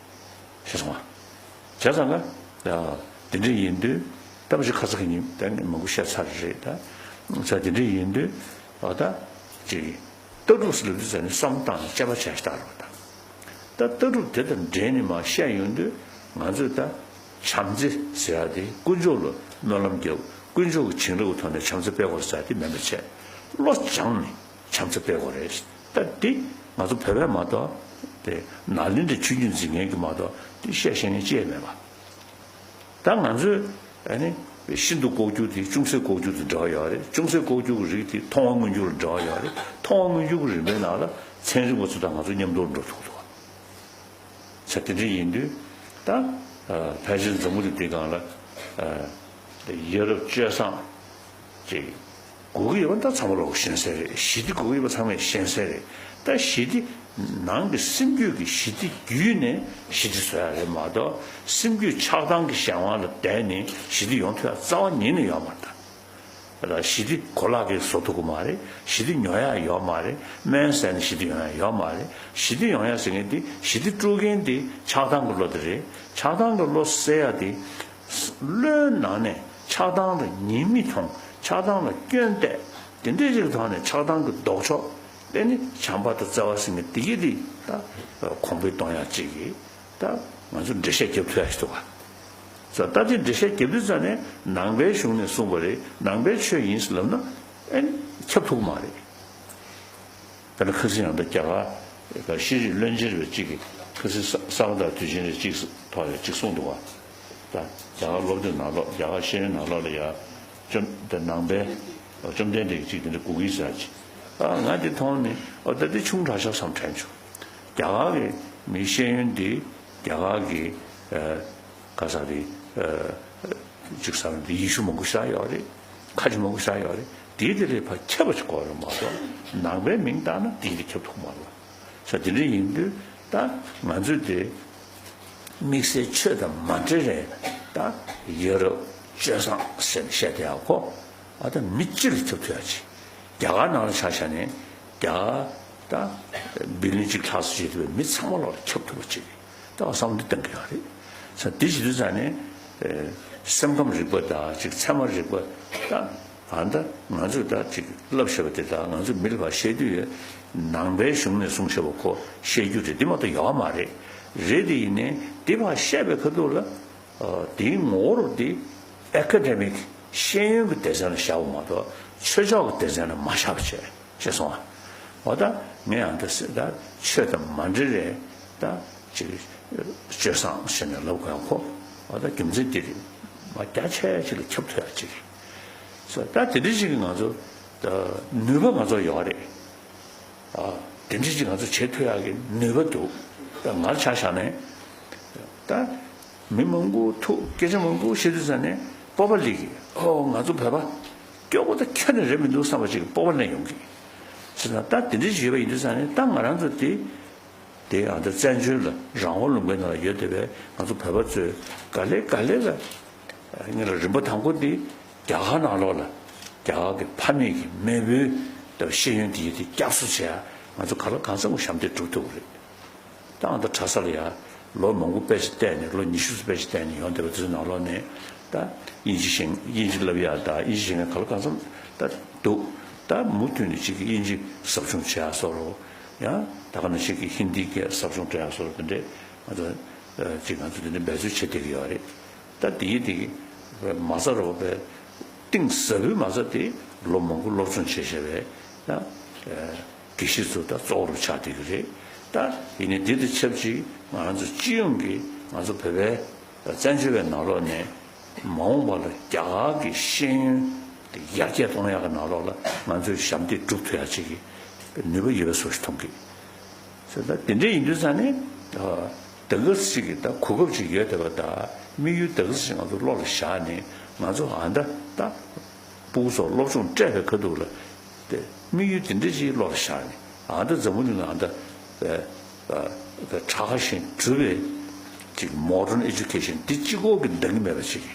ཤེས་སོང་ང་། བྱས་ཙང་ང་དེ་འདྲ་ཡིན་དུས་ད་མ་གཞི་ཁ་ས་ཁ་ཉིན་ད་ནི་མང་པོ་བཤད་ཚར་རེད་ད། ས་དེ་འདྲ་ཡིན་དུས་ཨ་ད་ཅིག་ལྟ་གྲུབ་ཟེར་ལབ་དུས་ཙམ་ནས་བསམ་བློ་བཏང་ནས་དཔྱད་པ་བྱ་ཞིག་བཏང་རོགས་ད། ད་ལྟ་གྲུབ་དེ་དང་འབྲེལ་ནས་མར་བཤད་ཡོང་དུས་ང་ཚོས་ད་བྱམས་བརྩེ་ཟེར་ཡ་དེ་དཀོན་མཆོག་ལ་སྨོན་ལམ་རྒྱབ་དཀོན་མཆོག་གི་བྱིན་རླབས་ཀྱི་ཐོག་ནས་བྱམས་བརྩེ་སྤེལ་དགོས་ཟེར་ཡ་དེ་མིན་པ་བྱས་བློ་སྦྱངས་ནས་བྱམས་བརྩེ་སྤེལ་དགོས་རེད། ད་འདི་ང་ཚོ་བོད་པས་མ་གཏོགས་དེ་ནཱ་ལེནྡྲའི་ཆོས་བརྒྱུད་འཛིན་མཁན་གྱིས་མ་གཏོགས་དེ་བཤད་ཤེས་མཁན་ཅི་ཡང་མེད་པ། ད་ང་ཚོས་ཨ་ནི་ཤིན་ཏུ་ལྐོག་གྱུར་དེ་ཅུང་ཟད་ལྐོག་གྱུར་དང་འབྲེལ་བ་ཡོད་རེད། ཅུང་ཟད་ལྐོག་གྱུར་གྱི་རིགས་དེ་མཐོང་བ་མངོན་གྱུར་ལ་འབྲེལ་བ་ཡོད་རེད། མཐོང་བ་མངོན་གྱུར་གྱི་རིམ་པའི་ནང་ལ་ཚན་རིག་པ་ཚོ་དང་ང་ཚོ་མཉམ་དུ་འགྲོ་ཐུབ་འདུག་ས་དེ་འདྲ་ཡིན་དུས་ད་ཕལ་ཆེར་འཛམ་བུ་གླིང་འདིའི་སྒང་ལ་ཡ་རབས་སྤྱོད་བཟང་ཅིག་དགོས་ཀྱི་ཡོད་པ་ད་ཚང་མ་ལོག་ཤེས་གསལ་རེད། ཞི་བདེ་དགོས་ཀྱི་ཡོད་པ་ཚང་མས་ཤེས་གསལ་རེད། ད་ཞི་བདེ་ནང་གི་སེམས་རྒྱུད་ཀྱི་ཞི་བདེ་བརྒྱུད་ནས་ཞི་བདེ་བཟོ་ཡ་རེད་མ་གཏོགས་སེམས་རྒྱུད་ཆགས་སྡང་གི་གཞན་དབང་ལ་བརྟེན་ནས་ཞི་བདེ་ཡོང་ཐུབ་ཡ་རྩ་བ་ཉིད་ནས་ཡོད་མ་རེད། ད་ཞི་བདེ་གོ་ལག་གིས་བཟོ་ཐུབ་ཀྱི་མ་རེད། ཞི་བདེ་ཉོ་ཡ་ཡོད་མ་རེད། སྨན་ཟས་ནས་ཞི་བདེ་ཡོང་ཡ་ཡོད་མ་རེད། ཞི་བདེ་ཡོང་ཡ་ཟེར་མཁན་དེ་ཞི་བདེ་དཀྲུག་མཁན་དེ་ཆགས་སྡང་གི་བློ་དེ་རེད། ཆགས་སྡང་གི་བློ་སེལ་ཡ་དེ་བློའི་ནང་ནས་ཆགས་སྡང་ལ་ཉེས་དམིགས་མཐོང་། ཆགས་སྡང་ལ་སྐྱོན་བལྟས། དེ་འདྲའི་ཅིག་ཐོག་ནས་ཆགས་སྡང་གི་ལྡོག་ཕྱོགས་དེ་ནི་བྱམས་པ་དང་བརྩེ་བ་ཟེར་མཁན་དེ་གི་དེ་ད་གོང་འཕེལ་གཏོང་ཡ་ཅིག་གི་ད་ང་ཚོ་འགྲེལ་བཤད་རྒྱབ་ཐུབ་ཡ་ཞིག་འདུག་ག། ས་ད་དེ་འགྲེལ་བཤད་རྒྱབ་དུས་ཙ་ནས་ནང་པའི་གཞུང་ནས་གསུངས་པ་རེད། ནང་པའི་ཆོས་ཡིན་ཟེར་ལབ་ན་ཨེ་ཁྱབ་ཐུབ་ཀྱི་མ་རེད། དཔེར་ན་ཁ་སང་ཡང་ད་རྒྱ་གར་ཤེས་རིག་བློན་ཆེན་རེ་གཅིག་གིས་ཁ་སང་ས་ག་ཟླ་དུས་ཆེན་རེ་གཅིག་ཐོག་ལ་གཅིག་གསུངས་འདུག་བ། ད་རྒྱ་གར་སློབ་དེབ་ནང་ལོགས་རྒྱ་གར་ཤེས་ཡོན་ནང་ལོགས་ལ་ཡ་བཅོམ་ད་ནང་པའི་བཅོམ་ལྡན་འདས་ཀྱིས་གཅིག་དེ་འདྲ་གོ་གི་ཟེར་ཅིག་ཨ་ང་དེ་མཐོང་ནས་ཨོ་ད་དེ་ཆུང་དྲགས་ཤག་བསམ་དྲན་བྱུང་། རྒྱ་གར་གྱི་མི་ཤེས་ཡོན་འདི་རྒྱ་གར་གྱི་ཨ་ག་ས་རེད། ཅིག་ཟེར་ན་འདི་ཡེ་ཤུ་མང་པོ་ཤར་ཡོད་རེད། ཁ་ཆེ་མང་པོ་ཤར་ཡོད་རེད། དེའི་དེ་ལས་ཕར་ཁྱབ་པ་ཞིག་དགོས་རེད་མ་གཏོགས་ནང་པའི་མིང་བཏགས་ན་དེའི་དེ་ཁྱབ་ཐུབ་མ་རེད། ས་དེ་འདྲ་ཡིན་དུས་ད་ང་ཚོས་དེ་དམིགས་བསལ་ཆོས་དང་མ་འབྲེལ་རེད། ད་ཡ་རབས་སྤྱོད་བཟང་ཟེར་ནས་བཤད་བསྡད་ཡག་ཁོ་ཨ་ད་མི་སྤྱི་ལ་ཁྱབ་ཐུབ་ཡག་ཅིག་རྒྱ་གར་ནང་ལ་ཆ་བཞག་ནས་རྒྱ་གར་ད་བི་ལིན་གཅིག་ལྷག་ཙམ་བྱེད་ཐུབ་པའི་མི་ཚང་མ་ལོག་ལ་ཁྱབ་ཐུབ་པ་ཅིག་རེད། ད་བསམ་བློ་འདི་གཏང་གི་ཡོད་རེད། ས་འདི་བྱེད་དུས་ཙ་ནས་ཨེ་སེམས་ཁམས་རིག་པ་དང་ཅིག་ཚད་མ་རིག་པ་ད་ཨ་ད་ང་ཚོས་ད་ཅིག་བསླབ་བྱ་བ་དེ་དག་ང་ཚོས་མི་ལ་ཕར་བཤད་དུས་ཡོད་ནང་པའི་གཞུང་ནས་གསུང་བྱ་བ་ཁོ་བཤད་རྒྱུ་རེད། འདི་མ་གཏོགས་ཡོད་མ་རེད། རེད་དེ་ཡིན་ནའི་འདི་ཕར་བཤད་པའི་ཁ་ཐུག་ལ། ཨ་དེའི་ངོ་བོ་དེ་ཨེ་ཀ་ཌེ་མིག་ཤེས་ཡོན་གྱི་སྡེ་ཚན་ལ་བཞག་པ་མ་གཏོགས་ཆོས་ཕྱོགས་ཀྱི་སྡེ་ཚན་ལ་མ་བཞག་པ་བྱས་ཤེས་སོང་ཨ། འོ་ད་ངས་ཡང་ད་ཟེར་ད་ཆོས་དང་མ་འབྲེལ་རེད་ད་ཅིག་སྤྱོད་བཟང་ཟེར་ནས་ལབ་དགོས་ཡང་ཁོ་འོ་ད་རྒྱུ་མཚན་འདི་རེད། མ་རྒྱ་ཆེ་ཅིག་ལ་ཁྱབ་ཐུབ་ཡག་ཅིག་རེད། ད་དེ་འདྲ་ཅིག་གིས་ང་ཚོ་ད་ནུས་པ་ང་ཚོ་ཡོད་རེད། ཨ་དེ་འདྲ་ཅིག་ང་ཚོ་བྱེད་ཐུབ་ཡག་གི་ནུས་པ་འདུག་ད་ང་ཆ་བཞག་ནས་ད་མི་མང་པོ་ཐུག་སྐད་ཆ་མང་པོ་བཤད་དུས་ཙ་ནས་སྤོབས་པ་སླེབས་ཀྱི། ཨོ་ང་ཚོ་བོད་པ་སྐྱོ་པོ་ད་ཁྱོན་ནས་རེད་མི་འདུག་བསམ་པ་ཅིག་གི་སྤོབས་པ་སླེབས་ཡོང་གི། བྱས་ཙང་ད་དེ་འདྲ་ཅིག་ཡོད་པ་ཡིན་དུས་ཙ་ནས་ད་ང་རང་ཚོ་དེ་དེ་ཨ་ད་བཙན་བྱོལ་ལ་རང་དབང་ལུང་པའི་ནང་ལ་ཡོད་བསྡད་པའི་ང་ཚོ་བོད་པ་ཚོས་ག་ལེ་ག་ལེ་ལ། ངེད་ལ་རིམ་པ་དང་པོ་འདི་རྒྱ་གར་ནང་ལོགས་ལ་རྒྱ་གར་གྱི་ཕ་མེས་ཀྱི་མེས་པོའི་ཤེས་ཡོན་དེ་ཡི་དེ་བསྐྱར་གསོ་བྱས་ང་ཚོ་ག་ལ་གང་འཚམ་གྱི་ཞབས་འདེགས་སྒྲུབ་ཐུབ་ཀྱི་རེད། ད་ཨ་ད་གྲྭ་ས་ལ་ཡ་ལོ་མང་པོ་དཔེ་ཆ་བལྟས་ནས་ལོ་ཉི་ཤུ་ཙམ་དཔེ་ཆ་བལྟས་ནས་ཡོང་བསྡད་པ་དེ་ཚོའི་ནང་ལོགས་ནས་ད་དབྱིན་ཇི་ཤེས་དབྱིན་ཇི་བསླབ་ཡ་ད་དབྱིན་ཇི་ཤེས་མཁན་ག་ལ་གང་འཚམ་ད་འདུག་ད་མུ་མཐུད་ནས་ཅིག་གི་དབྱིན་ཇི་ཟབ་སྦྱོང་བྱེད་ཡ་བཟོ་འདྲ་ཡང་ད་ག་ནང་བཞིན་གྱི་ཧིན་དིའི་སྐད་ཟབ་སྦྱོང་སྤྲད་ཡ་བཟོ་འདྲ་དེ་འདྲས་ང་ཚོ། ཅིག་ང་ཚོ་འདི་འདྲ་འབད་རྩོལ་བྱེད་བསྡད་ཀྱི་ཡོད་རེད། ད་དེའི་དེ་མ་རྩ་རོགས་པའི་གཏིང་ཟབ་པོའི་མ་རྩ་དེ་ལོ་མང་པོ་སློབ་སྦྱོང་བྱས་བྱས་པའི་ད་དགེ་བཤེས་ཚོ་ད་གཙོ་བོ་རུ་ཆགས་བསྡད་ཀྱི་རེད། ད་ཡིན་ནའི་འདི་དང་ཆབས་ཅིག་ང་ཚོ་སྤྱི་ཡོངས་ཀྱི་ང་ཚོ་བོད་པའི་བཙན་བྱོལ་བའི་ནང་ལོགས་ནས་མ་འོངས་པ་ལ་རྒྱ་གར་གྱི་ཤེས་ཡོན་དེ་ཡར་རྒྱས་གཏོང་ཡག་གི་ནང་ལོགས་ལ་ང་ཚོས་ཞབས་འདེགས་སྒྲུབ་ཐུབ་ཡག་ཅིག་གི་ནུས་པ་ཡོད་པའི་བཟོ་ཞིག་མཐོང་གི། ད་དེ་འདྲ་ཡིན་དུས་ཙང་ནས་ད་ག་ཟེ་ཅིག་གི་ད་གོ་སྐབས་ཅིག་ཡོད་བསྡད་པ་དང་དམིགས་ཡུལ་ད་ག་ཟེ་ཅིག་ང་ཚོ་བློ་ལ་བཞག་ནས་ང་ཚོ་ཨ་འདྲ་ད་སྤུ་གུ་ཚོ་སློབ་སྦྱོང་སྤྲད་པའི་ཁ་ཐུག་ལ་དེ་དམིགས་ཡུལ་དེ་འདྲ་ཅིག་བློ་ལ་བཞག་ནས་ཨ་འདྲ་འཛམ་བུ་གླིང་ལ་ཨ་འདྲ་ཕྲ་ཁ་ཞིག་གྲུབ་པའི་ཅིག་མོ་ཌརན་ཨེ་ཇུ་ཁེ་ཤན་འདི་གཅིག་པོ་གི་འདང་གི་མེད་པ་ཅིག་གི་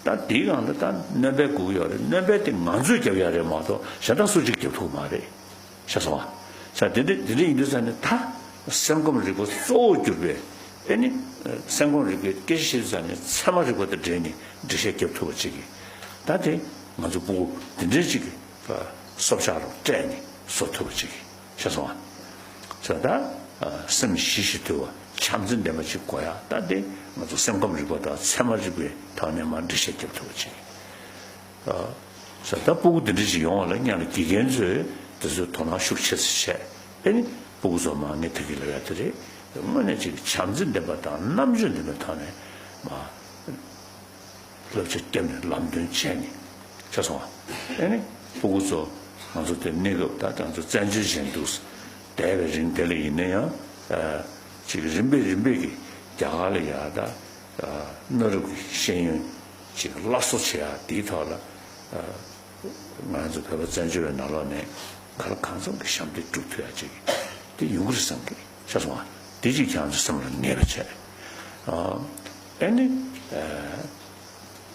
ད་འདིའི་སྒང་ལ་ད་སྣོན་པ་དགོས་ཀྱི་ཡོད་རེད། སྣོན་པ་དེ་ང་ཚོས་རྒྱབ་ཡག་རེད་མ་གཏོགས་གཞན་དག་སུ་གཅིག་རྒྱབ་ཐུབ་མ་རེད། ཤེས་སོང་ཨ། ས་དེ་འདྲ་དེ་འདྲ་ཡིན་དུས་ཙང་ནས་ད་སེམས་ཁམས་རིག་པ་གཙོ་བོར་གྱུར་པའི་ཨེ་ནི་སེམས་ཁམས་རིག་པའི་སྐད་ཆ་བཤད་དུས་ཙང་ནས་ཚད་མ་རིག་པ་དང་འབྲེལ་ནས་འགྲེལ་བཤད་རྒྱབ་ཐུབ་པ་ཅིག་གིས་ད་དེ་ང་ཚོ་སྤུ་གུ་དེ་འདྲའི་ཅིག་གི་སྲོག་ཆགས་རུ་སྤྲད་ནས་བཟོ་ཐུབ་པ་ཅིག་གིས་ཤེས་སོང་ཨ། ས་ད་སེམས་ཞི་ཞིང་དུལ་བ་བྱམས་བརྩེ་ལྡན་པ་ཅིག་དགོས་ཡ། ད་དེ་ང་ཚོ་སེམས་ཁམས་རིག་པ་དང་ཚད་མ་རིག་པའི་ཐོག་ནས་མར་འགྲེལ་བཤད་རྒྱབ་ཐུབ་པ་ཅིག་གིས། ས་ད་སྤུ་གུ་འདི་འདྲ་ཞིག་ཡོང་བ་ལ་སྔོན་ལ་དགེ་རྒན་ཚོས་དེ་ཚོའི་དོ་སྣང་ཤུགས་ཆེ་ཙམ་བྱས། ཨེ་ནི་སྤུ་གུ་ཚོ་མར་ངས་ད་གིན་ལབ་ཡ་དེ་རེད། དངོས་གནས་ཅིག་བྱམས་བརྩེ་ལྡན་པ་དང་རྣམ་དཔྱོད་ལྡན་པའི་ཐོག་ནས་མར་བསླབ་བྱ་བརྒྱབ་ནས་ལམ་སྟོན་བྱས་ནས་ཤེས་སོང་ཨ། ཨེ་ནི་སྤུ་གུ་ཚོ་ང་ཚོ་དེ་གནས་སྐབས་ད་ང་ཚོ་བཙན་བྱོལ་གཞན་དུ་བསྡད་པའི་རིང་དེ་ལ་ཡིན་ན་ཡང་ཅིག་རིམ་པས་རིམ་པས་ཀྱི་རྒྱ་གར་ལ་ཡ་ད་གནའ་རབས་ཀྱི་ཤེས་ཡོན་ཅིག་སླར་གསོ་བྱེད་ཡ་དེའི་ཐོག་ལ། ང་ཚོ་བོད་པ་བཙན་བྱོལ་བའི་ནང་ལོགས་ནས་གང་ལ་གང་འཚམ་གྱི་ཞབས་འདེགས་སྒྲུབ་ཐུབ་ཡ་ཅིག་དེ་ཡོང་གི་རེད་བསམ་གི། ཤེས་སོང་ཨ། དེ་ཅིག་ཁྱེད་རང་ཚོ་སེམས་ལ་ངེས་པ་བྱས། ཨ་ནི་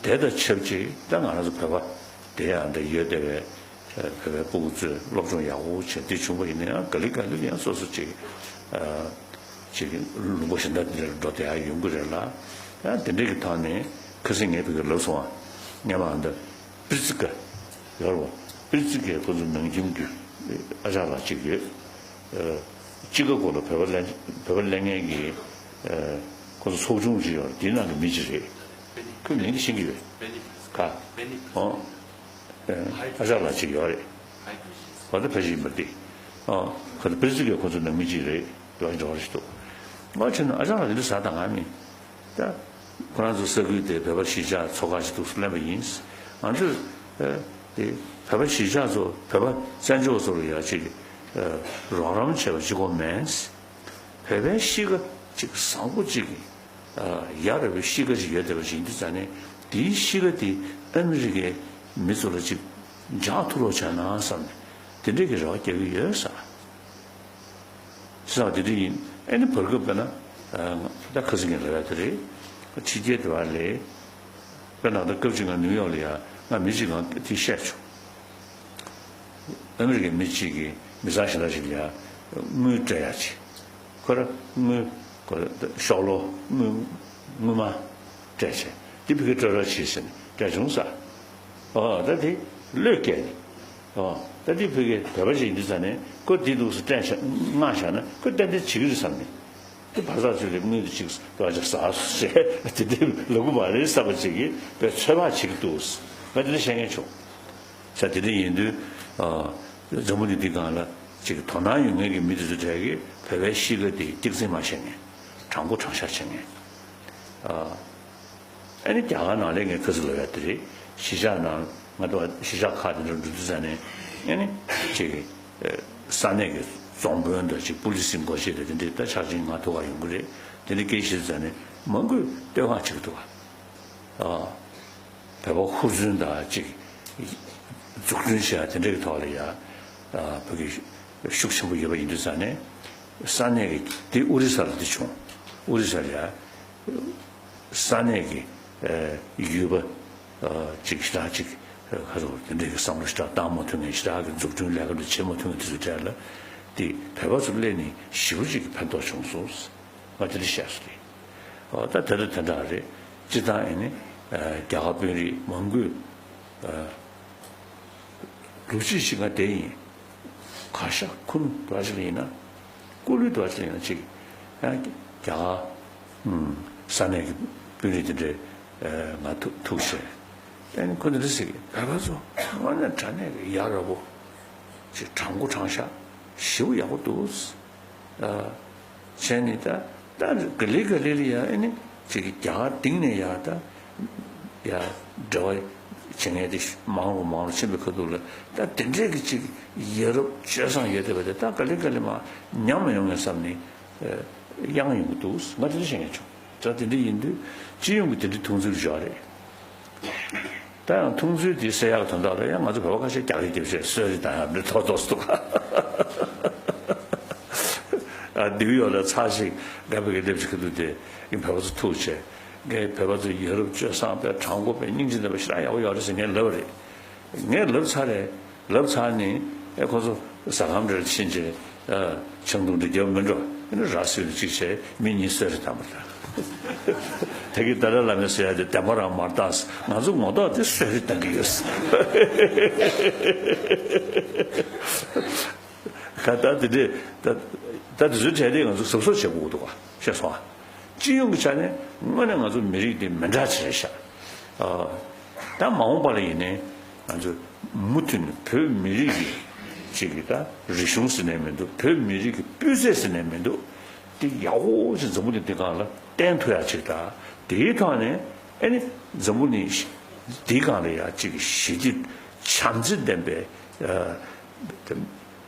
དེ་དང་ཆབས་ཅིག་ད་ང་རང་ཚོ་བོད་པ་དེ་ཡང་འདི་ཡོད་བསྡད་པའི་བོད་པའི་སྤུ་གུ་ཚོས་སློབ་སྦྱོང་ཡག་པོ་བྱས་འདི་བྱུང་བ་ཡིན་ན་ཡང་ག་ལེ་ག་ལེ་ཡང་སོ་སོ་ཅིག་ཅིག་ལུང་པ་གཞན་དག་འདི་འདྲ་འགྲོ་བསྡད་ཡ་ཡོང་གི་རེད་ལ། ཡང་དེ་འདྲ་གི་ཐོག་ནས་ཁ་སང་ངས་བོད་སྐད་ལབ་སོང་ཨ། སྔོན་མ་འདི་པིར་ཙི་ཀ་ཡོད་རེད་བ། པིར་ཙི་ཀའི་ཁོ་ཚོ་ནང་ཁྱིམ་གྱི་ཨ་ཅག་ལགས་གཅིག་ཡོད། ཅི་ཀ་གོ་ལ་བོད་པ་ལས་བོད་པ་ལས་ངན་གྱི་ཁོ་ཚོ་ཚོགས་ཆུང་ཅིག་ཡོད་རེད། དེའི་ནང་གི་མི་གཅིག་རེད། ཁོས་མིང་དེ་ཤེས་ཀྱི་ཡོད། ག་ཨོ། ཨ་ཅག་ལགས་གཅིག་ཡོད་རེད། བ་དེ་ཕལ་ཆེར་ཡིན་པ་འདི། ཨོ། ཁོ་ཚོ་པིར་ཙི་ཀའི་ཁོ་ཚོ་ནང་མི་གཅིག་རེད། འདྲ་བ་འདྲ་བ་ཞིག་འདུག་ང་ཕྱིན་ན་ཨ་ཅག་ལགས་འདི་འདྲ་ཟ་དང་ང་མིན། ད། ཁོ་རང་ཚོ་ས་ཁུལ་དེ་བོད་པ་གཞིས་ཆགས་ཚོགས་ཁག་ཅིག་འདུག་སེ་གླེང་བ་ཡིན། ང་ཚོས་དེ་བོད་པ་གཞིས་ཆགས་ཚོ་བོད་པ་བཙན་བྱོལ་ཚོ་ལ་ཡ་ཅིག་རོགས་རམ་བྱས་པ་ཅིག་གོ་མེད། བོད་པའི་གཤིས་ཀ་ཅིག་བཟང་པོ་ཅིག་ཡ་ར་བའི་གཤིས་ཀ་ཅིག་ཡོད་བསྡད་པ་ཅིག་ཡིན་དུས་ཙང་ནས་དེའི་གཤིས་ཀ་དེ་ཨ་མི་རི་ཀའི་མི་ཚོ་ལ་ཅིག་འཇགས་ཐུབ་རོགས་བྱས་ན་བསམ་ནས་དེ་འདྲས་ཀྱི་རེ་བ་རྒྱག་གི་ཡོད་ས། ཟེར་བ་དེ་འདྲ་ཡིན། ཨེ་ནི་བར་སྐབས་དཔེར་ན། ད་ཁ་སང་ངས་ལབ་ཡ་དེ་རེད། ཕྱི་རྒྱལ་དེ་བ་ལས། དཔེར་ན་ད་སྐབས་གཅིག་ང་ནིའུ་ཡོག་ལ་ཡ་ང་མི་གཅིག་གང་དེ་བཤད་བྱུང་། ཨ་མི་རི་ཀའི་མི་གཅིག་གིས་མི་ཚང་གཞན་དག་ཅིག་ལ་ཡ་དངུལ་སྤྲད་ཡ་ཅིག་ཁོ་ར་དངུལ་ཁོ་ར་ཤོག་ལོ་དངུལ་དངུལ་མ་སྤྲད་བྱས་དེ་ཕ་གི་སྤྲོད་རོགས་བྱེད་ཟེར་ནས་སྤྲད་བྱུང་ས། ཨོ་ད་དེ་བློས་བཀལ་ནས། ཨོ་ད་དེ་ཕ་གི་བོད་པ་ཞིག་ཡིན་དུས་ཙང་ནས་ཁོ་དེ་འདུག་སེ་སྤྲད་བཞག་མངགས་བཞག་ན་ཁོ་ཏན་ཏན་བྱེད་ཀྱི་རེད་བསམ་ནས། དེ་བར་ཐག་ཚོད་ལས་དངུལ་དེ་ཅིག་ཏོག་ཙམ་ཟ་སོང་ཞེས་དེ་འདྲའི་ལབ་ཀྱི་མ་རེད་བསམ་པ་ཅིག་གིས་དཔེ་ཚོད་དཔག་བྱེད་ཀྱི་འདུག་ང་དེ་འདྲ་བཤད་མཁན་བྱུང་། ས་དེ་འདྲ་ཡིན་དུས། འཛམ་བུ་གླིང་འདི་སྒང་ལ་ཅིག་དོ་སྣང་ཡོད་མཁན་གྱི་མི་དེ་ཚོ་གྲས་ཀྱིས་བོད་པའི་གཤིས་ཀ་དེ་སྐྱག་རྫུན་མ་བཤད་མཁན། དྲང་པོ་དྲང་བཞག་བྱེད་མཁན། ཨ་ནི་རྒྱ་གར་ནང་ལ་ངས་ཁ་སང་ལབ་ཡ་དེ་རེད། གཞིས་ཆགས་ནང་ང་ཚོ་གཞིས་ཆགས་ཁག་དེ་འདྲ་འགྲོ་དུས་ཙང་ནས་ཨ་ནི་ཅིག་ས་གནས་ཀྱི་རྫོང་དཔོན་དང་ཅིག་པུ་ལི་སི་འགོ་བྱེད་དང་དེ་འདྲའི་ད་ཆ་ཆེན་ང་ཐུག་ག་ཡོང་གི་རེད། དེ་འདྲ་སྐད་བཤད་ཙང་ནས་མང་པོས་བསྟོད་བསྔགས་བྱེད་ཀྱི་འདུག་ག་ཨ། བོད་པ་ཧུར་བརྩོན་དང་ཅིག་འཛུགས་སྐྲུན་བྱེད་ཡ་དེ་འདྲ་གི་ཐོག་ལ་ཡ། ཨ། བོད་ཀྱི་ཤུགས་ཆེན་པོ་ཡོད་པ་ཡིན་དུས་ཙང་ནས་ས་གནས་ཀྱི་དེ་ཨོ་རི་ས་ལ་དེ་བྱུང་། ཨོ་རི་ས་ལ་ཡ། ས་གནས་ཀྱི་ཡུལ་པ་ཅིག་ཞེ་དྲག་ཅིག་ཁ་རོག་དེ་འདྲའི་བསམ་བློ་ཞེ་དྲག་བཏང་མ་ཐུབ་མཁན་ཞེ་དྲག་གི་འཛུགས་སྐྲུན་ལས་ཀ་འདི་བྱེད་མ་ཐུབ་མཁན་དེ་ཚོའི་གྲས་ལ་དེ་བོད་པ་ཚོ་སླེབས་ནས་ཞེ་པོ་ཅིག་གི་ཕན་ཐོགས་བྱུང་སོང་། ང་དེ་འདྲ་བཤད་སོང་རེད། ཨོ་ད་དེ་འདྲ་དེ་འདྲ་རེད། སྤྱིར་བཏང་ཨེ་ནི་རྒྱ་གར་དཔོན་རིགས་མང་པོས་ལོ་གཅིག་ཞིག་ང་བསྡད་ཡིན། གར་ཞ་ཁུ་ནུ་འདྲ་ཞིག་ལ་ཡིན་ན། སྐུ་ལུས་འདྲ་ཞིག་ལ་ཡིན་ན་ཅིག་ཡང་རྒྱ་གར་ ས་གནས་ཀྱི་དཔོན་རིགས་དེ་འདྲས་ང་ཐུག་ཐུག་བྱས། ཨ་ནི་ཁོ་འདི་འདྲ་ཟེར་གི། བོད་པ་ཚོ་དངོས་གནས་དྲང་གནས་ཀྱི་ཡ་རབས་པོ་ཅིག་དྲང་པོ་དྲང་བཞག་ཞེ་པོ་ཡག་པོ་འདུག་བྱས་ནས་ད་ད་ག་ལེ་ག་ལེ་ལ་ཡ་ཨ་ནི་ཅིག་གི་རྒྱ་གར་སྟེང་ནས་ཡ་ད་ཡ་འབྲེལ་བ་བྱེད་མཁན་དེ་མང་རུ་མང་རུ་ཕྱིན་པའི་ཁ་ཐུག་ལ། ད་དེ་འདྲས་ཀྱི་ཅིག་ཡ་རབས་སྤྱོད་བཟང་ཡོད་བསྡད་པ་དེ་ད་ག་ལེ་ག་ལེ་མར་ཉམས་ཡོང་ངེས་བསམ་ནས་གཡེང་ཡོང་གི་འདུག་ང་དེ་འདྲ་བཤད་མཁན་བྱུང་། ད་དེ་འདྲ་ཡིན་དུས་སྤྱི་ཡོངས་ཀྱི་དེ་འདྲའི་མཐོང་ཚུལ་བཞག་རེད། ད་ཡང་མཐོང་ཚུལ་དེ་གསལ་ཡག་དོན་དག་ལ་ཡང་ང་ཚོ་བོད་པ་ཁ་ཤས་རྒྱག་རེས་རྒྱབ་བྱས་གསོད་རེས་བཏང་ཡག་འདྲ་ཐོག་ཐོག་སུ་འདུག་ཨ་ནིའུ་ཡོག་ལ་ཚར་ཞིག་འགའ་བོད་ཀྱི་སླེབས་ཀྱི་ཁ་ཐུག་དེ་ཡིན། བོད་པ་ཚོ་ཐུག་བྱས་ངས་བོད་པ་ཚོ་ཡ་རབས་སྤྱོད་བཟང་པའི་དྲང་པོ་པའི་སྙིང་རྗེ་ལྡན་པ་ཞེ་དྲག་ཡག་པོ་ཡོད་རེད་ཟེར་ངས་ལབ་པ་རེད། ངས་ལབ་ཚར་རེད། ལབ་ཚར་ནས་ཨེ་ཁོ་ཚོ་ཟ་ཁང་འདྲ་ཕྱིན་བྱས་ཆང་འཐུང་འདྲ་རྒྱབ་མི་འགྲོ། ཨེ་ནི་ར་བཟི་ནས་གཅིག་བྱས་མི་གཉིས་གསོད་རེས་བཏང་བ་དང་། ད་གིན་ཏཱ་ལའི་བླ་མས་ཟེར་ཡ་དེ་བདེན་པ་རང་མ་རེད་ད། ང་ཚོ་ངོ་ཐོག་དེ་གསོད་རེས་བཏང་གི་ཡོད། ད་ལྟ་དེ་འདྲས་ད་ད་དེ་ཚོའི་གྲས་དེ་ང་ཚོ་གཟབ་གཟབ་བྱེད་དགོས་འདུག་ག་ཤེས་སོང་ཨ། སྤྱི་ཡོངས་ཀྱི་ཆ་ནས་དངོས་གནས་ང་ཚོ་མི་རིགས་འདི་མི་འདྲ་ཆེ་རེད་ཤག་ཨ། ད་མ་འོངས་པ་ལ་ཡིན་ནའི་ང་ཚོ་མུ་མཐུད་ནས་བོད་མི་རིགས་ཀྱི་ཅིག་གི་ད་རིག་གཞུང་ཟེར་ནའི་མི་འདུག་བོད་མི་རིགས་ཀྱི་སྤུས་ཚད་ཟེར་ནའི་མི་འདུག་དེ་ཡག་པོ་ཞིག་འཛམ་བུ་གླིང་འདི་སྒང་ལ་བསྟན་ཐུབ་ཡག་ཅིག་དང་། དེའི་ཐོག་ནས་ཨེ་ནི་འཛམ་བུ་གླིང་འདིའི་སྒང་ལ་ཡ་ཅིག་གི་ཞི་བདེ་བྱམས་བརྩེ་ལྡན་པའི་ཨ།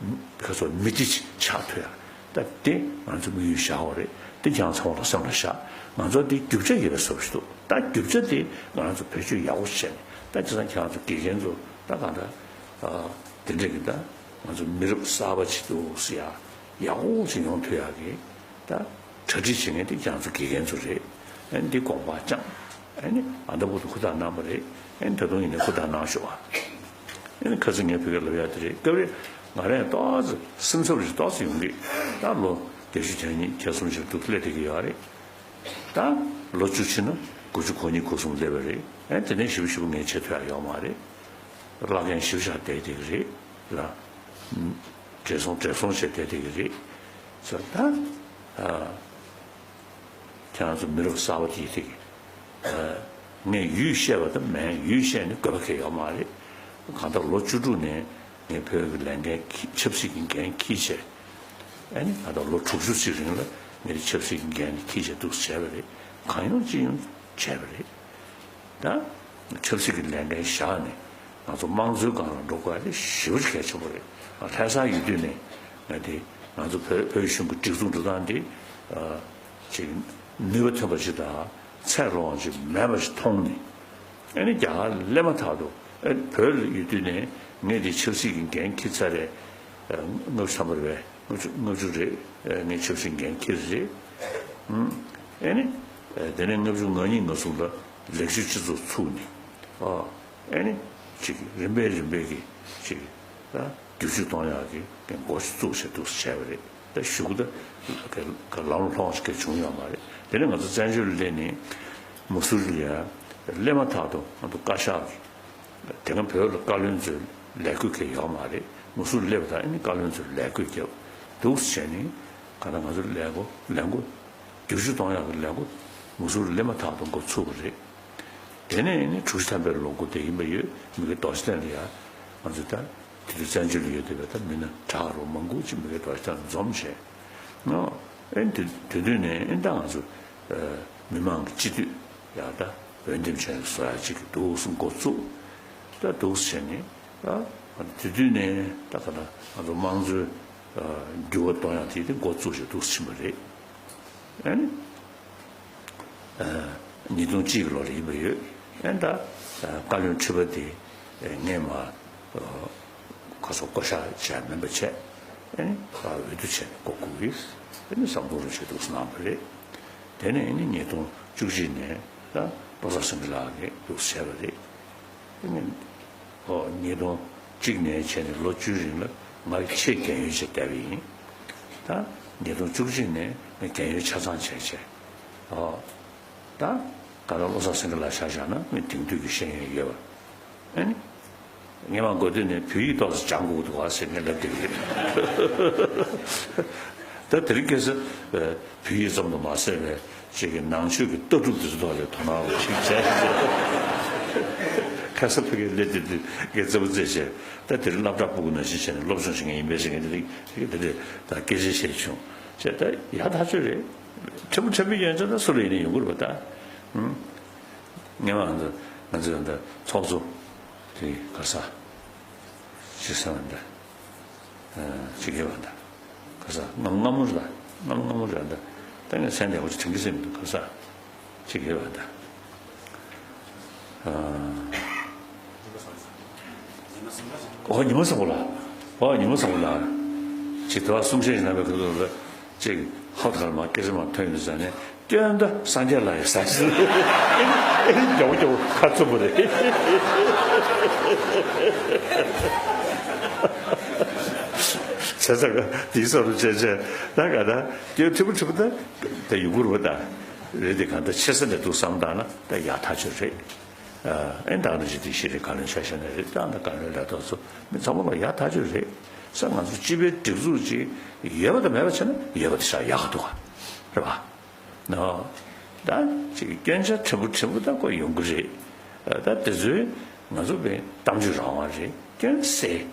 ཁ་སོ་མི་སྡེ་ཆགས་ཐུབ་ཡ། ད་དེ་ང་ཚོ་དམིགས་ཡུལ་བཞག་པ་རེད། དེ་ཁྱེད་རང་ཚང་མ་ལ་སེམས་ལ་བཞག་ང་ཚོ་དེ་རྒྱུ་ཆ་ཡོད་པའི་བཟོ་ཞིག་འདུག་ད་རྒྱུ་ཆ་དེ་ང་རང་ཚོ་བེད་སྤྱོད་ཡག་པོ་བྱས་ནས། ད་བྱས་ཙང་ཁྱེད་རང་ཚོ་དགེ་རྒན་ཚོ་ད་གང་ལྟར་དེ་འདྲས་ཀྱི་ད་ང་ཚོ་མི་རབས་གསར་པ་ཅིག་འདུག་ཟེར་ཡ་ཡག་པོ་ཅིག་ཡོང་ཐུབ་ཡ་གི་ད་གྲ་སྒྲིག་བྱེད་མཁན་དེ་ཁྱེད་རང་ཚོ་དགེ་རྒན་ཚོ་རེད། ཨ་ནི་འདི་དགོངས་པ་བཅངས། ཨ་ནི་ཨ་མདའ་བུ་དུ་ཧུར་ཐག་གནང་བ་རེད། ཨ་ནི་ད་དུང་ཡིན་ནའི་ཧུར་ཐག་གནང་ཤོག་ཨ། ཨ་ནི་ཁ་སང་ངས་བོད་སྐད་ལབ་ཡ་དེ་རེད། སྐབས་རེ་ང་རང་ཏོག་ཙམ་སེམས་འཚབ་རེ་ཏོག་ཙམ་ཡོང་གི། ད་ལོ་བརྒྱད་ཅུ་གྱ་གཉིས་གྱ་གསུམ་ཞིག་འདུག་སླེབས་བསྡད་ཀྱི་ཡོད་རེད། ད་ལོ་བཅུ་ཕྱིན་ན་དགུ་བཅུ་གོ་གཉིས་གོ་གསུམ་སླེབས་པ་རེད། ཨ་ནི་དེ་ནས་ཞེ་པོ་ཞེ་པོ་ངས་བྱེད་ཐུབ་ཡ་ཡོད་མ་རེད། བླ་རྒན་ཞེ་པོ་ཞིག་བསྡད་བསྡད་ཀྱི་རེད་ལ། བགྲེས་སོང་བགྲེས་སོང་བྱས་བསྡད་བསྡད་ཀྱི་རེད། ཟེར་ད། ཨ། ཁྱེད་རང་ཚོ་མི་རབས་གསར་པ་དེའི་ཐད་ཀྱི། ཨ། ངས་ཡུལ་བཤད་པ་དང་མིན་ཡུལ་བཤད་ནས་དགོས་པ་གང་ཡང་ཡོད་མ་རེད། གང་ལྟར་ལོ་བཅུ་དྲུག་ནས་ངས་བོད་ཀྱི་ལས་འགན་འཁྱེར། ཆབ་སྲིད་ཀྱི་འགན་འཁྱེར་བྱས། ཨ་ནི་གང་ལྟར་ལོ་དྲུག་ཅུ་ཅིག་རིང་ལ་ངས་ཆབ་སྲིད་ཀྱི་འགན་འཁྱེར་བྱས་འདུག་བྱས་པ་རེད། གང་ཡོང་ཅི་ཡོང་བྱས་པ་རེད། ད་ཆབ་སྲིད་ཀྱི་ལས་འགན་བཞག་ནས་ང་ཚོ་དམངས་གཙོའི་སྒང་ལ་འགྲོ་དགོས་ཡ་དེ་ཞེ་པོ་ཅིག་གལ་ཆེན་པོ་རེད། ང་ལྷ་སར་ཡོད་དུས་ནས་ང་དེ་ང་ཚོ་བོད་བོད་གཞུང་གི་སྒྲིག་འཛུགས་འགྲོ་སྟངས་དེ་ཨ་ཅིག་ནུས་པ་ཐོན་པ་ཅིག་དང་ཚད་ལོངས་ཅིག་མེད་པ་ཞིག་མཐོང་ནས། ཨ་ནི་རྒྱ་གར་སླེབས་མ་ཐག་ཏུ་ཨ་བོད་ལ་ཡོད་དུས་ནས་ངས་དེ་ཆབ་སྲིད་ཀྱི་འགན་འཁྱེར་ཚར་རེད། ལྔ་བཅུ་ཐམ་པ་རེད་པས། ལྔ་བཅུ་ལྔ་བཅུ་རེད། ངས་ཆབ་སྲིད་འགན་འཁྱེར་རེད། ཨ་ནི་དེ་ནས་ལྔ་བཅུ་ང་གཉིས་ང་གསུམ་ལ་ལེགས་བཅོས་སྤྱི་ཚོགས་ཚུགས་ནས། ཨ་ནི་ཅིག་རིམ་པས་རིམ་པས་ཀྱི་ཅིག་ད་བསྒྱུར་བཅོས་གཏོང་ཡག་གི་འགོ་ཞིག་བཙུགས་བྱས་འདུག་བྱས་པ་རེད། ད་གཞུག་གུ་ད་ལམ་ལྷོང་ཞིག་བྱུང་ཡོད་མ་རེད། དེ་ནས་ང་ཚོ་བཙན་བྱོལ་ལ་སླེབས་ནས་མུ་སུ་རི་ལ་ཡ་སླེབས་མ་ཐག་ཏུ་ང་ཚོ་བཀའ་ཤག་གི་དེ་སྔ་བོད་ལ་བཀའ་བློན་ཚོའི་ལས་བགོས་གང་ཡང་ཡོད་མ་རེད། མུ་སུ་རི་སླེབས་པ་དང་ཨ་ནི་བཀའ་བློན་ཚོའི་ལས་བགོས་བརྒྱབ་འདུག་བྱས་ནས་གང་ལྟར་ང་ཚོ་ལས་འགོ་ལས་འགོ་བསྒྱུར་བཅོས་གཏོང་ཡག་གི་ལས་འགོ་མུ་སུ་རི་སླེབས་མ་ཐག་ཏུ་འགོ་ཚུགས་པ་རེད། དེ་ནས་ཨ་ནི་དྲུག་ཅུ་ཐམ་པའི་ལོ་འགོ་དེ་ཡིན་པ་ཡོད། མི་དགེ་རྡོ་རྗེ་གདན་ལ་ཡ་ང་ཚོ་ད་དེ་དུས་བཙན་བྱོལ་ལ་ཡོད་བསྡད་པའི་ད་མི་སྣ་གྲགས་རོགས་མང་པོ་ཅིག་མི་དགེ་རྡོ་རྗེ་གདན་ལ་འཛོམས་བྱས། ཨ་ནི་དེ་དུས་ནས་ཨ་ནི་ད་ང་ཚོ་མི་མང་གི་སྤྱི་འཐུས་ཡ་ད་འོས་འདེམས་བྱས་ནས་བཟོ་ཡ་ཅིག་གི་འདུག་སེ་འགོ་བཙུགས། ད་འདུག་སེ་བྱས་ནས་ད་དེ་དུས་ནས་ད་ག་ད་ང་ཚོ་དམངས་གཙོའི་འགྱུར་བ་གཏོང་ཡག་དེ་དེ་འགོ་བཙུགས་བྱས་འདུག་སེ་ཕྱིན་པ་རེད། ཨ་ནི། ཉིས་སྟོང་གཅིག་གི་ལོ་ལ་ཡིན་པ་ཡོད། ཨ་ནི་ད་བཀའ་བློན་ཁྲི་པ་དེ་ངས་མ་ཁ་སོ་བསྐོ་བཞག་བྱས་མིན་པ་བྱས། ཨ་ནི་འོས་བསྡུ་བྱས་ནས་བསྐོ་དགོས་ཀྱི། ཨ་ནི་ཟམ་གདོང་རིན་པོ་ཆེས་འདུག་སེ་གནང་བ་རེད། དེ་ནས་ཨ་ནི་ཉིས་སྟོང་བཅུ་གཅིག་ནས་ད་བློ་བཟང་སེང་གེ་ལགས་ཀྱིས་འདུག་སེ་བྱས་པ་རེད། ཨ་ནི་ཨོ་ཉིས་སྟོང་གཅིག་ནས་བྱས་ནས་ལོ་བཅུའི་རིང་ལ་ང་ཆེས་རྒན་ཡོལ་བྱས་བསྡད་པ་ཡིན། ད་ཉིས་སྟོང་བཅུ་གཅིག་ནས་ངས་རྒན་ཡོལ་ཆ་ཚང་བྱས་བྱས། ཨོ། ད་ག་ལ་བློ་བཟང་སེང་གེ་ལགས་ཆ་བཞག་ན་ངས་དེང་དུས་ཀྱི་ཤེས་ཡོན་ཡོད་པ། ཨ་ནི། ངས་མ་འགོ་སྟོད་ནས་བོད་ཡིག་ཏོག་ཙམ་སྦྱང་དགོས་འདུག་བ་ཟེར་ངས་ལབ་བསྡད་ཀྱི་རེད། ད་དེ་རིང་ཁ་སང་བོད་ཡིག་ཙམ་དུ་མ་ཟད་པའི་ཅིག་གི་ནང་ཆོས་ཀྱི་ལྟ་གྲུབ་དེ་ཚོ་ཐོག་ལ་དོ་སྣང་རོགས་ཅིག་བྱས། ཁ་སང་ཕ་གིར་སླེབས་དུས་དུས་ཀྱི་རྩེད་པོ་རྩེད་བྱས། ད་དེ་རིང་སློབ་གྲྭ་སྤུ་གུ་ནང་བཞིན་བྱས་ནས་སློབ་སྦྱོང་བྱེད་མཁན་ཡིན་པའི་ཞིག་ངས་དེ་རིང་དེ་རིང་ད་སྐད་ཆ་བཤད་བྱུང་བྱས། ད་ཡག་ཐག་ཆོད་རེད། ཕྲན་བུ་ཕྲན་བུ་ཡོན་ཆབ་ད་སུ་ལ་ཡིན་ན་ཡོང་གི་རེད་པ་ད། ཧུམ། སྔོན་མ་ང་ཚོ་ང་ཚོ་ད་ཚོགས་གཙོ་དེ་ག་ས་ཅི་ཟེར་བ་ད། ཅི་དགེ་བ་ད། ག་ས་སྔ་སྔ་མོ་རེད་ད། སྔ་མོ་སྔ་མོ་རེད་ད། ད་ངས་མཚན་དེ་འོ་ཅི་དྲན་གི་སེམས་འདུག་ག་ས། ཅི་དགེ་བ་ད། ཨོ་ཉི་མ་བཟང་པོ་ལ། ཨོ་ཉི་མ་བཟང་པོ་ལ། ཅི་དེ་བ་གསུང་བཤད་ཞིག་གནང་བའི་ཁ་ཐུག་ལ། ཅིག་ཧོབ་ཐར་མ་སྐད་ཆ་མ་ཐོན་ཡོང་དུས་ཙ་ནས། སྐྱོན་ད་སངས་རྒྱས་ལ་ཡི་ཟ་ཞིག་ཨེ་ནི་ཨེ་ནི་རྒྱ་བོ་རྒྱ་བོ་ཁ་ཚུམ་པོ་རེད། བྱས་ཙང་དེའི་བསམ་བློ་བྱས་བྱས་ད་ག་ད་སྐྱོན་ཕྲན་བུ་ཕྲན་བུ་ད་ད་ཡོང་གི་རེད་པ་ད། རེད་དེ་གང་ལྟར་ཆེ་ས་ནས་འདུག་བསམ་བཏང་ན་ད་ཡག་ཐག་ཆོད་རེད། ཨེ་ད་ག་ནང་བཞིན་དེ་ཤེས་རིག་བཀའ་བློན་ཆ་བཞག་ན་རེད། ད་ད་བཀའ་བློན་ལས་ཐོག་ཚོ་མི་ཚང་མ་ལ་ཡག་ཐག་ཆོད་རེད། ས་ང་ཚོ་སྤྱི་པའི་སྒྲིག་འཛུགས་ཅིག་ཡོད་པ་དང་མེད་པ་བྱས་ན་ཡོད་པ་དེ་ཤ་ཡག་ག་འདུག་ག་རེད་པ། ནོ། ད་ཅིག་སྐྱོན་ཆ་ཕྲན་བུ་ཕྲན་བུ་ད་ཁོ་ཡོང་གི་རེད། ད་དེ་ཚོའི་ང་ཚོ་བའི་གཏམ་བརྗོད་རང་དབང་རེད། སྐྱོན་སེལ།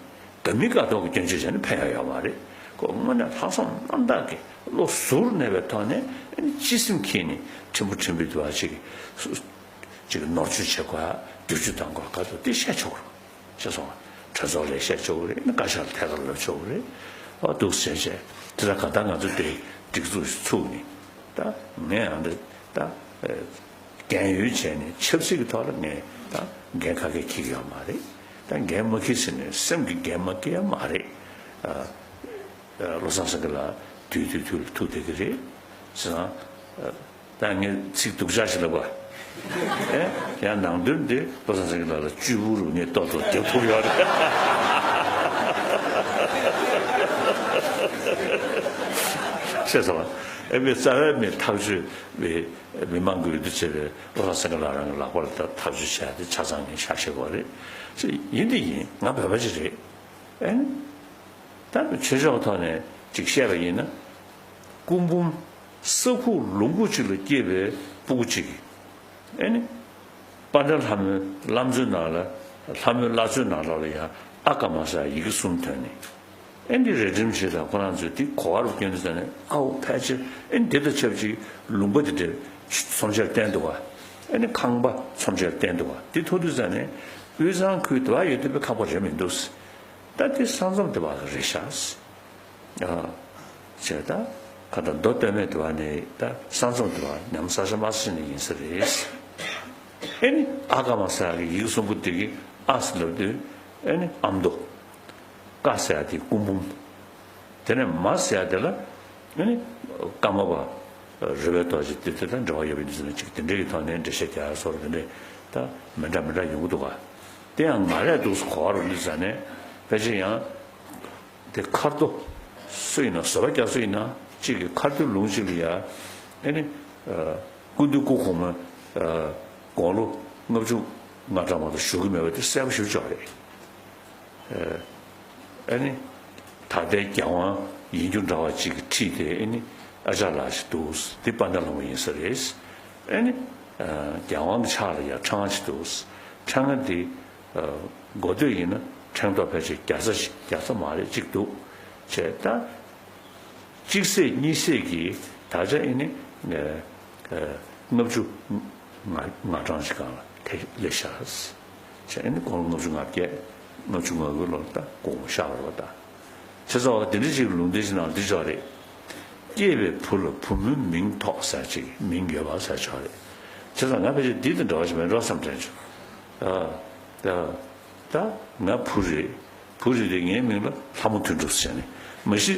ག་མི་དགའ་ཐོག་གི་སྐྱོན་བརྗོད་བྱས་ན་ཕན་ཡོད་ཡོད་མ་རེད། ཁོ་དངོས་གནས་ལྷག་བསམ་རྣམ་དག་གིས་བློ་གཟུར་གནས་པའི་ཐོག་ནས་སྤྱི་སེམས་ཁྱེར་ནས་ཕྲན་བུ་ཕྲན་བུའི་དུ་བ་ཅིག་ཅིག་ནོར་བཅོས་བྱེད་དགོས་ཡ་བསྒྱུར་བཅོས་གཏང་དགོས་ཡ་ག་ཚོད་དེ་བཤད་ཆོག་རོགས། ཤེས་སོང་ང་། གྲོས་ཚོགས་ལ་བཤད་ཆོག་གི་རེད། བཀའ་ཤག་ལ་ཐད་ཀར་ལབ་ཆོག་གི་རེད། ཨ་འདུག་ཟེར་བྱས་དེ་ལ་ག་ད་ང་ཚོ་དེ་སྒྲིག་འཛུགས་ཤིག་ཚུགས་ནས་ད་ངས་ཡང་དེ་ད་འགན་ཡོད་བྱས་ནས་ཆབ་སྲིད་ཀྱི་ཐོག་ལ་ངས་ད་འགན་ཁ་ཁེ་འཁྱེར་གྱི་ཡོད་མ་རེད། ད་འགན་མ་འཁྱེར་ཟེར་ནས་སེམས་ཀྱི་འགན་མ་འཁྱེར་ཡ་མ་རེད། ཨ་བློ་བཟང་སེང་གེ་ལགས་དུས་དུས་དུས་ལ་ཐུག་བསྡད་ཀྱི་རེད་ཟེར་ན། ད་ངས་ཚིག་སྡུག་ཅག་ཞིག་ལབ་པ། ཨེ། ཡང་ནང་དོན་འདི་བློ་བཟང་སེང་གེ་ལགས་ལ་གཅིག་པུ་རུ་ངས་ཏོག་ཏོག་རྒྱབ་ཐུབ་ཡོད་རེད། ཤེས་སོང་། ཨེ་མི་རྩ་བའི་མི་ཐག་གཅོད་པའི་མི་མང་གི་འོས་བསྡུ་བྱས་པའི་བློ་བཟང་སེང་གེ་ལགས་རང་གི་ལག་པ་ལ་ད་ཐག་གཅོད་བྱས་ཏེ་ཆ་ཚང་ངས་བཞག་ཤེས་དགོས་རེད། ཡིན་དེ་ཡིན། ང་བོད་པ་ཅིག་རེད། ཨེ་ནི། ད་ཆོས་ཕྱོགས་ཐོག་ནས་ཅིག་བཤད་པ་ཡིན་ན། སྐུ་འབུམ་ས་ཁུག་ལུང་ཁུག་ཅིག་ལ་སྐྱེས་པའི་སྤུ་གུ་ཅིག་གིས། ཨེ་ནི། དཔལ་ལྡན་ལྷ་མོའི་བླ་མཚོའི་ནང་ལ། ལྷ་མོའི་བླ་མཚོའི་ནང་ལོགས་ལ་ཡང་ཨ་ཀ་མ་ཟེར་ཡི་གེ་གསུམ་ཐོན་ནས། ཨེ་འདི་རས་ཁྲིམས་ཞིག་དང་ཁོ་རང་ཚོས་འདི་གོ་བ་རུ་སྐྱོན་དུས་ཙ་ནས་ཨའོ་ཕལ་ཆེར་ཨེ་འདི་དང་ཆབས་ཅིག་ལུང་པ་འདི་འདྲའི་ཚོམས་ཆེར་བསྟན་འདུག་ག་ཨེ་ནི་ཁང་པ་ཚོམས་ཆེར་བསྟན་འདུག་ག་འདི་མཐོང་དུས་ཙ་ནས་དབུས་གཙང་ཁུལ་དེ་བ་ཡོད་བསྡད་པའི་ཁང་པ་རེད་མི་འདུག་ད་དེ་ས་མཚམས་དེ་བ་རེད་ཤག་ཨ། བྱས་ད་ཁ་ད་མདོ་སྟོད་སྨད་དེ་བ་ནས་ད་ས་མཚམས་དེ་བ་ནམ་ས་ཆ་མ་ས་ཆ་ནས་ཡིན་ས་རེད། ཨེ་ནི་ཨ་ཀ་མ་ཟེར་ཡག་གི་ཡི་གེ་གསུམ་པོ་དེ་གི་ཨ་ཟེར་ལབ་དུས་ཨེ་ནི་ཨ་མདོ། ཀ་ཟེར་ཡག་དེ་སྐུ་འབུམ། དེ་ནས་མ་ཟེར་ཡག་དེ་ལ་ཨེ་ནི་ཀརྨ་པ་རོལ་པའི་རྡོ་རྗེ་དེ་དེ་དང་འབྲེལ་བ་ཡོད་པ་ཡིན་ཟེར་ན་ཅིག་དེ་འདྲ་ཡི་ཐོག་ནས་འགྲེལ་བཤད་རྒྱག་ཡག་སོགས་དེ་འདྲས་ད་མི་འདྲ་མི་འདྲ་ཡོང་གི་འདུག་ག་དེ་ཡང་ང་རས་འདུག་སེ་གོ་བ་རུ་འདུག་ཟེར་ནས་ཕལ་ཆེར་ཡང་། དེ་ཁ་རྡོ་སུ་ཡིན་ན་བཟོ་པ་རྒྱག་སུ་ཡིན་ན་གཅིག་གི་ཁ་རྡོའི་ལུང་གཅིག་ལ་ཡ། ཨེ་ནི། སྐུ་མདུན་སྐུ་གོང་མ། དགུང་ལོ་ལྔ་བཅུ་ང་གྲངས་མ་གཏོགས་བཞུགས་ཀྱི་མེད་པ་དེ་གསལ་པོ་ཞེ་པོ་ཅིག་རེད། ཨེ་ནི། ད་ལྟའི་རྒྱལ་དབང་ཡིན་རྒྱུ་འདྲ་བ་གཅིག་གི་ཁྲིད་དེ་ཨེ་ནི། ཨ་ཅག་ལགས་ཤིག་འདུག་འདི་དཔལ་ལྡན་ལྷ་མོ་ཡིན་ས་རེད། ཨེ་ནི། རྒྱལ་དབང་གི་ཕྱག་ལ་ཡ་ཕྲེང་བ་ཅིག་འདུག་ཕྲེང་བ་འདི། གོ་ཐོས་ཡིན་ན་ཕྲེང་རྡོག་ཕལ་ཆེར་བརྒྱ་རྩ་ཞིག་བརྒྱ་རྩ་མ་རེད་གཅིག་འདུག་བྱས་ད། གཅིག་ཚེས་གཉིས་ཚེས་ཀྱི་ད་ཆ་ཨེ་ནི། ལྔ་བཅུ་ང་ང་གྲངས་ཤིག་སྒང་ལ་དེ་སླེབས་ཤག་བྱས་ཨེ་ནི་དགུང་ལོ་ལྔ་བཅུ་ང་བརྒྱད་ལྔ་བཅུ་ང་དགུའི་ལོ་ལ་ད་དགུང་ལོ་ཤར་བ་རེད་པ་ད། བྱས་ཙང་འོ་དེ་འདྲ་ཅིག་ལུང་བསྟན་ཞིག་ནང་འདི་ཅོག་རེད། སྐྱེས་པའི་བུ་ལ་བུ་མོའི་མིང་ཐོགས་ཟེར་ཅིག་མིང་ཡོད་པ་ཟེར་ཅོག་རེད། བྱས་ཙང་ང་ཕལ་ཆེར་འདི་དང་འདྲ་བ་ཞིག་མེད་འགྲོ་བསམ་དྲན་བྱུང་། ཨ། ད་ད་ང་བུ་རེད། བུ་རེད་དེ་ངའི་མིང་ལ་ལྷ་མོ་དོན་གྲུབ་ཟེར་ནས་མ་གཞི་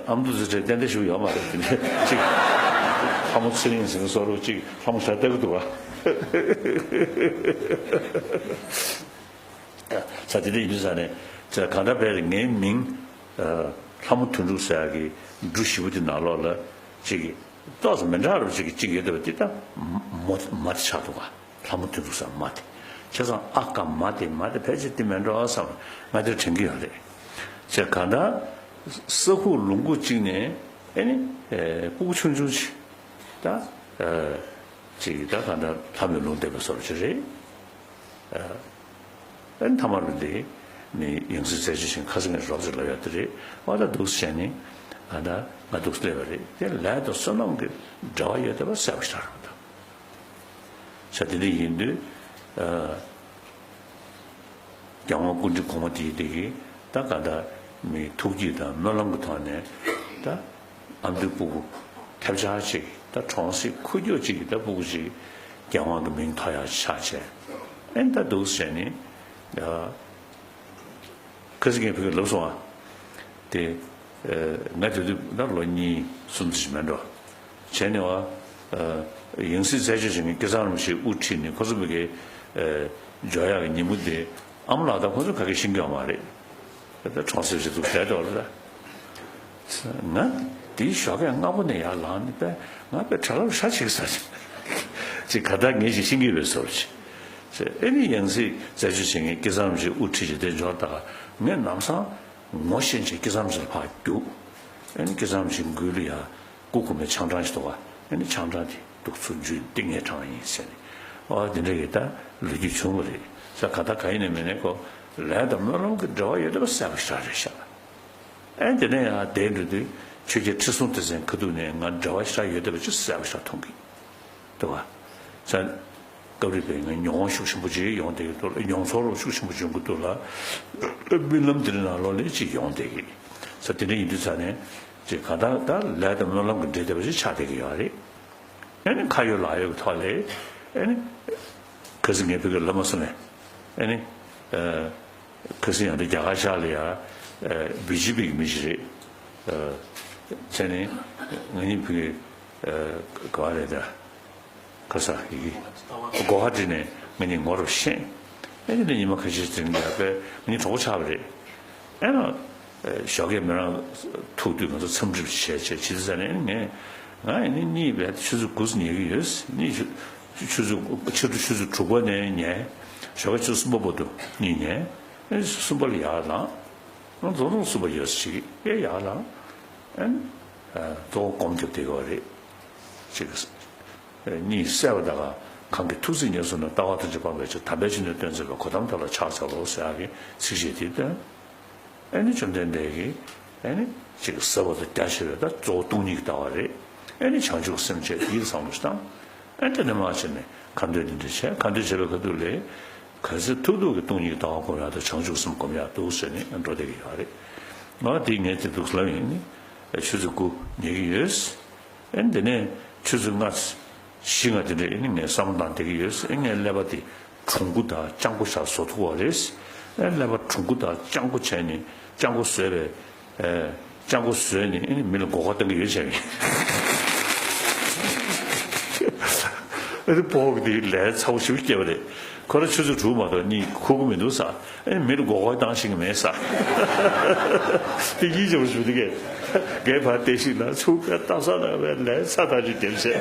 ཨ་མདོ་ཚེ་ཁྲིད་ཏན་ཏན་ཞུ་ཡོད་མ་རེད་དེ་འདྲ་ཅིག་ལྷ་མོ་ཚེ་རིང་ཟེར་ནས་བཟོ་རོགས་ཅིག་ལྷ་མོ་ཟེར་ལྟ་གི་འདུག་བ། ས་དེ་འདྲ་ཡིན་དུས་ས་ནས་ཚེ་གང་འདྲ་བས་ངའི་མིང་ལྷ་མོ་དོན་གྲུབ་ཟེར་ཡག་གི་འབྲུ་བཞི་པོ་དེ་ནང་ལོགས་ལ་ཅིག་ཏོག་ཙམ་མི་འདྲ་རུ་ཅིག་གཅིག་ཡོད་བསྡད་པ་འདི་ད་མོ་མ་དེ་ཆགས་འདུག་ག་ལྷ་མོ་དོན་གྲུབ་ཟེར་མ་དེ། བྱས་ཙང་ཨ་ཀ་མ་དེ་མ་དེ་ཕལ་ཆེར་དེ་མིན་འགྲོ་བསམ་ང་དེར་དྲན་གྱི་ཡོད་རེད། བྱས་གང་ལྟར་ས་ཁུག་ལུང་ཁུག་གཅིག་ནས་ ཨེ་ནི་ཨེ་སྤུ་གུ་ཆུང་ཆུང་ཅིག་ད་ཨེ་ཅིག་ད་ག་འདྲ་ལྷ་མོའི་ལུང་བསྟན་པའི་བཟོ་འདྲ་ཅིག་རེད། ཨེ་ཨེ་ནི་ཐ་མར་འདི་ནི་ཡང་སྲིད་རྩད་གཅོད་བྱེད་མཁན་ཁ་སང་ངས་རོབ་ཙམ་ལབ་ཡག་དེ་རེད། ཨ་ད་འདུག་སེ་བྱས་ནས་ཨ་ད་ང་འདུག་སེ་སླེབས་པ་རེད། དེ་ལས་དང་བསོད་ནམས་ཀྱི་འབྲེལ་བ་ཡོད་བསྡད་པ་གསལ་པོ་ཞིག་རེད་པ། ད་བྱས་དེ་འདྲ་ཡིན་དུས་ཨ། རྒྱལ་དབང་སྐུ་ཕྲེང་གོང་མ་དེའི་དེ་གིས་ད་ག་ད་མི་ཐུགས་བསྐྱེད་དང་སྨོན་ལམ་གྱི་ཐོག་ནས་ད་ཨ་མདོའི་སྤུ་གུ་ཐེབས་ཆག་ཅིག་ད་གྲོང་གསེབ་ཁུག་ཀྱོག་ཅིག་གི་ད་སྤུ་གུ་ཅིག་རྒྱལ་དབང་གི་མིང་ཐོགས་ཡག་ཆགས་བྱས། ཨེ་ད་འདུག་སེ་བྱས་ནས་ད་ཁ་སང་ངས་ཕ་གིར་ལབ་སོང་ཨ། དེ་ཨ་ང་དེ་དུས་ད་ལོ་གཉིས་གསུམ་ཙམ་ཞིག་མེད་འགྲོ། བྱས་ནས་བ། ཨ་ཡང་སྲིད་རྩད་གཅོད་བྱེད་མཁན་སྐལ་བཟང་རིན་པོ་ཆེ་དབུ་ཁྲིད་ནས་ཁོ་ཚོ་ཕ་གིར་ཨ་འབྱོར་ཡག་གི་ཉིན་མོ་དེ་ཨ་མ་ལགས་དང་ཁོ་ཚོ་ག་གེ་ཤེས་ཀྱི་ཡོད་མ་རེད། ད་གྲོང་གསེབ་ཅིག་འདུག་བསྡད་འགྲོ་ལ། ང་དེའི་ཞོགས་ཀས་སྔ་པོ་ནས་ཡར་ལངས་ནས་པས་ང་པས་གྲྭ་ལམ་ཧྲ་ཅིག་ཟ་ཅིག་ག་ད་ངས་ཅིག་ཤེས་ཀྱི་ཡོད་པའི་བཟོ་འདྲ་ཅིག་ཨེ་ནི་ཡང་སྲིད་རྩད་གཅོད་བྱེད་མཁན་སྐལ་བཟང་རིན་པོ་ཆེ་དབུ་ཁྲིད་ཅིག་དེ་འབྱོར་ད་ག་ངས་ལམ་སང་ངོ་ཤེས་བྱས་སྐལ་བཟང་རིན་པོ་ཆེ་ལ་ཕར་རྒྱུགས། ཨེ་ནི་སྐལ་བཟང་རིན་པོ་ཆེའི་མགུལ་ལ་ཡ་སྐུ་གོང་མའི་ཆང་གྲང་ཞིག་འདུག་ག་ཨེ་ནི་ཆང་གྲང་དེ་འདུག་ཚུར་འཇུས་ཏེ་ངའི་གྲང་ཡིན་ཟེར་ནས། ཨོ་དེ་འདྲ་གི་ད་ལོ་རྒྱུས་བྱུང་བ་རེད་ཟེར། ག་ད་ག་ཡིན་ནའི་མིན་ནའི་ཁོ་ལས་དང་སྨོན་ལམ་གྱི་འབྲེལ་བ་ཡོད་བསྡད་པ་གསལ་པོ་ཞེ་དྲག་རེད་ཤག་ཨེ་དེ་ནས་ཡང་བསྡད་འགྲོ་དུས་ཆོས་རྒྱལ་ཁྲི་སྲོང་ལྡེ་བཙན་ཁ་ཐུག་ནས་ང་འབྲེལ་བ་ཞེ་དྲག་ཡོད་བསྡད་པ་ཅིག་གསལ་པོ་ཞེ་དྲག་མཐོང་གི་འདུག་ག་ས་སྐབས་རེ་བས་ང་མྱོང་བ་ཤུགས་ཆེན་པོ་ཅིག་ཡོང་བསྡད་ཀྱི་འདུག་ལ། མྱོང་ཚོར་ཤུགས་ཆེན་པོ་འབྱུང་གི་འདུག་ལ། རྨི་ལམ་དེ་འདྲ་ནང་ལོགས་ལ་ཅིག་ཡོང་བསྡད་ཀྱི་ས། དེ་འདྲ་ཡིན་དུས་ཙ་ནས་ཅིག་ག་ད་ད་ལས་དང་སྨོན་ལམ་གྱི་འབྲེལ་བསྡད་པ་ཅིག་ཆགས་བསྡད་ཀྱི་ཡོད་རེད། ཨེ་ནི་ཁ་ཡོད་ལག་ཡོད་ཀྱི་ཐོག་ལ་ཨེ་ནི་ཁ་སང་ངས་ཕ་གིར་ལབ་མ་སོང་ངས། ཨེ་ནི་ཨ་ཁ་སང་ཡང་དེ་རྒྱ་གར་ཤར་ལ་ཡ་ཨ་བི་ཇེ་པི་གི་མི་ཞིག་རེད། ཨ་བྱས་ནས་ང་གཉིས་ཕ་གིར་ཨ་ག་བ་རེད་ད། ཁ་ས་ཡི་གེ་གོ་ཧ་ཏི་ནས་ང་གཉིས་ངོ་རུ་ཤེས། ཨེ་ནི་ཉི་མ་ཁ་ཤས་ཙམ་ཡར་པས་ང་གཉིས་གྲོགས་པོ་ཆགས་པ་རེད། ཨེ་ན། ཨེ་ཞོགས་ཀས་མི་རང་ཐུག་དུས་ང་ཚོ་འཚམས་འདྲི་བྱས་བྱས་བྱེད་དུས་ཙ་ནས་ངས་ང་ཨེ་ནི་གཉིད་བས་ཆུ་ཚོད་དགུ་ཙམ་ཉལ་གི་ཡོད། གཉིད་ཆུ་ཆུ་ཚོད་ཕྱི་དྲོ་ཆུ་ཚོད་དྲུག་པ་ནས་ཉལ། ཞོགས་ཀས་ཆུ་ཚོད་གསུམ་པ་བར་དུ་གཉིད་ཉལ། ཨེ་གསུམ་པ་ལ་ཡར་ལངས། ང་རྫོང་རྫོང་གསུམ་པ་ཡོད་ཅིག་ཨེ་ཡར་ལངས། ཨེ་ནི་གཙོ་བོ་སྒོམ་རྒྱབ་བསྡད་ཡོད་རེད། ཅིག་གཉིད་སད་པ་དང་གང་གི་ཐུགས་བརྩེ་ཉེར་བཟུང་ནས། ལྟ་བ་ཐམས་ཅད་སྤངས་པའི་ཕྱིར། དམ་པའི་ཆོས་ནི་སྟོན་མཛད་པ། གོའུ་ཏམ་དེ་ལ་ཕྱག་འཚལ་ལོ་ཟེར་ཡག་གི་ཚིགས་བཅད་དེ་བཏོན། ཨེ་ནི་བཅོམ་ལྡན་འདས་ཀྱིས་ཨེ་ནི་ཅིག་ཟབ་པ་དང་རྒྱ་ཆེ་བའི་ད་གཙོ་བོ་སྟོང་ཉིད་ཀྱི་ལྟ་བ་རེད། ཨེ་ནི་བྱང་ཆུབ་སེམས་བསྐྱེད་ཡིད་བཟང་པོ་ཞིག་བཏང་། ཨེ་དེ་ནས་མར་བྱས་ནས་ཁ་འདོན་དེ་འདྲ་བྱས། ཁ་འདོན་བྱས་པའི་ཁ་ཐུག་ལ་གལ་སྲིད་ཐུག་ཐུག་གི་སྟོང་ཉིད་ཀྱི་ལྟ་བ་སྒོམ་ཡག་དང་བྱང་ཆུབ་སེམས་སྒོམ་ཡག་འདུག་ཟེར་ནས་འགྲོ་བསྡད་ཀྱི་ཡོད་རེད། ང་དེ་ངས་དེ་འདུག་ལབ་ཡིན། ཨེ་ཆུ་ཚོད་དགུ་ཉལ་གྱི་ཡོད། ཨེ་འདི་ནས་ཆུ་ཚོད་ལྔ་བཞི་ལྔ་དེ་འདྲ་ཨེ་ནི་ངས་བསམ་བློ་བཏང་བསྡད་ཀྱི་ཡོད། ཨེ་ངའི་ཀླད་པ་དེ་གྲུང་པོ་དང་སྤྱང་པོ་ཆགས་བཟོ་ཐུབ་པ་རེད། ཨེ་ཀླད་པ་གྲུང་པོ་དང་སྤྱང་པོ་བྱས་ནས་སྤྱང་པོ་བཟོས་པའི་ཨེ་སྤྱང་པོ་བཟོས་ནས་ཨེ་ནི་མི་ལ་མགོ་སྐོར་གཏོང་གི་ཡོད་བྱས་ནས། ཨེ་ནི་སྤོ་བོ་དེ་ལས་ཚ་བོ་ཞིག་སྐྱེས་པ་རེད། ཁོ་རང་ཆུ་ཚོད་དྲུག་མ་གཏོགས་གཉིད་ཁུག་གི་མི་འདུག་ས། ཨེ་མི་ལ་མགོ་སྐོར་བཏང་ཤེས་ཀྱི་མེད་ས། དེ་གཉིས་ཆེན་པོ་ཞིག་འདུག་གས། ངས་ཕར་བལྟས་ཤིག་ན་ཆུ་བོ་ལྟ་ས་ན་བས་ལས་ཚ་ཐག་ཆོད་རྒྱབ་བྱས། བྱས་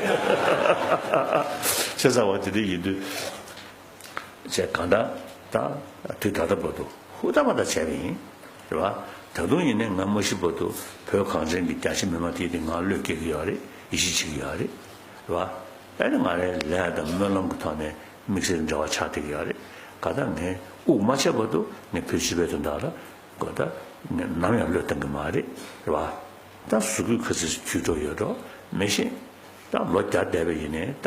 ཙང་བ་དེ་འདྲ་ཡིན་དུས་བྱས་གང་ལྟར་ད་དུས་ད་ལྟ་བར་དུ་ཧུར་ཐག་མ་ཐག་བྱས་པ་ཡིན། རེད་བ། ད་དུང་ཡིན་ནའི་ང་མ་ཤི་བར་དུ་བོད་གངས་ཅན་གྱི་རྒྱ་ཆེ་མི་མང་དེ་དེ་ང་བློས་སྐྱེ་གི་ཡོད་རེད། ཡིད་ཆེས་བྱེད་ཀྱི་ཡོད་རེད། རེད་བ། ཨེ་ནི་ང་རའི་ལས་དང་སྨོན་ལམ་གྱི་ཐོག་ནས་དམིགས་བསལ་འབྲེལ་བ་ཆགས་བསྡད་ཀྱི་ཡོད་རེད། ག་ད་ངས་དབུགས་མ་ཆད་བར་དུ་ངས་བོད་སྤྱི་པའི་དོན་དག་ལ་གོ་ད་ངས་ནམ་ཡང་བློས་གཏོང་གི་མ་རེད། རེད་བ། ད་གཟུགས་པོའི་ཁ་ཚིག་འཁྱུད་འགྲོ་ཡོད་འགྲོ་མི་ཤེས། ད་ལོ་བརྒྱ་འདས་པ་ཡིན་ནའི་ད་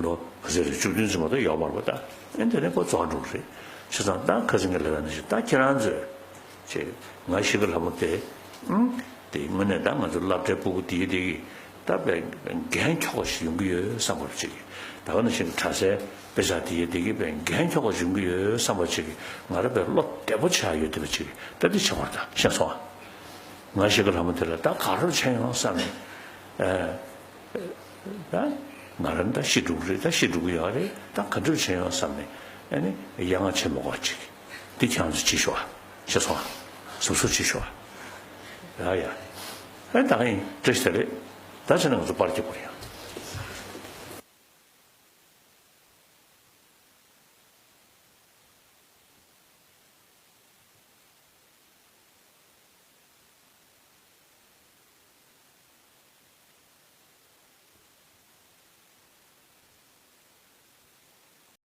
ལོ་ག་ཚོད་རེད། བཅུ་བདུན་ཙམ་མ་གཏོགས་ཡོད་མ་རེད་པ། ད་ཨེ་འདི་ནས་ཁོ་རྫོགས་འགྲོ་གི་རེད། བྱས་ཙང་ད་ཁ་སང་ངས་ལབ་པ་ནང་བཞིན་ད་ཁྱེད་རང་ཚོས་ཅེས་ང་ཤི་ཁ་ལྷ་མོ་དེ་ཨང་དེ་དངོས་གནས་ད་ང་ཚོ་སློབ་གྲྭའི་སྤུ་གུ་དེ་དེ་གི་ད་དཔེ་འགན་འཁྱོག་པ་ཞིག་ཡོང་གི་ཡོད་བསམ་པ་ཅིག་ད་ག་ནང་བཞིན་གྲྭ་སའི་དཔེ་ཆ་དེ་དེ་གི་དཔེ་འགན་འཁྱོག་པ་ཞིག་ཡོང་གི་ཡོད་བསམ་པ་ཅིག་ང་རང་དཔེ་བློ་བདེ་པོ་ཆགས་ཡོད་བསྡད་པ་ཅིག་ད་འདི་བྱེད་དགོས་ད་ཤེས་སོང་ཨ། ང་ཤི་ཁ་ལྷ་མོ་དེ་ལ་ད་ག་རེ་བྱས་ཡོང་བསམ་ནས། ཨ། ད་ང་རང་ད་ཤི་འགྲོ་གི་རེད། ད་ཤི་འགྲོ་གི་ཡོད་རེད། ད་ག་འདྲ་བྱས་ཡོང་བསམ་ནས་ཨ་ནི་ཡ་ང་ཆེན་མོ་གོ་ཅིག་འདི་ཁྱེད་རང་ཚོ་ཅིག་ཤོག་ཨ། ཤེས་སོང་ཨ། སོ་སོ་ཅིག་ཤོག་ཨ། ཡ་ཡ། ཨ་ད་ག་ཡིན་བཀྲ་ཤིས་བདེ་ལེགས། ད་བྱས་ན་ང་ཚོ་པར་རྒྱག་དགོས་རེད་ཡ།